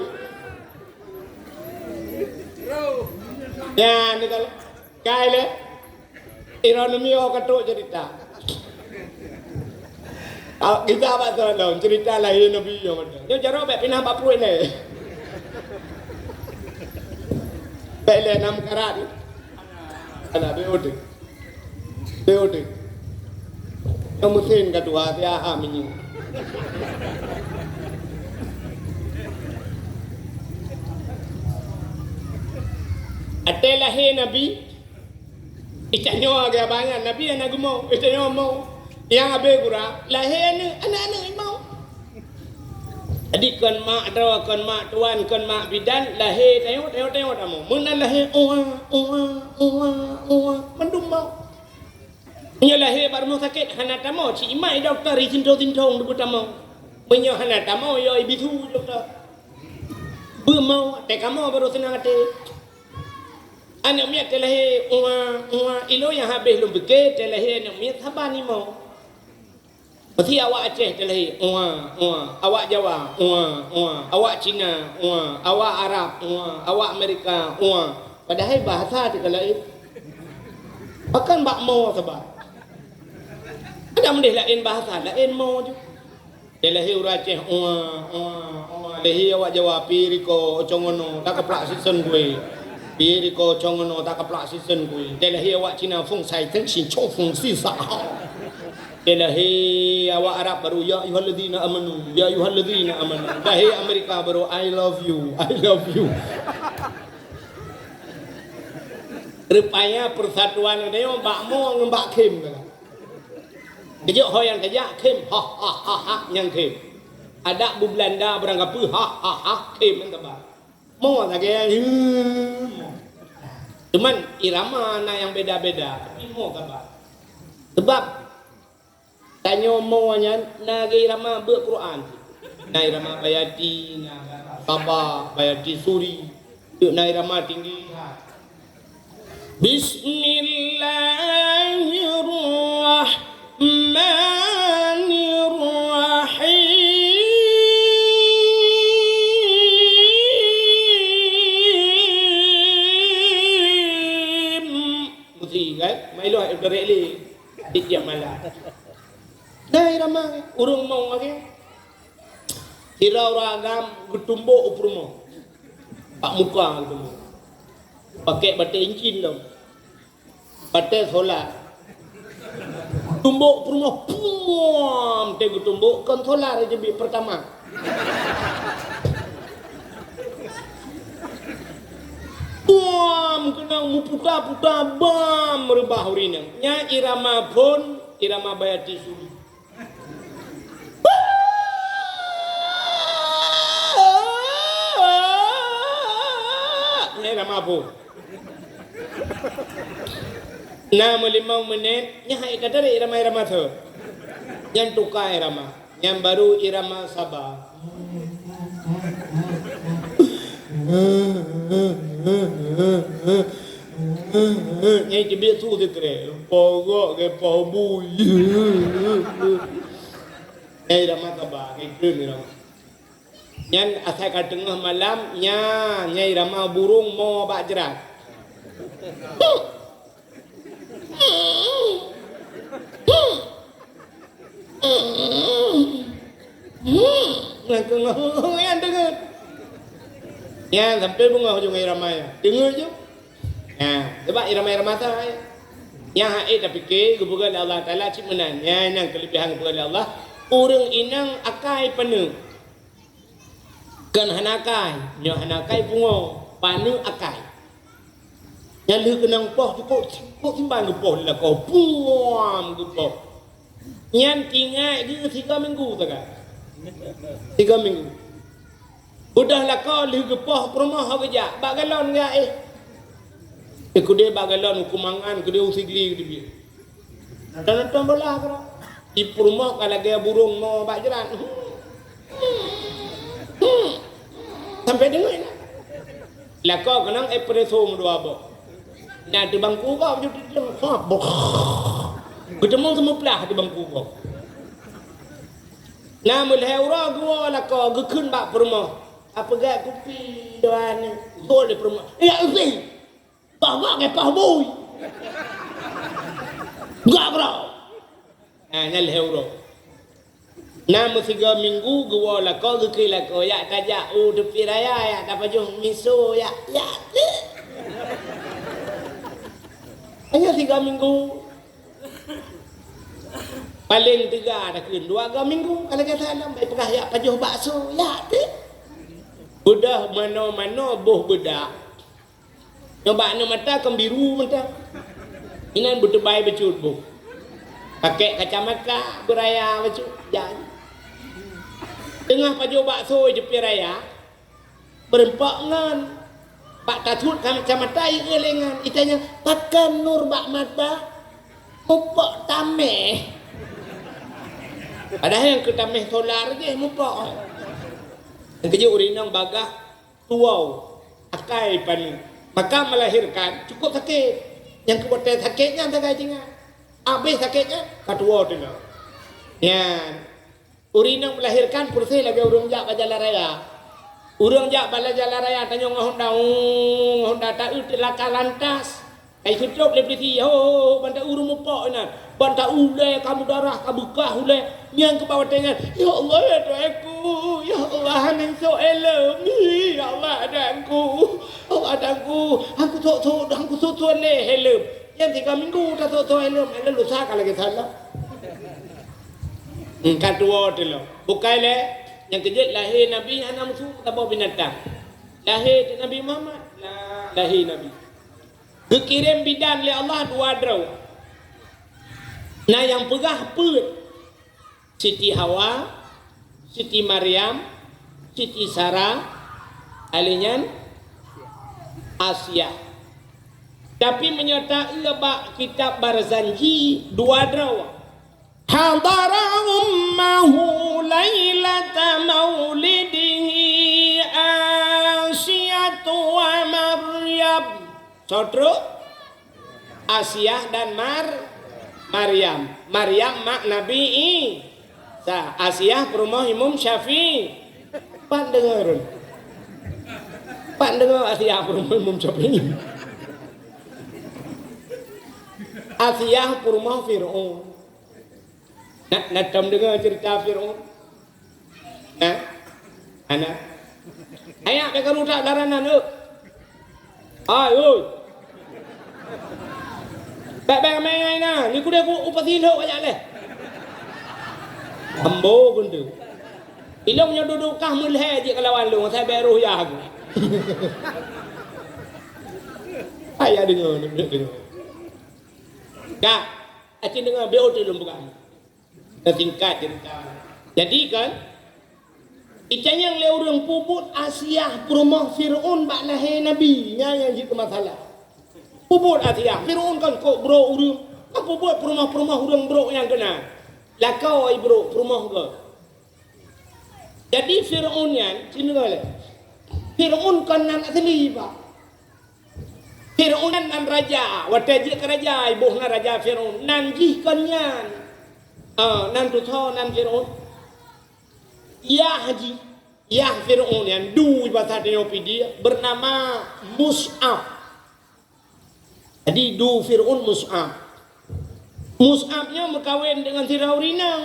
Nyan, ni kalau Kai lé. Ironomi oh ka trok cerita. Ah, kita bak tu lom cerita lahé Nabi nyoe. Nyoe jaroe bèk pinah bak pruet lé. Bèk lé nam karat. Anak B O D. B O D. Nyoe meusén ka tuha, siat minyeuk. Watèe lahé Nabi, itanyoe lagèe abang nyan, Nabi hana geumoe, itanyoe moe. Nyang abéh gura, lahé aneuk, aneuk-aneuk imong. Jadi kon mak droe, kon mak tuan, kon mak bidan, lahé tanyoe, tanyoe, tanyoe tamoe. Meunan lahé, uwa, uwa, uwa, uwa, mandum moe. Meunyoe lahé bak rumoh sakét hana tamoe, cit imat i dokto, i sintong-sintong deuh beutamong. Meunyoe hana tamoe, yo i bisu dokto. Beumoe, teuh kamoe barô seunang até. Aneuk miet teuh lahé, uwa, uwa, ilôn nyang habéh lôn piké, teuh lahé aneuk miet saban imoe. Meusti awak Aceh teulahé, ua, ua. Awak Jawa, ua, ua. Awak Cina, ua. Awak Arab, ua. Awak Amerika, ua. Padahai bahasa teuka laén. Bahkan bak mo saban. Ada meudeh laén bahasa, laén mo ju. Teulahé ureueng Aceh, ua, ua, ua. Lahé awak Jawa, pi riko cong ngono, takaplak sisen kue. Pi riko cong ngono, takaplak sisen kue. Teulahé awak Cina, feng sai teng si chong feng si sa. Teulahé awak Arab baru, "Ya ayyuhalladzina amanu, ya ayyuhalladzina amanu." Lahé Amerika baru, "I love you, I love you." Rupanya persatuan nyoe bak mo ngon bak khém. Keujeuet ho nyang tajak khém, ha, ha, ha, ha, nyang khém. Adak bu Belanda barangkapeue, ha, ha, ha, khém nyan taba. Mo lagèe, hmm, mo. Cuman irama na nyang beda-beda, tapi mo taba. Sebab tanyoe mo nyan na lagèe irama beuet Quran. Na irama Bayati, na Saba, Bayati Suri. Teuk na irama tinggi. Bismillahirrahmanirrahim. Meusti kan? Mai lôn, eh, direk lé. Tiep-tiep malam. Nah, irama, ureueng mo lagèe. Sira ureueng agam geutumbok u peurumoh. Bak muka geutumbok. Pakèk batèe incin lom. Batèe solar. Tumbok peurumoh, puam, teuh geutumbok kon solar jeubiet pertama. Puam, keunong muputa-puta, bam, reubah ureueng inong. Nyan irama phon, irama Bayati Suri. Nyan irama phon. Na meulimong menit, nyan hai ka tarék irama-irama tu. Nyan tuka irama. Nyan baru irama Saba. Nyan teubiet su sikrek. Pogok ke pobui. Nyan irama Saba, nyan kheun irama. Nyan asai ka teungoh malam, nya, nyan irama burung mo bak jrat. Nyan teungoh, nyan teungoh. Nyan sampai beungoh ujong irama nyan. Teungoh ju. Nyan, sebab irama-irama asai. Nyan hai tapike geupeugah lé Allah Taala cit meunan. Nyan, nyan keulebihan geupeugah lé Allah. Ureueng inong akai paneuk. Kon hana akai, nyoe hana akai pungo, paneuk akai. Nyan lheueh keunong poh cukôp, cukôp simban geupoh lé lakoe, puam geupoh. Nyan tinggai geuh sigoe minggu sagai. Sigoe minggu. Udah lakoe lheueh geupoh peurumoh ho geujak, bak galon geujak éh. Eh, keudeh bak galon u keumangan, keudeh u sigli, keudeh biet. Nonton-nonton bola keudroe. Di peurumoh ka lagèe burung mo bak jrat. Sampai deungoe na. Lakoe keunong espresso meudua boh. Na teubangku gob ju teudeung. Ha, boh. Geuteumong seumeuplah teubangku gob. Na meulhèe uroe geuwoe lakoe geukheun bak peurumoh. Apeugah kupi dua ni. Gol di peurumoh. Ya, usi. Bah, bah, kepah bui. Gak bro. Ha, nyan lhèe uroe. Na meusigoe minggu geuwoe lakoe, geukheun lakoe, "Yak tajak u teupie raya, yak tapajoh miso, yak, yak." Hanya sigoe minggu. Paleng teuga takheun dua goe minggu, ka lagèe saleuem, bèk peugah, "Yak pajoh bakso, yak," teuh. Udah manoe-manoe boh beudak. Nyoe bak aneuk mata kon biru mata. Inan beuteubai bacut boh. Pakèk kacamata beuraya bacut. Jak. Teungoh pajoh bakso di teupie raya, beureumpok ngon. Bak tasut kacamata ié lé ngon. Itanya, "Pakon nur bak mata?" "Mupok tamèh." Padahai nyang keu tamèh solar jih mupok. Nyang keujeuet ureueng inong bagah tuwoe, akai paneuk. Maka melahirkan cukup sakét. Nyang keu watèe sakét nyan sagai tinggai. Abéh sakét nyan, ka tuwoe teungoh. Nyan. Ureueng inong melahirkan peureuseh lagèe ureueng jak bak jalan raya. Ureueng jak bak jalan raya tanyong ngon honda, uu, honda taeu laka lantas. Ai seutôt lé polisi, ho, ho, ho, ban taeu ureueng mupok inan. Ban taeu ulèe ka meudarah, ka beukah ulèe. Nyan keu bak watèe nyan, "Ya Allah, ya Tuhanku, ya Allah, hana neusok helm, ya Allah, Tuhanku, ya Allah, Tuhanku, han kusok-sok, han kusok-sok lé helm." Nyan tiga minggu tasok-sok helm, helm lusa ka lagèe salah. Hmm, ka tuwo teulok. Bukai lé, nyang keujeuet lahé Nabi hana meusu saboh binatang. Lahé Nabi Muhammad, la-, lahé Nabi. Geukirém bidan lé Allah dua droe. Na nyang peugah peuet, Siti Hawa, Siti Maryam, Siti Sara, alèh nyan Asiah. Tapi meunyoe taeu bak kitab Barzanji dua droe. Hadara ummahu lailata maulidihi Asiyatu wa Maryam. Soe trok? Asiah dan Mar-, Maryam. Maryam mak Nabi Isa. Asiah peurumoh Imam Syafi'i. Pat deungoe lôn. Pat deungoe Asiah peurumoh Imam Syafi'i. Asiah peurumoh Fir'aun. Na, na tom deungoe ceurita Fir'aun? Na? Hana? Ayak bèk karu that laranan, eu. Ai, oi. Bèk, bèk ramè ngai na. Ni kudeh ku upasi lhok ajak leh. Ambo gundu. Ilong nyoe dudu kah meulhèe jeuet keu lawan lôn, asai bèk roh yah aku. Ayak deungoe, deungoe. Ka, aci deungoe, bèk oté lôn peugah. Teutingkat ceurita. Jadi kan, itanyong lé ureueng, "Peubuet Asiah peurumoh Fir'aun bak lahé Nabi?" Nyan nyang jeuet keu masalah. Peubuet Asiah, Fir'aun kan kok brok ureueng. Kan peubuet peurumoh-peurumoh ureueng brok nyang keunan. Lakoe brok peurumoh geuh. Jadi Fir'aun nyan, ci deungoe lé. Fir'aun kon nan asli, Pak. Fir'aun nan, nan raja, watèe jeuet keu raja, iboh nan raja Fir'aun, nan jih kon nyan. Ah, nan tutoe nan Fir'aun. Yah jih, yah Fir'aun nyan, dua basa tanyoe pih dia, bernama Mus'ab. Jadi, dua Fir'aun Mus'ab. Mus'ab nyoe meukawen deungon sidroe ureueng inong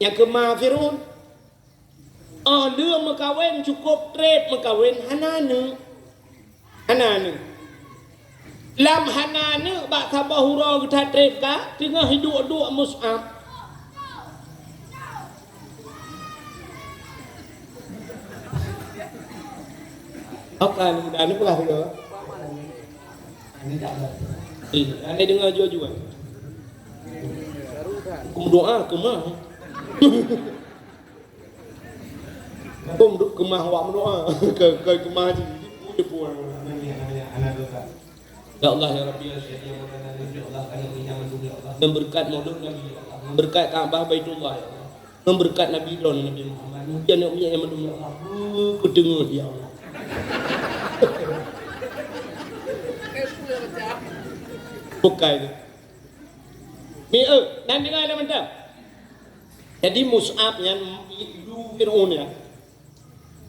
nyang keu ma Fir'aun. Óh lheueh meukawen cukôp trép meukawen hana aneuk. Hana aneuk. Lam hana aneuk bak saboh uroe geuthat trép ka, teungoh iduek-duek Mus'ab. Oke, mudah-mudahan peugah dulu. Eh, andai dengar jua-jua. Hukum doa, kemah. Hukum do-, kemah awak berdoa. Ke, ke kemah haji. Dia pun. Ya Allah, ya Rabbi, ya Syekh, ya Maulana, ya Allah, anak ini yang mandum, ya Allah. Memberkat maulud Nabi, ya Allah. Memberkat Ka'bah Baitullah, ya Allah. Memberkat Nabi droe, Nabi Muhammad. Mulia anak minyak yang mandum, ya Allah. Beuh, keudeungoe, ya Allah. Bukai tu. Mi, eh, nan dengar dah mantap. Jadi Mus'ab nyan lu Fir'aun nyan.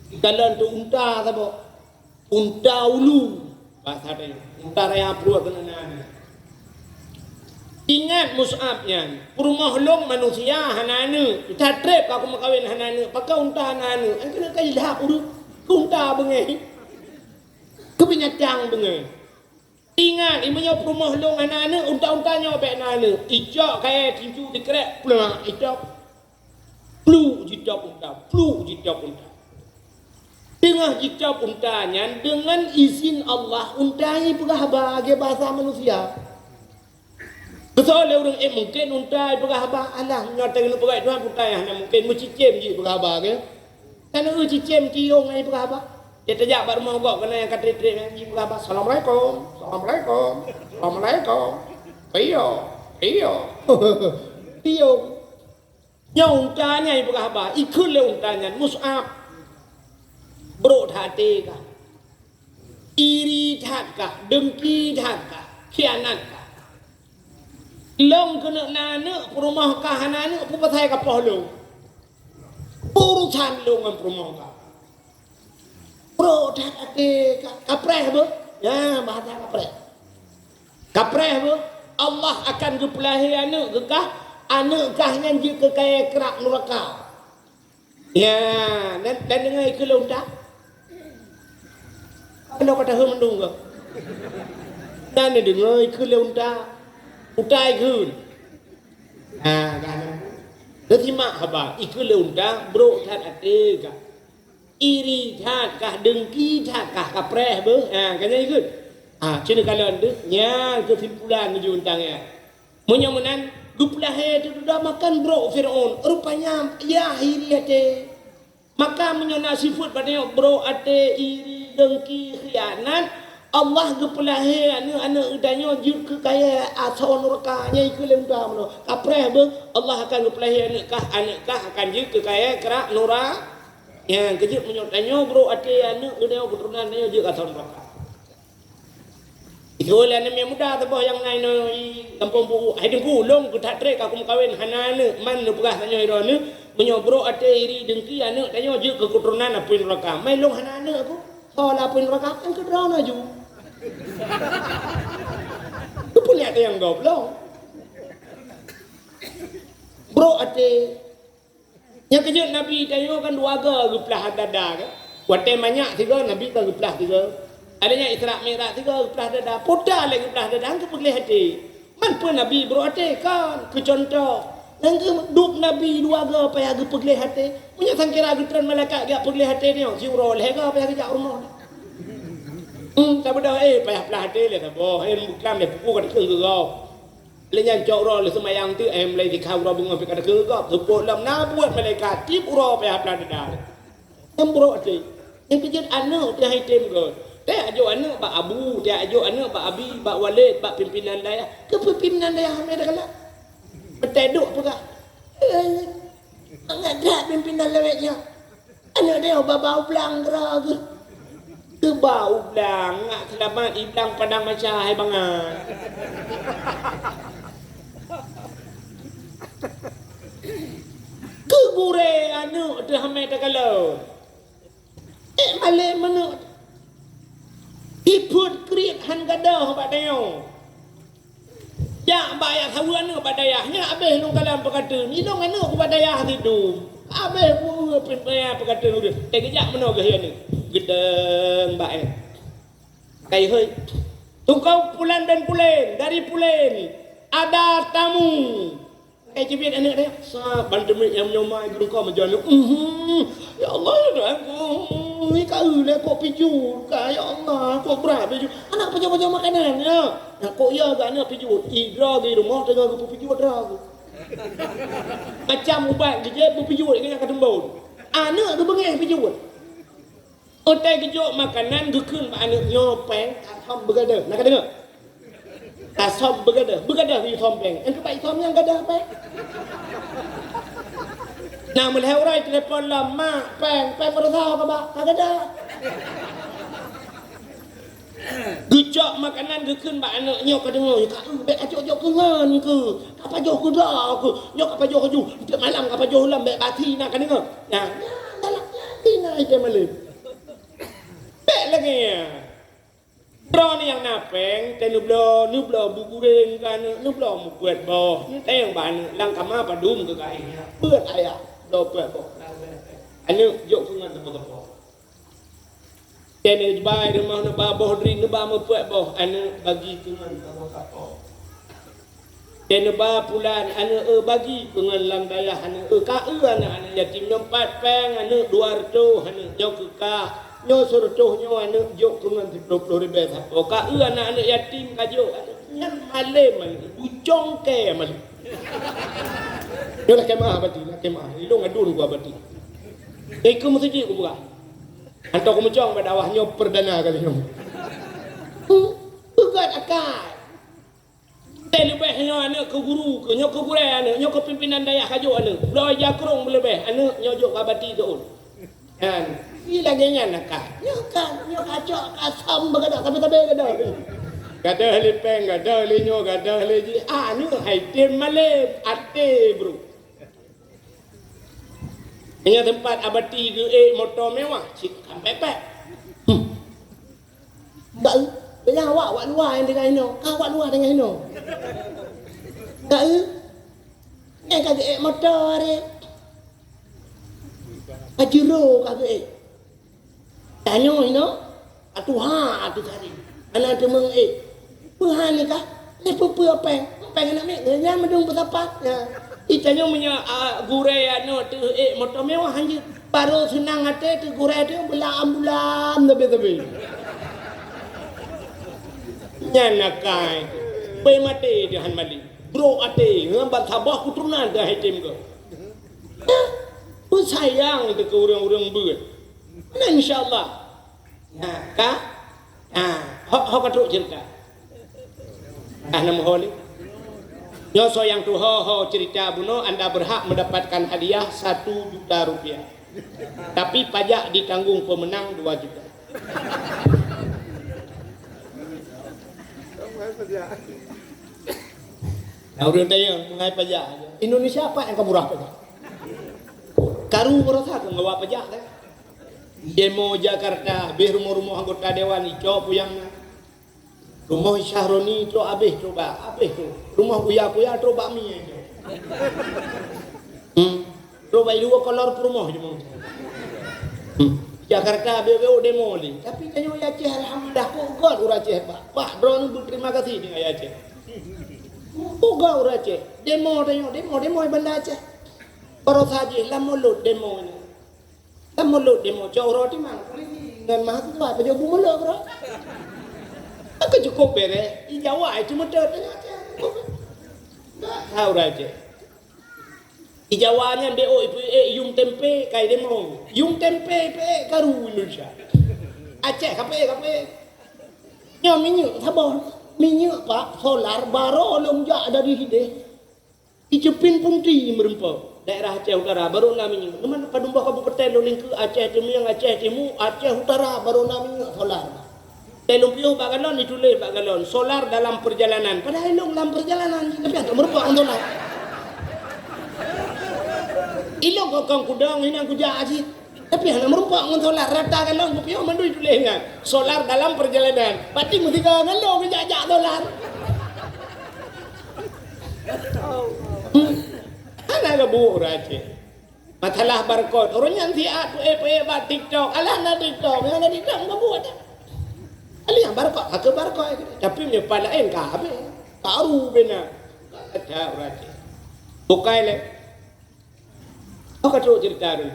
Dikalon tu unta saboh. Unta ulu. Bahasa dia. Unta raya pruet keunan. Ingat Mus'ab nyan, peurumoh lôn manusia hana aneuk. Unta trép ka kumeukawen hana aneuk. Pakon unta hana aneuk? An keuneuk ka ilhak ureueng. Keu unta beungéh. Keu binatang beungéh. Ingat, meunyoe peurumoh lôn hana aneuk, unta-unta nyoe bèk na aneuk. Icok kayèe tinju dikrek, plak, icok. Pluk jicok unta, pluk jicok unta. Teungoh jicok unta nyan, deungon izin Allah, unta nyan peugah haba lagèe bahasa manusia. Keusoe lé ureueng, eh, mungken unta peugah haba, alah, nyoe teuh keuneuk peugah Tuhan, unta nyan hana mungken, meucicém jih peugah haba, ke? Kan ureueng cicém tiong nyan peugah haba. Dia tajak bak rumoh gob keunan nyang ka trép-trép nyan jih peugah haba, "Assalamualaikum, assalamualaikum, assalamualaikum." Iyo, iyo. Tiong. Nyoe unta nyan jipeugah haba, ikheun lé unta nyan, Mus'ab. Brok that até kah? Iri that kah? Dengki that kah? Khianat kah? Lôn keuneuk na aneuk, peurumoh kah hana aneuk, peue pasai ka poh lôn? Urusan lôn ngon peurumoh kah. Brok that até ka, kapreh beuh. Ya, bahasa kapreh. Kapreh beuh. Allah akan geupeulahé aneuk keu kah, aneuk kah nyan jeuet keu kayèe krak nuraka. Ya, dan, dan deungoe ikheun lé unta. Keunoe ka taheu mandum kah? Dan deungoe ikheun lé unta. Utai kheun. Ha, kan. Teusimak haba, ikheun lé unta, brok that até kah. Iri that kah, dengki that kah, kapreh beuh. Ha, kan nyan ikheun. Ha, cit neukalon teuh, nyan keusimpulan meunyoe unta nyan. Meunyoe meunan, geupeulahé teuh dudoe makan brok Firaun. Rupanya, yah iri até. Maka meunyoe na sifeuet bak tanyoe brok até, iri, dengki, khianat, Allah geupeulahé aneuk-aneuk geutanyoe jeuet keu kayèe asoe nuraka. Nyan ikheun lé unta meunoe. Kapreh beuh, Allah akan geupeulahé aneuk kah, aneuk kah akan jeuet keu kayèe krak nura-, nyang keujeuet meunyoe tanyoe brok até aneuk geutanyoe, keuturonan tanyoe jeuet keu asoe nuraka. Ikheun lé aneuk miet muda saboh nyang na inoe i gampông Pu'uk, "Hai Teungku, lôn keu that trép ka kumeukawen hana aneuk, man neupeugah tanyoe droeneuh, meunyoe brok até, iri, dengki aneuk tanyoe jeuet keu keuturonan apui nuraka. Mai lôn hana aneuk aku, soe lah apui nuraka, kan keu droeneuh ju." Keupeue lé até nyang gob lôn? Brok até. Nyang keujeuet Nabi tanyoe kan dua goe geuplah dada kan? Watèe manyak sigoe, Nabi ka geuplah sigoe. Ada nyang Isra Mi'raj sigoe geuplah dada. Peue lé geuplah dada, keu peugleh até. Man peue Nabi brok até kan? Keu cuntoh. Nyang keu duek Nabi dua goe payah geupeugleh até. Meunyoe sangkira geutreun malaikat geujak peugleh até nyoe, siuroe lhèe goe payah geujak u rumoh. Hmm, saboh, eh, payah plah até lé saboh. Eh, buklam lé puku ka dikeue geugoe. Lé nyan cok uroe lé seumayang teuk, eh, mulai dikha uroe beungoh pih ka dikeue gob, seupôt lom na buet malaikat, tiep uroe payah plah dada. Nyang brok até. Nyang keujeuet aneuk teuh hai tem gob. Teuh ajok aneuk bak abu, teuh ajok aneuk bak abi, bak waled, bak pimpinan dayah. Keu pimpinan dayah ramé takalon. Meuteudok peugah. Eh, mangat that pimpinan lawét nyoe. Aneuk teuh ba-ba u blang keudroe geuh. Teuba u blang, ngak seulamat i blang padang masyah hai bangai. Keu gurée aneuk teuh ramé takalon. Ék malém aneuk. Ipeuet kriet han gadôh bak tanyoe. Jak bak ayah saweue aneuk bak dayah, nyak abéh lôn kalon peukateuen, ilôn aneuk bak dayah sidum. Abéh peukateuen ureueng. Teuh geujak meunoe geuh aneuk. Geudong bak eh. Kai hôi. Tungkau pulan dan pulen, dari pulen. Ada tamu. Eh, jibiet aneuk deh. Sa ban teumik nyang meunyoe mai geurukoe meujak aneuk. Mhm. Ya Allah, ya Tuhanku. Hi ka eu lé kok pijot ka. Ya Allah, kok brat pijot. Aneuk pajoh-pajoh makanan, ya. Nah, kok ya gak aneuk pijot. Idroe di rumoh teungoh geupijot droe. Macam ubat geujép beupijot ngon nyang ka teumbon. Aneuk geubeungéh pijot. Watèe geujok makanan geukheun bak aneuk nyoe péng, tasöm beugadôh. Na ka deungö? Tasöm beugadôh. Beugadôh isöm péng. Nyang keubai isöm nyang gadôh péng. Na meulhèe uroe telepon lom, "Mak, péng, péng meureusa ka ba, ka gadôh." Geucok makanan geukheun bak aneuk nyoe ka deungö, ka, "Bèk kajok-jok keu ngon keu, ka pajoh keu droe keu, nyoe ka pajoh keu ju, tiep malam ka pajoh lom bèk basi na ka deungö." Nah, nyan dalam hati na item malem. Bèk lagèe nyan. Droeneuh nyang na péng, teuh neubloe, neubloe bu guréng keu aneuk, neubloe mupeuet boh. Neutanyong bak aneuk, "Lam kama padum keu kayèe nyan?" "Peuet, Ayah." Bloe peuet boh. Aneuk jok keu ngon sapo-sapo. Teuh neuba i rumoh, neuba boh dri, neuba mupeuet boh. Aneuk bagi keu ngon sapo-sapo. Teuh neuba pulan, aneuk eu bagi keu ngon lam dayah, aneuk eu ka eu aneuk-aneuk yatim nyoe pat péng, aneuk dua reutôh, aneuk nyoe keu ka, nyoe sireutôh, nyoe aneuk jok keu ngon siplôh-plôh ribèe sapo. Ka eu aneuk-aneuk yatim ka jok, aneuk nyan malem, aneuk bucong kèe malem. Nyoe lakèe meu'ah bati, lakèe meu'ah. Ilôn adun ku bati. Ikeu meuseujid ku peugah. Hantom ku meucong bak dakwah nyoe perdana kali nyoe. Peugöt akai. Teuh leubeh nyoe aneuk keu guru, keu nyoe keu gurèe aneuk, nyoe keu pimpinan dayah ka jok aneuk. Bloe jakrong beuleubeh, aneuk nyoe jok ka bati teuôn. Nyan, i lagèe nyan na ka. Nyoe ka, nyoe ka cok, ka sâm beugadôh, sabe-sabe gadôh. Gadôh lé péng, gadôh lé nyoe, gadôh lé jih. Ah, nyoe hai tem malém, até, bro. Nyoe teumpat abati geuék moto mewah, cit kampek-pek. Hmm. Ka eu, banyak awak, awak luwa nyang tinggai inoe. Ka awak luwa tinggai inoe. Ka eu, nyan ka geuék moto aré. Pajero ka geuék. Tanyoe inoe, atuha atu tadi. Hana teumeung ék. Peuhan nikah, lé peue-peue péng. Péng aneuk miet, nyan meudong peusapat. Ya. Itanyoe meunyoe, a, gurée aneuk teuh ék moto mewah hanjeuet. Barô seunang até teuh gurée teuh beulam-beulam sabe-sabe. Nyan akai. Bai maté teuh han mali. Brok até, ngon ban saboh keuturonan teuh hai tem geuh. Peusayang teuh keu ureuëng-ureuëng beuet. Nah, insya Allah. Nah, ka? Nah, ho, ho ka trok cerita. Ah, nama ho ni? Nyoe soe nyang tuho ho cerita bunoe, anda berhak mendapatkan hadiah satu juta rupiah. Tapi pajak ditanggung pemenang dua juta. Nah, ureuëng tanya, mengenai pajak. Indonesia apa yang kamu murah pajak? Karu merasa ke ngawa pajak, kan? Demo Jakarta, habéh rumoh-rumoh anggota dewan icok puyang na. Rumoh Syahroni icok habéh coba, habéh tu. Rumoh Buya-Buya trok bakmi icok. Hmm. Trok bak dua kolor peurumoh je mau. Hmm. Jakarta habéh-habéh demo ni. Tapi tanyoe Aceh alhamdulillah kok got ureuëng Aceh bak. Bak droeneuh berterima kasih dengan Aceh. Kok got ureuëng Aceh. Demo tanyoe, demo, demo di Banda Aceh. Baroesa jih lam mulut demo ni. Lam mulut demo cok uroe timang, polisi ngon mahasiswa pajoh bu mulut bro. Aku cukup bere, di Jawa itu meutot tanya. Tahu raja. Di Jawa nyan B O I P E yung tempe kai demo. Yung tempe pe karu Indonesia. Aceh kape kape. Nyo minyeuk sabon, minyeuk pak solar baru long jak dari hideh. Iceupin Punti meureumpok, daerah Aceh Utara, barô na minyeuk. Teuma padum boh kabupaten lôn lingkeu, Aceh Teumieng, Aceh Timu, Aceh Utara, barô na minyeuk solar. Teuh lôn piôh bak galon, dituléh bak galon, solar dalam perjalanan. Padahai ilong lam perjalanan, tapi hantom meureumpok ngon solar. Ilong kok kong kudong, inong kujak cit. Tapi hana meureumpok ngon solar, rata galon kupiôh mandum tuléh nyan. Solar dalam perjalanan. Berarti meusigoe ngon lôn geujak-jak solar. Hmm. Hana geubuet ureueng Aceh. Masalah barcode. Ureueng nyan siat peuék-peuék bak TikTok. Alah na TikTok. Nyang na TikTok geubuet dah. Alah nyang barcode, aku barcode. Tapi meunyoe pat laén ka habéh. Baru bina. Ada ureueng Aceh. Bukai lé. Apa tu cerita tu?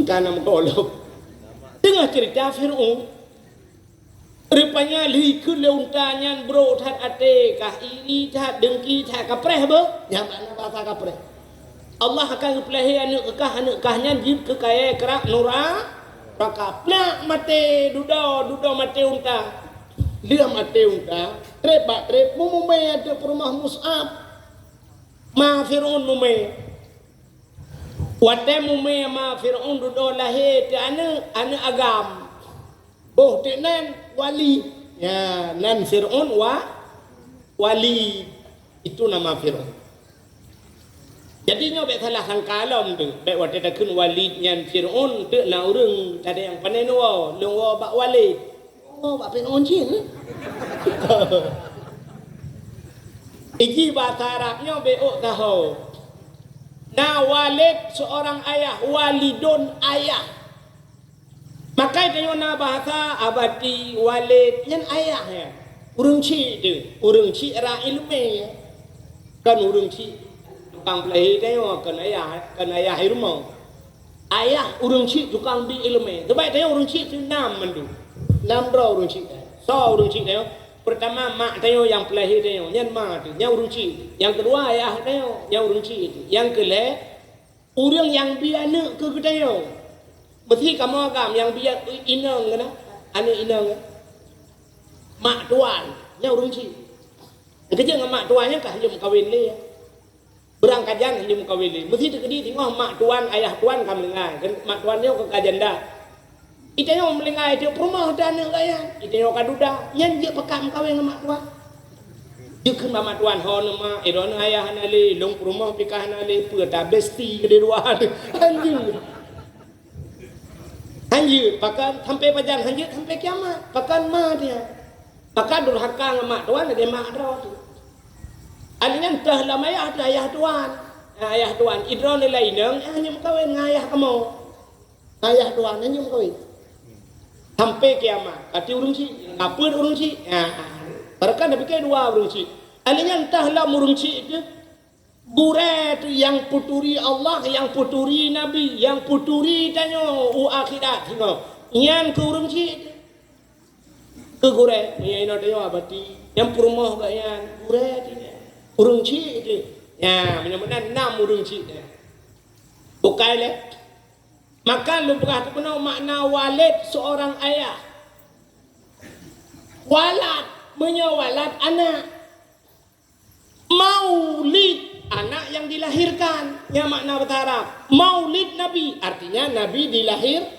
Tanam golok. Tengah cerita Fir'aun. Rupanya lheuh keu lé unta nyan brok that até, kah iri that, dengki that, kapreh beuh. Nyang makna bahasa kapreh. Allah akan geupeulahé aneuk kah, aneuk kah nyan jeuet keu kayée krak nura-, neraka. Plak maté dudoe, dudoe maté unta. Leuem maté unta, treb bak treb, meumumé ateueh peurumoh Mus'ab. Ma Fir'aun mumé. Watée mumé ma Fir'aun dudoe lahé teu aneuk, aneuk agam. Boh teuk nan Walid. Ya, nan Fir'aun wa-, Walid. Itu nama Fir'aun. Jadi nyoe bék salah sangka lom tu. Bék watée takheun Walid nyan Fir'aun, teuk na ureueng tadayang pané neuwoe, lôn woe bak Walid. Oh, bak Fir'aun cit. Iji bahasa Arab nyoe bék ôk taho. Na walid seorang ayah, walidun ayah. Makai tanyoe na bahasa abati, walid, nyan ayah ya. Ureueng chik tu, ureueng chik ra ileumé ya. Kan ureueng chik tukang peulahé tanyoe, kan ayah, kan ayah i rumoh. Ayah ureueng chik tukang bi ileumé. Teubaik tanyoe ureueng chik tu nam mandum. Nam droe ureueng chik. Soe ureueng chik tanyoe? Peurtama mak tanyoe nyang peulahé tanyoe, nyan ma tu, nyan ureueng chik. Nyang keudua ayah tanyoe, nyan ureueng chik tu. Nyang keulhée ureueng nyang bi aneuk keu geutanyoe. Meusi kamoe agam nyang bi inong keunan, aneuk inong. Mak tuan, nyan ureueng chik. Keujeuet ngon mak tuan nyan ka lheueh meukawen lé. Beurangkajan hana meukawen lé. Meusi teukeudi singoh mak tuan, ayah tuan ka meuninggai. Mak tuan nyoe ka janda. Itanyoe meulinggai, itanyoe peurumoh dan aneuk gaya. Itanyoe ka duda, nyan jeuet pakat meukawen ngon mak tuan. Jeuet kheun bak mak tuan, "Ho neuh mak, droeneuh ayah hana lé, lôn peurumoh pih ka hana lé, peue ta besti keudeh dua." Hanjeuet. Hanjeuet, pakon sampai pajan hanjeuet, sampai kiamat. Pakon ma dia. Maka durhaka ngon mak tuan lagèe mak droe teuh. Aneuk nyan teuh lam ayah, teuh ayah tuan. Nah, ayah tuan, idroeneuh lé inong, eh, hanjeuet meukawen ngon ayah kamoe. Ayah tuan nyan jeuet meukawen. Sampai kiamat, kati ureueng chik, ka peuet ureueng chik. Ya. Barangkapeue dua ureueng chik. Aneuk nyan teuh lam ureueng chik teuh, gurèe teuh nyang peuturi Allah, nyang peuturi Nabi, nyang peuturi tanyoe u akhirat singoh. Nyan keuh ureueng chik teuh. Keu gurèe, meunyoe inoe tanyoe abati, nyang peurumoh geuh nyan, gurèe teuh nyan. Ureueng chik teuh. Ya, meunyoe meunan nam ureueng chik teuh. Bukai lé. Maka lôn peugah teuh keunoe makna walid, seorang ayah. Walad, meunyoe walad, anak. Maulid, anak yang dilahirkan, nyan makna bahasa Arab. Maulid Nabi, artinya Nabi dilahir-,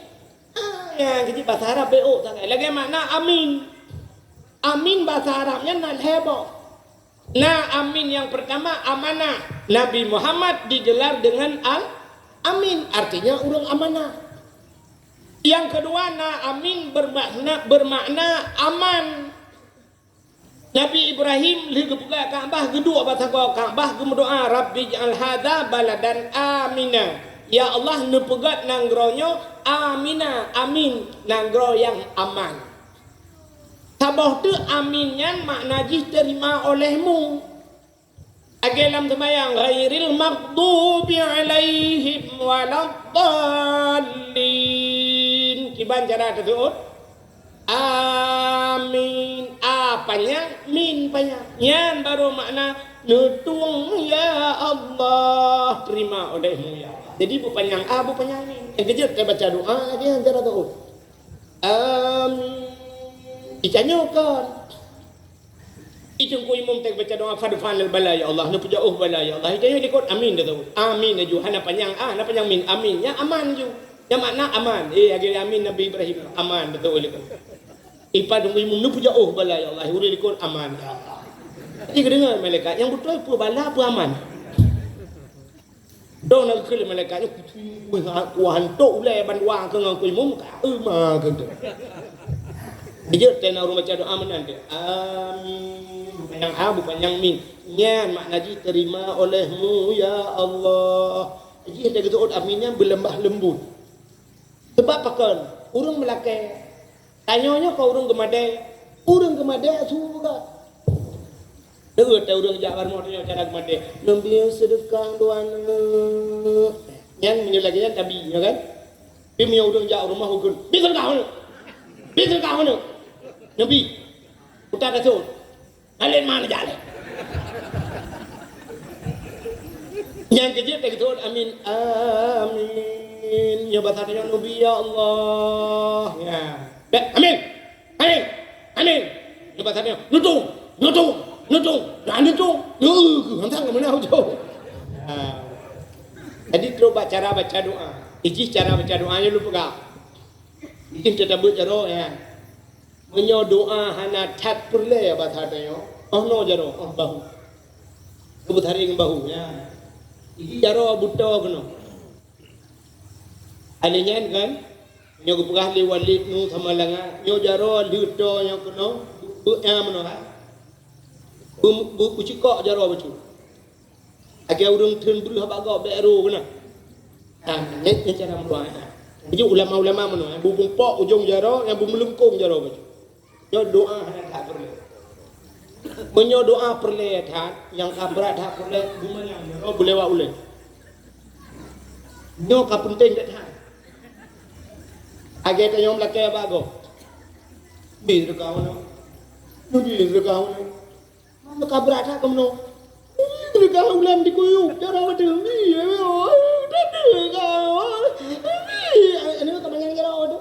ah, nyan keuh jih bahasa Arab beuh sangat. Lagèe makna amin. Amin bahasa Arab nyan na lhèe boh. Na amin yang pertama amanah. Nabi Muhammad digelar dengan Al-Amin, artinya ureueng amanah. Yang kedua, na amin bermakna, bermakna aman. Nabi Ibrahim lheueh geupeugah Ka'bah, geuduek bak sagoe Ka'bah, geumeudoa, "Rabbi ij'al hadza baladan amina." Ya Allah, neupeugöt nanggroe nyoe amina, amin, nanggroe nyang aman. Saboh teuk amin nyan makna jih terima olehmu. Lagèe lam seumayang, "Ghairil maghdubi 'alaihim waladdallin." Kiban cara teuseuôt? Amin. A panyang, min panyang. Nyan baru makna neutueng, "Ya Allah, terima olehmu, ya Allah." Jadi, beupanyang a, beupanyang min. Nyang keujeuet tabaca doa, dia cara teuseuôt. Amin. Itanyoe kon. Itu Teungku Imum teuk baca doa, "Fadfa' 'anil bala, ya Allah." Neupeujauh bala, ya Allah. Itanyoe likot, "Amin," dah tahu. Amin laju. Hana panyang a, hana panyang min. Amin. Nyan aman laju. Nyan makna aman. Eh, lagèe amin Nabi Ibrahim. Aman, dah tahu likot. Ipat Teungku Imum, "Neupeujauh bala, ya Allah." Ureueng likot, "Aman, ya Allah." Jadi, keudeungoe malaikat, nyang beutôi peue bala, peue aman. Dong na geukheun lé malaikat nyoe, kutu, kuah hantok ulèe bandua keu ngon Teungku Imum, ka euma keu tu. Dijeuet teuh na ureueng baca doa meunan teuh. Amin. Beupanyang a, beupanyang min. Nyan makna jih terima olehmu, ya Allah. Jih teuh geuseuôt amin nyan beuleumbah leumbut. Sabab pakon? Ureueng meulakèe. Tanyoe nyoe kon ureueng geumadé. Ureueng geumadé su geuh. Deungoe teuh ureueng jak bak rumoh tanyoe cara geumadé. "Neubi seudeukah dua aneuk." Nyan meunyoe lagèe nyan tabi, nyoe kan? Tapi meunyoe ureueng jak rumoh ukeue, "Bi seudeukah aneuk. Bi seudeukah aneuk." Neubi. Utak kasut. Alet mana jalan? Nyang keujeuet teuh geuseuôt amin. Amin. Nyoe basa tanyoe neubi, ya Allah. Ya. Bèk, amin. Amin. Amin. Nyoe basa tanyoe neutueng, neutueng, neutueng. Nah, neutueng. Neueu, hantam keu mana ujong. Ha. Jadi, trok bak cara baca doa. Ijih cara baca doa nyoe lôn peugah. Ijih teutabeuet jaroe, ya. Meunyoe doa hana that peureulèe basa tanyoe, oh noe jaroe, oh bahu. Keubeuthareng bahu, ya. Jadi jaroe beutoe keunoe. Alèh nyan kan, nyoe geupeugah lé Walid nu sama langa, nyoe jaroe lheueh toe nyoe keunoe, beu-, beu-, ya meunoe, ha. Beu-, beu-, beucikok jaroe bacut. Lagèe ureueng theun breuh bak gob bèk roh keunan. Ha, nyan, nyan cara meudoa. Jadi ulama-ulama meunoe, beumeupok ujong jaroe, nyang beumeulengkong jaroe bacut. Nyoe doa hana that peureulèe. Meunyoe doa peureulèe that, nyang ka brat that peureulèe, beumanyang jaroe beulewat ulèe. Nyoe ka peunteng that. Lagèe tanyoe meulakèe bak gob. Bi seudeukah uneuk. Bi seudeukah uneuk. Meuka brat that keunoe. Ih, meunyoe ka ulam dikuyup, cara beutôi. Ih, aneuk ka manyang jaroe tu.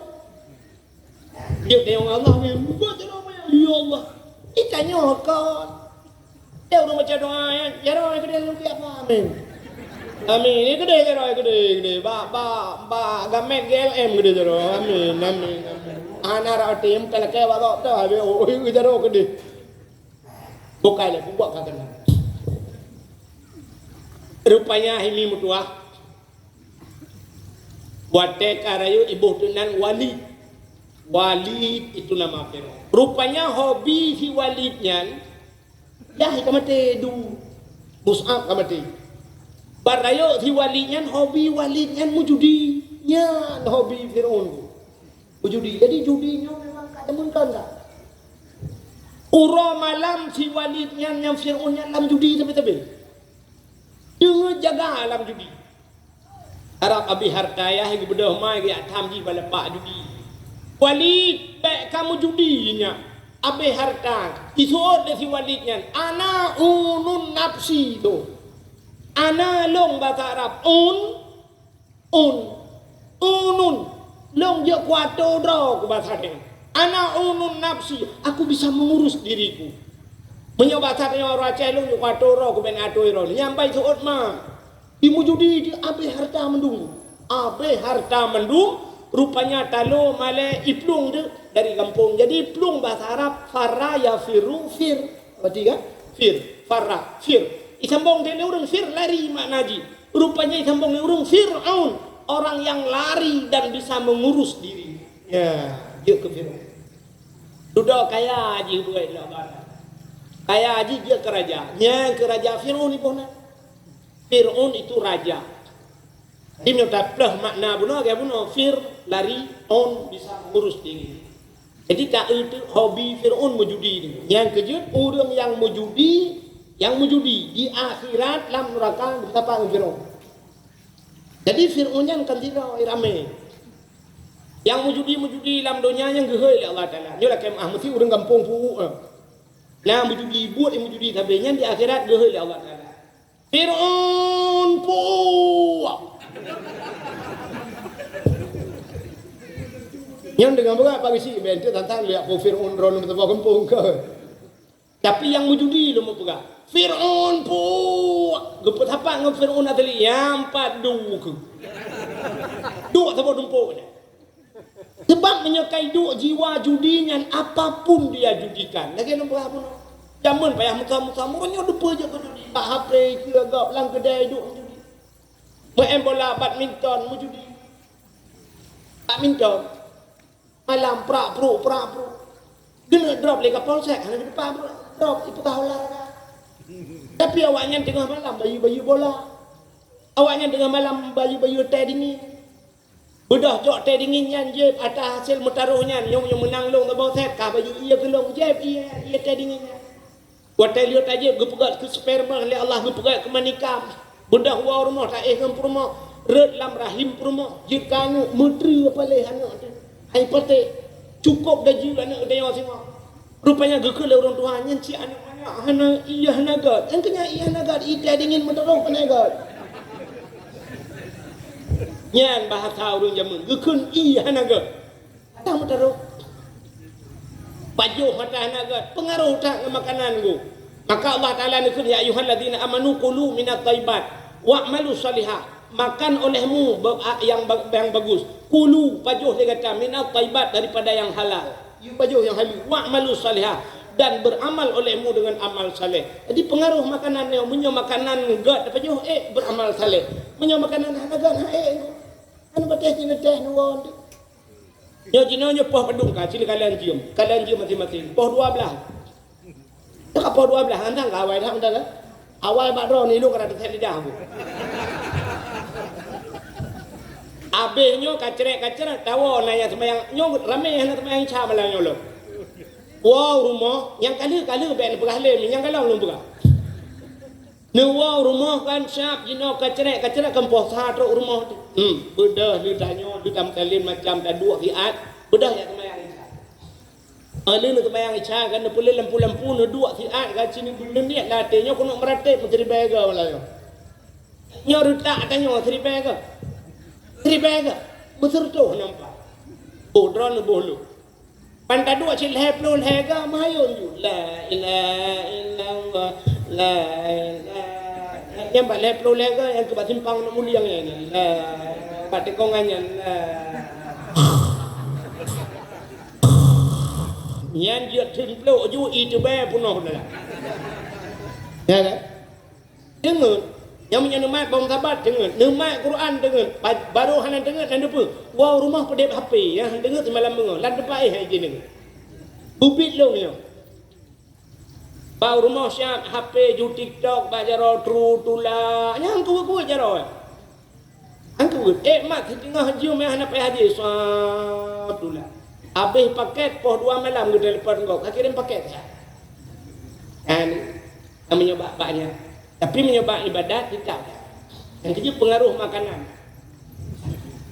Jeuet teuh Allah, buet jaroe manyang. Ya Allah. Itanyoe kon. Dia ureueng baca doa, ya, jaroe keudeh lôn piak apa? Amin. Amin. Ni keudeh jaroe, keudeh, keudeh. Bak, bak, bak gamet G L M keudeh jaroe. Amin, amin, amin. Hana rot tem, talakée bak gop tu, habéh, oh, oh, jaroe keudeh. Bukai lé, bubuet ka keunan. Rupanya hai mi meutuah. Watée ka rayeuk iboh teunan Walid. Walid itu nama Firaun. Rupanya hobi si Walid nyan, yah ka maté du. Mus'ab ka maté. Ban rayeuk si Walid nyan, hobi Walid nyan meujudi. Nyan hobi Firaun tu. Meujudi. Jadi judi nyoe memang ka deungon kan dak? Uroe malam si Walid nyan, nyang Firaun nyan lam judi sabe-sabe. Deungon jaga lam judi. Arab abéh hareuta yah geubeudôh mai geujak tham jih bak lapak judi. Walid, bék kamoe judi nyan. Abéh hareuta. Jiseuôt lé si Walid nyan, "Ana unun nafsi tu. Ana lôn," basa Arab. Un, un, unun. Lôn jeuet kuatô droe ku basa Aceh. "Ana unun nafsi. Aku bisa mengurus diriku." Meunyoe basa tanyoe ureuëng Aceh, lôn jeuet kuatô droe ku bèk atô droe. Nyan bai seuôt ma. Di meujudi di abéh hareuta mandum. Abéh hareuta mandum, rupanya talo malée iplueng deuh dari gampông. Jadi iplueng bahasa Arab, farra yafirru, fir. Berarti kan? Fir, farra, fir. Isambong lé ureuëng fir, lari makna jih. Rupanya isambong lé ureuëng Fir'aun, orang yang lari dan bisa mengurus diri. Ya, jeuet keu Fir'aun. Dudoe kaya jih buet lé Allah. Kaya jih jeuet keu raja. Nyan keu raja Fir'aun iboh na. Fir'aun itu raja. Jadi meunyoe taplôh makna bunoe, lagée bunoe, fir, lari, aun, bisa mengurus diri. Jadi taeu teuk hobi Fir'aun meujudi nyoe. Nyang keujeuet ureuëng nyang meujudi, nyang meujudi di akhirat lam neuraka geusapa ngon Fir'aun. Jadi Fir'aun nyan kan sidroe ramé. Nyang meujudi-meujudi lam donya nyang geuhôi lé Allah Taala. Nyoe lakée meuah meusti ureuëng gampông peuet. Nyang meujudi buet nyang meujudi sabe nyan di akhirat geuhôi lé Allah Taala. Fir'aun puak. Nyan deungon beugah Pak Geuchik, ben teuh tantang liak po Fir'aun droeneuh meuteumé gampông keu. Tapi nyang meujudi lom meupeugah, "Fir'aun puak." Geupeusapat ngon Fir'aun asli, nyang pat du keu. Duek saboh tumpok nyan. Sebab meunyoe ka iduek jiwa judi nyan, apapun dia judikan. Lagée lôn peugah bunoe. Jameun payah Musa-Musa, meunyoe deupeu jeuet keu judi. Bak H P, keu gop, lam keudai duek meujudi. Meu'en bola badminton, meujudi. Badminton. Malam prak-pruk, prak-pruk. Keuneuk drop lé Kapolsek, hana geuteupah drop, ipeugah olahraga. Tapi awaknyan teungoh malam bayeue-bayeue bola. Awaknyan teungoh malam bayeue-bayeue teh dingin. Beudôh jok teh dingin nyan jieb ata hasil meutaroh nyan, nyoe nyang meunang lôn saboh set, ka bayeue ié keu lôn jieb ié, ié teh dingin nyan. Watée lheueh tajieb geupeugét keu sperma lé Allah, geupeugét keu manikam. Beudôh woe u rumoh taéh ngon peurumoh, rhot lam rahim peurumoh, jeuet keu aneuk, meutreue paléh aneuk teuh. Hai patéh, cukôp gaji aneuk geutanyoe singoh. Rupanya geukheun lé ureuëng tuha, nyan cit aneuk manyak hana ié hana gét. Nyang keu nyan ié hana gét, ié teh dingin meutaroh keuneuk gét. Nyan bahasa ureuëng jameun, geukheun ié hana gét. Hana meutaroh. Pajoh mata hana gét, peungaroh that ngon makanan geuh. Maka Allah Taala neukheun, "Ya ayyuhalladzina amanu kulu minat thayyibat wa'malu shalihah." Makan olehmu ba-, a-, yang ba-, yang bagus. Kulu, pajoh lé gata, minat thayyibat, daripada yang halal. Yue pajoh nyang halal. Wa'malu shalihah, dan beramal olehmu dengan amal saleh. Jadi peungaroh makanan nyoe, meunyoe makanan gét pajoh, eh, beramal saleh. Meunyoe makanan hana gét, ha, eh, hana patéh cit teh nuwon. Nyoe jinoe nyoe poh padum ka, cit kalian jeuem. Kalian jeuem maséng-maséng. Poh dua belas. Teuka poh dua belas, hantang ka awai that mantong kan? Awai bak droeneuh ilong ka rata that lidah aku. Abéh nyoe kacrek-kacrek, tawoe na nyang seumayang. Nyoe ramé hana seumayang Isya malam nyoe lom. Woe u rumoh, nyang ka lheueh, ka lheueh bék neupeugah lé, nyang ka lom lôn peugah. Neuwoe u rumoh kan siab jinoe kacrek-kacrek kan poh sa trok u rumoh tu. Hmm, beudôh lheueh tanyoe, lheueh tameutalin macam taduek siat, beudôh jak seumayang Isya. Lheueh neuseumayang Isya kan neupeuleueh lampu-lampu neuduek siat kan sini beuleumiet lam até nyoe keuneuk meuratéb meusiribèe goe malam nyoe. Nyoe reutak tanyoe siribèe goe. Siribèe goe. Meuseureutoh nampak. Boh droeneuh boh lôn. Ban taduek cit lhèe ploh lhèe goe meuhayôn ju. La ilaha illallah. La ilaha Nyang bak lhèe ploh lhèe goe nyang keu bak simpang Lhokseumawe nyan. Lah, bak tikongan nyan. Lah. Nyan jeuet theun plôk ju, i teubèe peunoh dah. Ya kan? Teungeut. Nyang meunyoe neumat bông sabat teungeut, neumat Quran teungeut, ba-, barô hana teungeut, hana peue. Woe rumoh peudeb H P, ya, teungeut simalam beungoh, lam teumpat éh hai jih teungeut. Bubit lôn nyoe. Bak rumoh siat H P ju TikTok, bak jaroe tru tula, nyang kuweuet-kuweuet jaroe. Nyang kuweuet, eh, mak, siteungoh jeuem nyang hana payah jih, swa tula. Abéh pakèt, poh dua malam geutelepon gob, ka kirém pakèt. Kan? Meunyoe bak-bak nyan. Tapi meunyoe bak ibadat, teutab. Nyang keujeuet peungaroh makanan.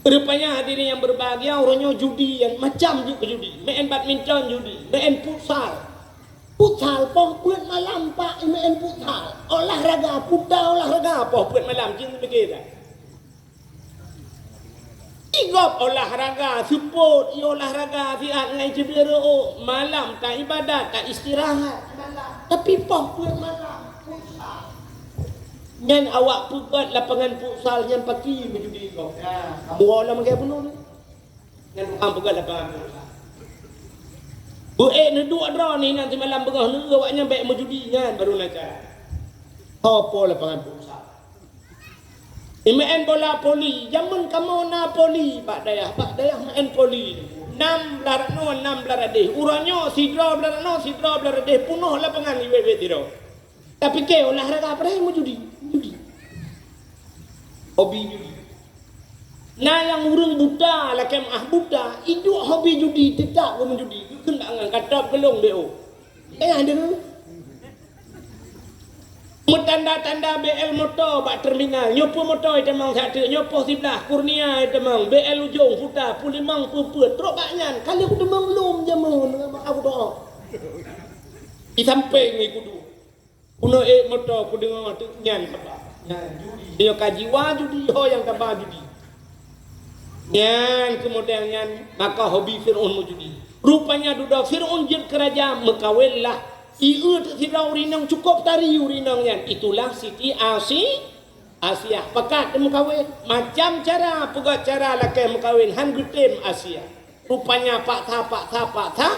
Rupanya hadirin yang berbahagia, uroe nyoe judi, nyang macam jeuet keu judi. Main badminton judi, main futsal. Futsal, poh peuet malam, Pak, main futsal. Olahraga, puta olahraga, poh peuet malam, jeuet pike dah. Igop olahraga, seupôt, i olahraga, siat ngai cedera, oh, malam ta ibadat, ta istirahat. Tapi poh peuet malam, futsal. Nyan awak peugot lapangan futsal nyan paki meujudi gob. Nah, kamoe lam lagèe bunoe ni. Nyan tukang peugot lapangan futsal. Beuék neuduek droeneuh nyan simalam beungoh neueu awaknyan bèk meujudi nyan baru na cara. Ho po lapangan futsal. Imeu'en bola voli, jameun kamoe na voli bak dayah, bak dayah meu'en voli. Nam blah ranoe, nam blah radeh. Uroe nyoe sidroe blah ranoe, sidroe blah radeh, peunoh lapangan iwet-wet sidroe. Tapike olahraga padahai meujudi, judi. Hobi judi. Na nyang ureueng buta, lakèe meu'ah buta, iduek hobi judi, teutap geumeujudi, geukheun bak angan, ka top geulong B O. Tengah deungoe. Meutanda-tanda B L moto bak terminal, nyoe peue moto itamong siat teuk, nyoe poh siblaih, Kurnia itamong, B L ujong, puta, peulimong, peue-peue, trok bak nyan, ka lheueh kutamong lom jameun, ngon mata kudoa. Di sampéng ngon kudu. Kuno ék moto kudeungoe teuk nyan haba. Nyan judi. Nyoe ka jiwa judi, ho nyang kaba judi. Nyan keu model nyan, maka hobi Fir'aun meujudi. Rupanya dudoe Fir'aun jeuet keu raja meukawen lah. Ieu teuk sidroe ureueng inong cukôp tari ureueng inong nyan. Itulah Siti Asi-, Asiah. Pakat meukawen. Macam cara, peugah cara lakèe meukawen, han geutem Asiah. Rupanya paksa, paksa, paksa,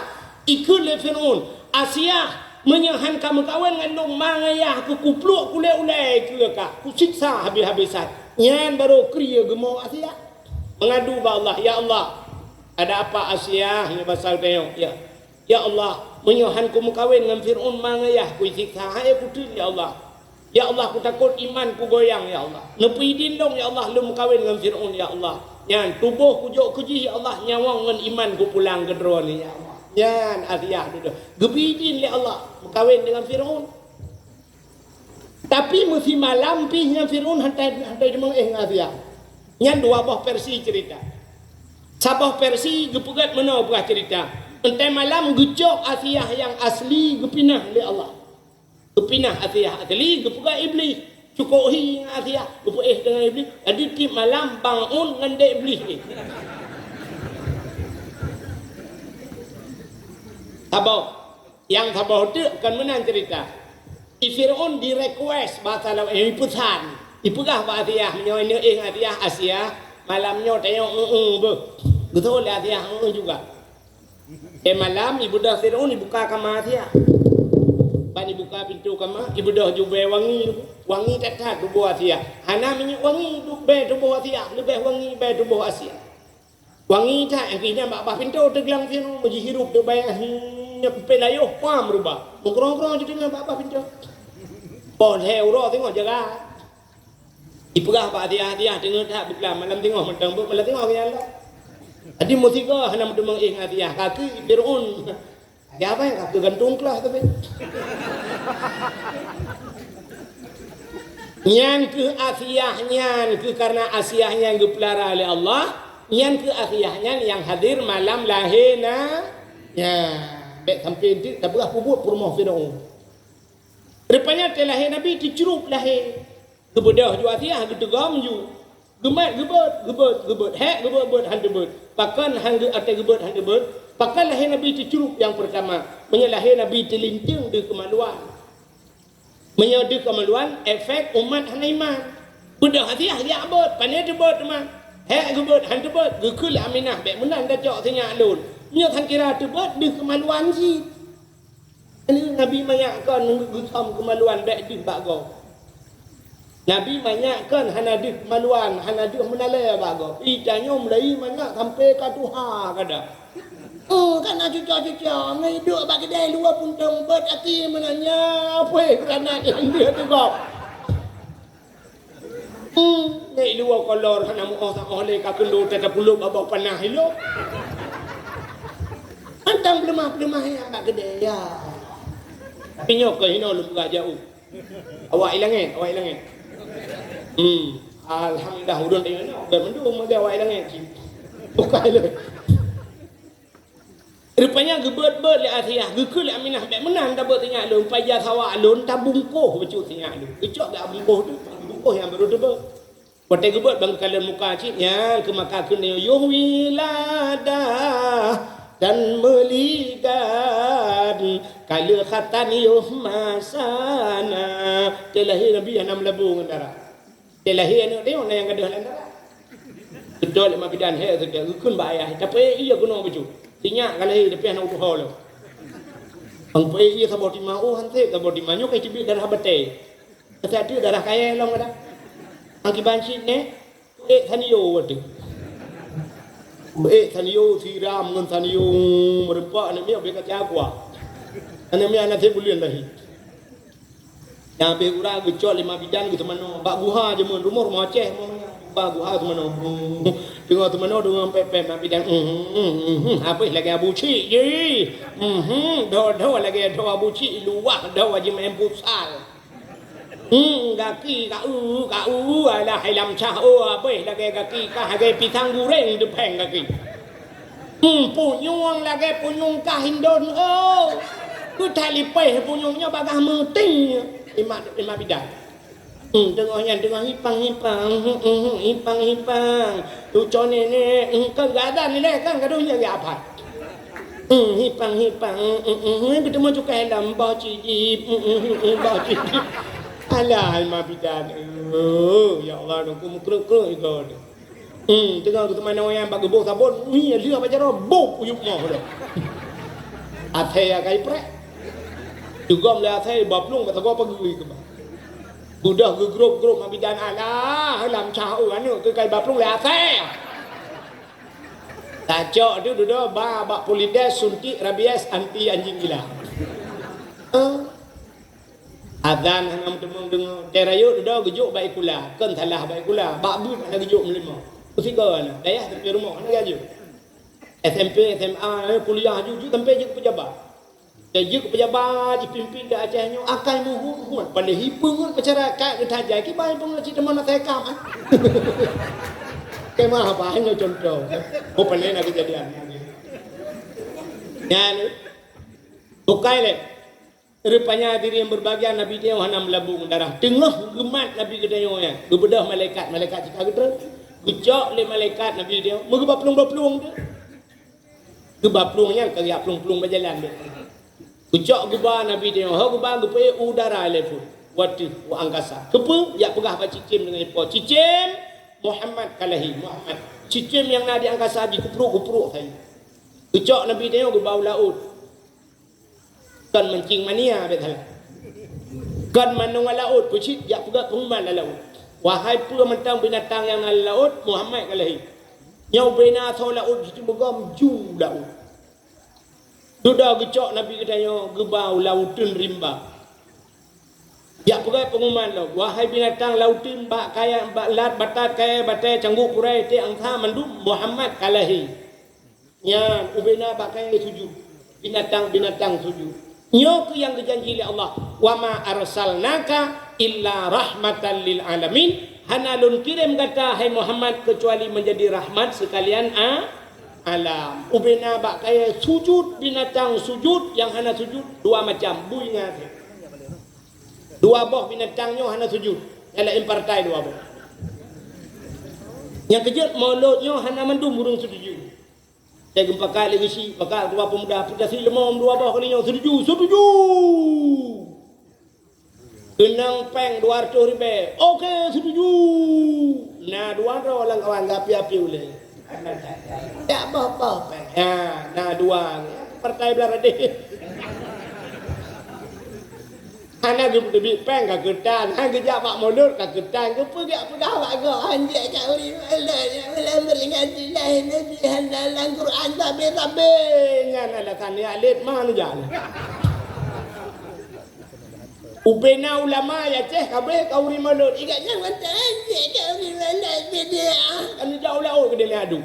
ikheun lé Fir'aun, "Asiah, meunyoe han ka meukawen ngon lôn, ma ngon yah keu kupluek kulét ulèe keue kah, kusiksa habéh-habésan." Nyan barô krie geumoe Asiah. Meungadu bak Allah, "Ya Allah, ada apa Asiah?" Nyoe basa geutanyoe, ya. "Ya Allah, meunyoe han kumeukawen ngon Fir'aun ma ngon yah, kuisiksa hai kuteun, ya Allah." Ya Allah, kutakot iman kugoyang, ya Allah. Neupeuidin lôn, ya Allah, lôn meukawen ngon Fir'aun, ya Allah. Nyan, tuboh kujok keujih, ya Allah, nyawöng ngon iman kupulang keu Droeneuh, ya Allah. Nyan, Asiah dudoe. Geupeuidin lé Allah meukawen deungon Fir'aun. Tapi meusimalam pih nyan Fir'aun hana, hana deungoe ngon Asiah. Nyan dua boh versi cerita. Saboh versi geupeugöt meunoe peugah cerita. Enteuk malam geucok Asiah nyang asli geupinah lé Allah. Geupinah Asiah asli, geupeugah Iblih. Cukôp hi ngon Asiah, geupeuéh deungon Iblih. Jadi, tiep malam bangun ngon dek Iblih jih. Saboh. Nyang saboh teuk kon meunan cerita. I Fir'aun di-request, bahasa Arab, eh, ipeusan. Ipeugah bak Asiah, meunyoe neuéh ngon Asiah, "Asiah, malam nyoe tanyoe eu-eu beuh." Geutôi lé Asiah eu-eu juga. Eh, malam, ibeudôh Fir'aun ibuka kama Asiah. Ban ibuka pintoe kama, ibeudôh jubèe wangi, wangi that-that tuboh Asiah. Hana minyeuk wangi, bèe tuboh Asiah, leubeh wangi bèe tuboh Asiah. Wangi that, nyang keuh nyan bak bah pintoe teuglang Fir'aun, meujihirup teuk bèe, hmm, nyang peuet layoh, pam rubah. Meukrong-krong jiteueng bak bah pintoe. Poh lhèe uroe teungoh jaga. Ipeugah bak Asiah, "Asiah, teungoh that beuklam, malam teungoh mantong beuh, malam teungoh keu nyan lom." Jadi meusigoe hana meuteumèe éh ngon Asiah, ka keu Fir'aun. Asiah apa nyang ka keu gantung klah tapi. Nyan keuh Asiah nyan, keuh karena Asiah nyan geupeulara lé Allah, nyan keuh Asiah nyan nyang hadir malam lahé na-, nyan. Bèk sampoe teuk tapeugah peubuet peurumoh Fir'aun. Rupanya watèe lahé Nabi teucrup lahé. Geubeudôh ju Asiah, geuteugom ju. Geumat geubeuet, geubeuet, geubeuet. Hék geubeuet-beuet, han teubeuet. Pakon han geu-, watèe geubeuet, han teubeuet. Pakon lahé Nabi teucrup nyang peurtama. Meunyoe lahé Nabi teulinteung deuh keumaluan. Meunyoe deuh keumaluan, efek umat hana iman. Beudôh hasiah jak beuet, pane teubeuet teuma. Hék geubeuet, han teubeuet, geukheun lé Aminah, "Bék meunan tacok sinyak lôn. Meunyoe sangkira teubeuet, deuh keumaluan cit." Nabi manyak kon geusöm keumaluan bék deuh bak gob. Nabi manyak kon hana deuh keumaluan, hana deuh meunalée bak gob. Ih, tanyoe mulai manyak sampai ka tuha kada. Oh, kana cuco-cuco, ngai duek bak keudè luwa puntông beuet até meunan nyan, apui beurana nyang deuh teugob. Hmm, ngai luwa kolor hana muoh saoh lé ka keundo tata pulop abah panah ilok. Antang peuleumah-peuleumah nyang bak keudè, ya. Tapi nyoe keuh hinoe lôn peugah jak u. Awak i langét, awak i langét. Hmm, alhamdulillah ulôn teuingat nyoe, bukan mandum lagèe awak i langét cit. Bukan lé. Rupanya geubeuet-beuet lé Asiah, geukheun lé Aminah, "Bék meunan tabeuet sinyak lôn, paja sawak lôn tabungkôh bacut sinyak lôn." Geucok geuh bungkôh tu, bungkôh nyang barô teubeuet. Watèe geubeuet ban geukalon muka cit, nyan keu maka keuneuk yoh wiladah dan meuligan, ka lheueh khatan yoh masana. Teulahé Nabi hana meulabô ngon darah. Teulahé aneuk teuh na nyang gadôh lam darah. Geudok lé ma bidan, "He, geukheun bak ayah, tapeuék ie keunoe bacut. Sinyak ka lahé, tapi hana tuho lom." Ban peuék ie saboh tima, oh, han sép saboh tima, nyoe ka teubiet darah batèe. Ka teubiet darah kayèe lom kadang. Akiban cit nèh, peuék sanio watèe. Peuék sanio, siram ngon sanio, meureumpok aneuk miet bèk ka cagua. Aneuk miet hana sép buleuen lahé. Nyang habéh uroe geucok lé ma bidan geuteumanoe. Bak guha jameun, rumoh-rumoh Aceh, rumoh nyan. Bak guha teumanoe. Teungoh teumanoe, teungoh pèt-pèt ma bidan. Mhm, mhm, mhm. Habéh lagèe Abu Cik jih. Mhm, dho-dho lagèe dho Abu Cik, luwah dho Haji Maem Pusal. Hmm, gaki ka eu, ka eu, alah, hai lam cah, oh, habéh lagèe gaki kah, lagèe pisang guréng teupèng gaki. Hmm, punyueng lagèe punyueng kah indon, oh. Keu that lipéh punyueng nyoe bagaih meuting. Imak, imak bidan. Hmm, teungoh nyan, teungoh hipang-hipang, hmm, hmm, hmm, hipang-hipang. Cuco nenek, hmm, kan geuadan ilèe kan, gadoh nyan geuapat. Hmm, hipang-hipang, hmm, hmm, hmm, hmm, beuteumèe cukai lom, boh cidip, hmm, hmm, hmm, hmm, boh cidip. Alah, imak bidan. Oh, ya Allah, nungku meukreuek-kreuek igoe. Hmm, teungoh geuteumanoe nyan bak geuboh sabon, ui, lheueh bak jaroe, boh, uyup moh lom. Asèe ya kai prek. Teugom lé asèe, ba plueng bak sagoe pageue keubah. Beudôh geugrôp-grôp ma bidan, alah, lam cah, oh, aneuk keuh kai ba plueng lé asèe. Tacok tu dudoe ba bak Polindes suntik rabies anti anjing gila. Eh. Azan hana meuteumong deungoe. Teuh rayeuk dudoe geujok bak ikula. Kon salah bak ikula. Bak beuet hana geujok meulimong. Peusigoe na. Dayah teumpat rumoh hana geujok. S M P, S M A, eh, kuliah jeuet-jeuet sampai jeuet keu pejabat. Jeuet keu pejabat jipimpin di Aceh nyoe akai muhut-muhut. Padahai peungeut masyarakat geutajai kiban peungeut cit teuma na sai kam, ah. Kemah apa hanya contoh. Oh, pandai na kejadian. Nyan. Bukai lé. Rupanya hadirin berbahagia, Nabi tanyoe hana meulabô ngon darah. Teungoh geumat Nabi geutanyoe nyan, geubeudôh malaikat, malaikat cit ka geutreun. Geucok lé malaikat Nabi tanyoe, meugeuba plueng-ba plueng tu. Geuba plueng nyan ka geujak plueng-plueng bak jalan deh. Geucok geuba Nabi tanyoe, ho geuba geupeuék u udara lé phon. Watèe u angkasa. Keupeue? Jak peugah bak Cicém deungon Po. Cicém, Muhammad ka lahé, Muhammad. Cicém nyang na di angkasa jikeuprok-keuprok saja. Geucok Nabi tanyoe geuba u laôt. Kon mancing mania, bèk salah. Kon manoe laôt, peucit jak peugah peunguman lam laôt. Wahai peue mantong binatang nyang na lam laôt, Muhammad ka lahé. Nyoe ubena asoe laôt jiteupeugom ju laôt. Dudoe geucok Nabi geutanyoe geuba u lauteuen rimba. Jak peugah peunguman lom, wahai binatang lauteuen, bak kayèe, bak lat, batat, kayèe, batèe, cangguek, kurèe, iték, angsa, mandum, Muhammad ka lahé. Nyan, ubena bak kayèe sujut. Binatang-binatang sujut. Nyoe keuh nyang geujanji lé Allah, "Wa ma arsalnaka illa rahmatan lil alamin." Hana lôn kirém gata, hai Muhammad, keucuali meunjadi rahmat seukalian a-, alam. Ubena bak kayèe sujut, binatang sujut, nyang hana sujut dua macam, bui ngon asèe. Dua boh binatang nyoe hana sujut, nyang laén partai dua boh. Nyang keujeuet, mulod nyoe hana mandum ureueng setuju. Teuh geupakat lé geuchik, pakat ketua pemuda, peugah si leumom dua boh kali nyoe, "Setuju, setuju!" Keunong péng dua ratus ribèe. Oke, setuju. Na dua droe lam kawan, api-api ulèe. Jak boh-boh péng. Ha, na dua. Partai blah radeh. Hana geuteubiet péng ka keutan, hana geujak bak mulod ka keutan, geupeugah-peugah bak gob, "Anjek kat ureueng mulod nyang meulambat ngon Nabi, hana lam Quran sabe-sabe." Nyan alasan jak lét ma neujak. Ubena ulama Aceh kabeh ka ureueng mulod, igat nyan mantong, "Anjek kat ureueng mulod bid'ah." Kan neujak u laôt keudéh lé adu.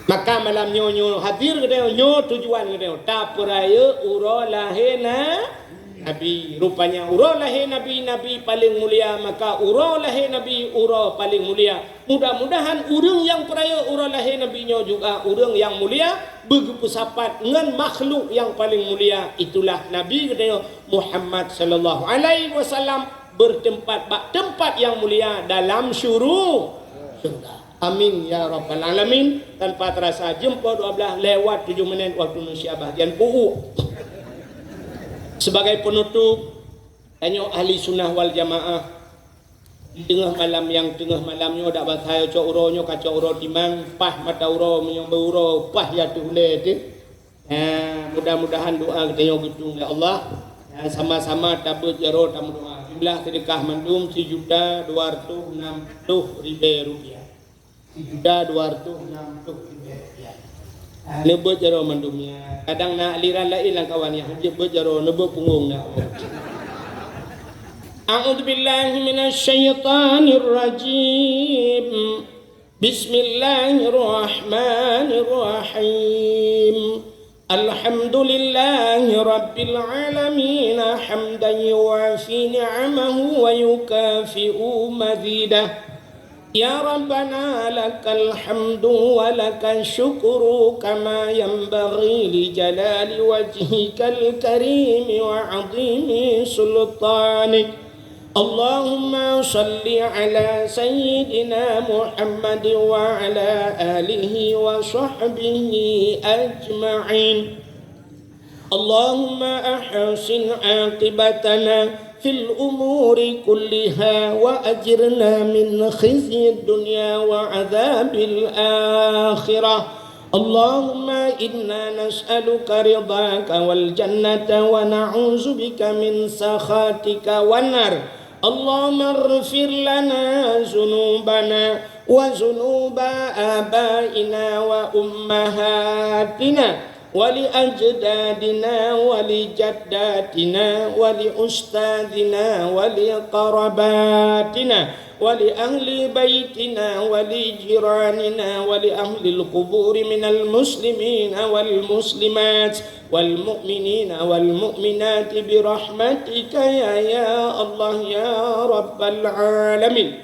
Maka malam nyoe, nyoe hadir geutanyoe, nyoe tujuan geutanyoe, tapeurayeuk uroe lahé na-, Nabi. Rupanya uroe lahé Nabi, Nabi paleng mulia, maka uroe lahé Nabi, uroe paleng mulia. Mudah-mudahan ureueng nyang peurayeuk uroe lahé Nabi nyoe juga ureueng nyang mulia, beugeupeusapat ngon makhluk nyang paleng mulia, itulah Nabi geutanyoe Muhammad sallallahu alaihi wasallam, bertempat bak tempat nyang mulia dalam syuru-, syurga. Amin ya rabbal alamin. Tanpa terasa jeuem poh dua blah lewat tujoh menit waktu Indonesia bahagian peuet. Sebagai penutup, tanyoe ahli sunnah wal jamaah, di teungoh malam nyang teungoh malam nyoe dak basai cok uroe nyoe ka cok uroe timang, paih mata uroe meunyoe beu uroe paih ya teuh ulèe teuh. Eh, mudah-mudahan doa geutanyoe geutueng lé Allah. Eh, sama-sama tabeuet jaroe tameudoa. Jumlah seudeukah mandum sijuta dua ratus enam puluh ribèe rupiah. Sijuta dua ratus enam puluh ribèe rupiah. Eh, neubeuet jaroe mandum nyan. Kadang na aliran laén lam kawan nyan, jeuet beuet jaroe, neubeuet punggong na. A'udzubillahi minasyaitonirrajim. Bismillahirrahmanirrahim. Alhamdulillahi rabbil alamin, hamdan yuwafi ni'amahu wa yukafi'u mazidah. Ya Rabbana, lakal hamdu wa lakasy syukru, kama yanbaghi li jalali wajhikal karimi wa 'azimi sultanik. Allahumma shalli ala sayyidina Muhammad wa ala alihi wa sahbihi ajma'in. Allahumma ahsin aqibatana fil umuri kulliha wa ajirna min khizyid dunya wa adzabil akhirah. Allahumma inna nas'aluka ridhaka wal jannata wa na'udzubika min sakhatika wan nar. Allahumma ighfir lana dzunubana wa dzunuba abaina wa ummahatina wa li ajdadina wa li jaddatina wa li ustadzina wa li qarabatina wa li ahli baitina wa li jiranina wa li ahlil quburi minal muslimina wal muslimat wal mu'minina wal mu'minati bi rahmatika ya, ya Allah ya Rabbal alamin.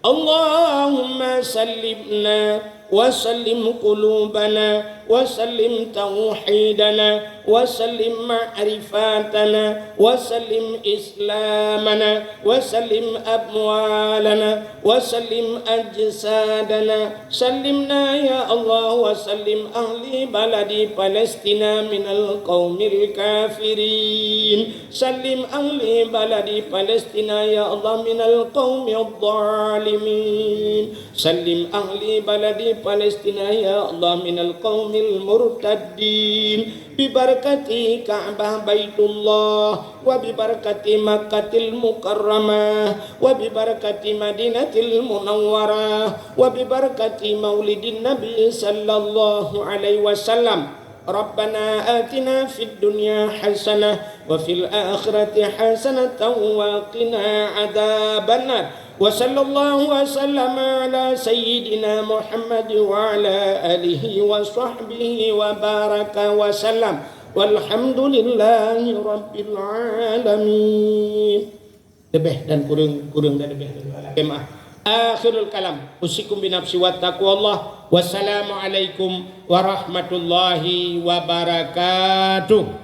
Allahumma sallimna wa sallim qulubana wa sallim tauhidana wa sallim ma'rifatana wa sallim islamana wa sallim amwalana wa sallim ajsadana. Sallimna ya Allah wa sallim ahli baladi Palestina minal qaumil kafirin. Sallim ahli baladi Palestina ya Allah minal qaumidh dhalimin. Sallim ahli baladi Palestina ya Allah minal qaumil murtaddin. Bi barakati Ka'bah Baitullah wa bi barakati Makkatil Mukarramah wa bi barakati Madinatil Munawwarah wa bi barakati Maulidin Nabi sallallahu alaihi wasallam. Rabbana atina fid dunya hasanah wa fil akhirati hasanatan wa qina adzabannar. Wa sallallahu wa sallama ala sayyidina Muhammad wa ala alihi wa sahbihi wa baraka wa sallam. Walhamdulillahi rabbil alamin. Leubeh dan kureueng, kureueng dan leubeh. Jemaah. Akhirul kalam. Usikum binafsi wa taqwallah. Wassalamualaikum warahmatullahi wabarakatuh.